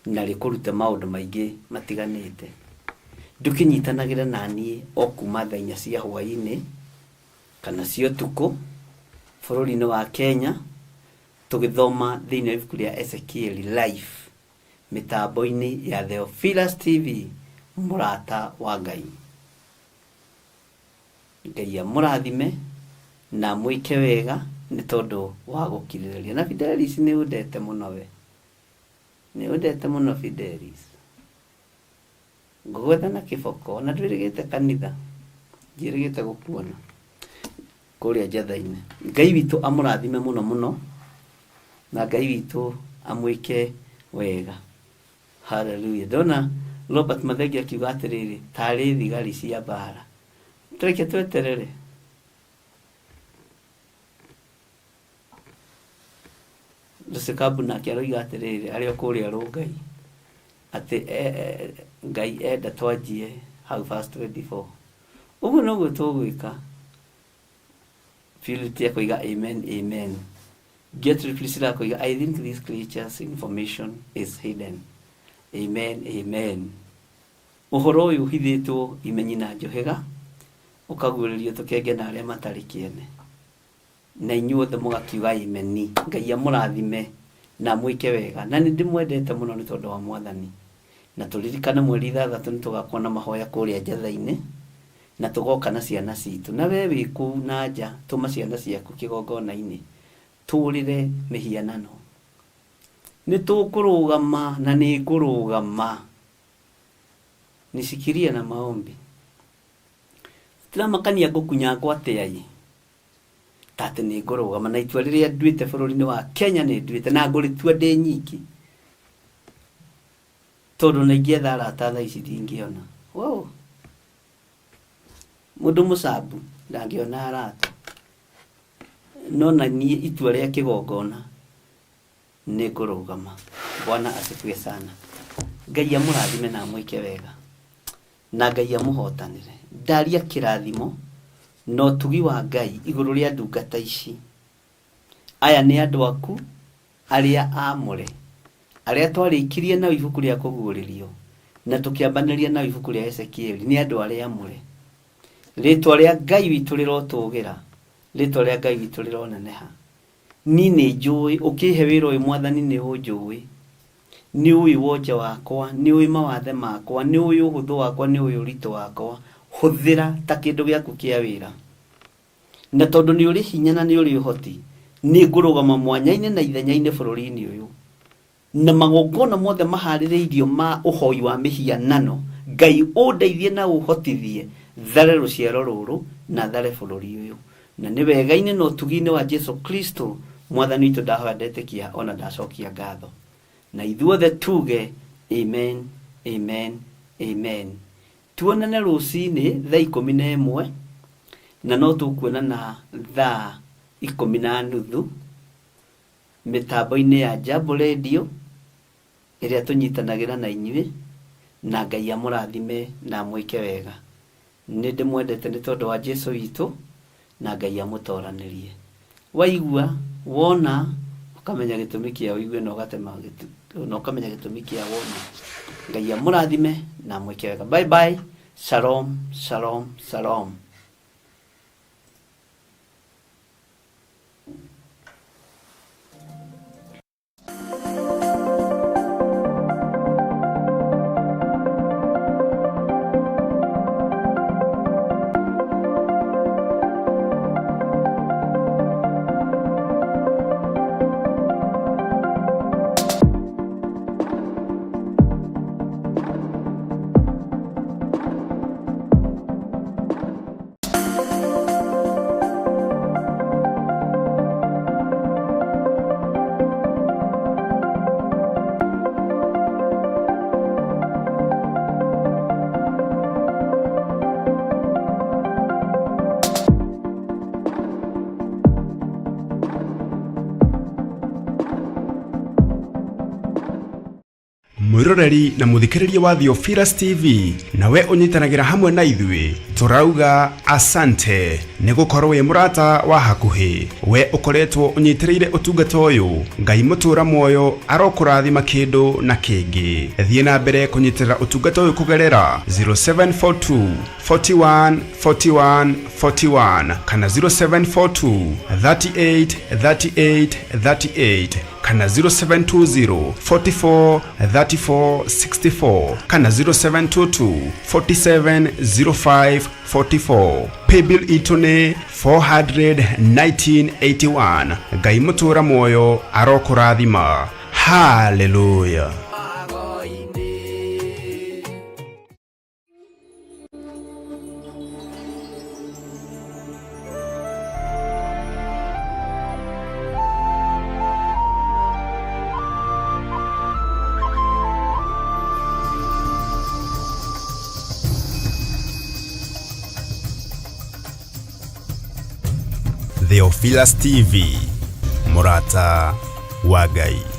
na rĩkũrute maũndũ maingĩ matiganĩte. Ndũkĩnyitanagĩre na niĩ o kuma thaa inya cia hwaĩ-inĩ kana cia ũtukũ bũrũri-inĩ wa Kenya tũgĩthoma thĩinĩ wa ibuku rĩa Ezekieli live mĩtambo-inĩ ya Theophilus TV mũrata wa Ngai. Ngai amũrathime na amwĩke wega nĩ tondũ wa gũkirĩrĩria. Na Fidelis nĩ ũndete mũno we. Nĩ ũndete mũno Fidelis. Ngũgwetha na kĩboko na ndwĩrĩgĩte kanitha. Njĩrĩgĩte gũkuona kũrĩa njatha-inĩ. Ngai witũ amũrathime mũno mũno na Ngai witũ amwĩke wega. Hallelujah. Ndona Robert Mathenge akiuga atĩrĩrĩ, tarĩ thigari cia mbara. Tũreke tweterere. Lusikabu nake aroiga atĩrĩrĩ, arĩ o kũrĩa Rũngai, atĩ Ngai enda twanjie hau verse 24. Ũguo noguo tũgwĩka. Purity akoiga amen, amen. Gertrude Priscilla akoiga I think this creature's information is hidden. Amen, amen. Ũhoro ũyũ ũhithĩtwo imenyi na njũhĩga, ũkaguũrĩrio tũkenge na arĩa matarĩ kĩene. Na inyuothe mũgakiuga Ameni. Ngai amũrathime na amwĩke wega. Na nĩ ndĩmwendete mũno nĩ tondũ wa Mwathani. Na tũririkane mweri ithathatũ nĩ tũgakorwo na mahoya kũrĩa Njatha-inĩ, na tũgoka na ciana citũ. Na we wĩ kũu na nja, tũma ciana ciaku kĩgongona-inĩ, tũũrĩre mĩhianano. Nĩ tũkũrũgama na nĩ ngũrũgama. Nishikilie na maombi. Gũtiramakania ngũkunyangwo atĩa-ĩ. Ta atĩ nĩ ngũrũgama na itua rĩrĩa nduĩte bũrũri-inĩ wa Kenya nĩ nduĩte na ngũrĩtua ndĩ nyiki tondũ na ingĩetha arata thaa ici ndingĩona. Wow. Mũndũ mũcambu ndangĩona arata. No na niĩ itua rĩa kĩgongona nĩ ngũrũgama. Bwana asifiwe sana. Ngai amũrathime na amwĩke wega. Na Ngai amũhotanĩre. Ndaria kĩrathimo na ũtugi wa Ngai igũrũ rĩa ndungata ici. Aya nĩ andũ aku arĩa aamũre, arĩa twarĩkirie nao ibuku rĩa Kũguũrĩrio na tũkĩambanĩria nao ibuku rĩa Ezekieli, nĩ andũ arĩa aamũre. Rĩĩtwa rĩa Ngai witũ rĩrotũgĩra, rĩĩtwa rĩa Ngai witũ rĩroneneha. Niĩ nĩ njũĩ, ũkĩhe wĩra ũyũ Mwathani nĩ ũnjũĩ. Nĩ ũĩ wonje wakwa, nĩ ũĩ mawathe makwa, nĩ ũĩ ũhũthũ wakwa, nĩ ũĩ ũritũ wakwa. Hũthĩra ta kĩndũ gĩaku kĩa wĩra. Na tondũ nĩ ũrĩ hinya na nĩ ũrĩ ũhoti, nĩ ngũrũgama mwanya-inĩ na ithenya-inĩ bũrũri-inĩ ũyũ. Na magongona mothe maharĩrĩirio ma ũhoi wa mĩhianano, Ngai ũndeithie na ũhotithie thare rũciaro rũrũ na thare bũrũri ũyũ. Na nĩ wega-inĩ na ũtugi-inĩ wa Jesu Kristo Mwathani witũ ndahoya ndetĩkia o na ndacokia ngatho. Na ithuothe tuge Amen, Amen, Amen. Tuonane rũcinĩ thaa 11, na no tũkuonana thaa 10:30 mĩtambo-inĩ ya Jambo Radio ĩrĩa tũnyitanagĩra na inyuĩ, na Ngai amũrathime na amwĩke wega. Nĩ ndĩmwendete nĩ tondũ wa Jesu witũ, na Ngai amũtoranĩrie. Waigua, wona, ũkamenya gĩtũmi kĩa ũigue na ũgatema na ũkamenya gĩtũmi kĩa wone. Ngai amũrathime na amwĩke wega. Bye bye. Shalom, shalom, shalom. Mwĩroreri na mũthikĩrĩria wa Theophilus TV, nawe ũnyitanagĩra hamwe na ithuĩ, tũrauga asante nĩ gũkorwo wĩ mũrata wa hakuhĩ. We ũkoretwo ũnyitĩrĩire ũtungata ũyũ, Ngai mũtũra muoyo arokũrathima kĩndũ na kĩngĩ. Thiĩ na mbere kũnyitĩrĩra ũtungata ũyũ kũgerera 0742 41 41 41 kana 0742 38 38 38 kana 0720 44 34 64 kana 0722 47 05 44. Paybill itũ nĩ 41981. Ngai mũtũra muoyo arokũrathima. Haleluya. Theophilus TV, mũrata wa Ngai.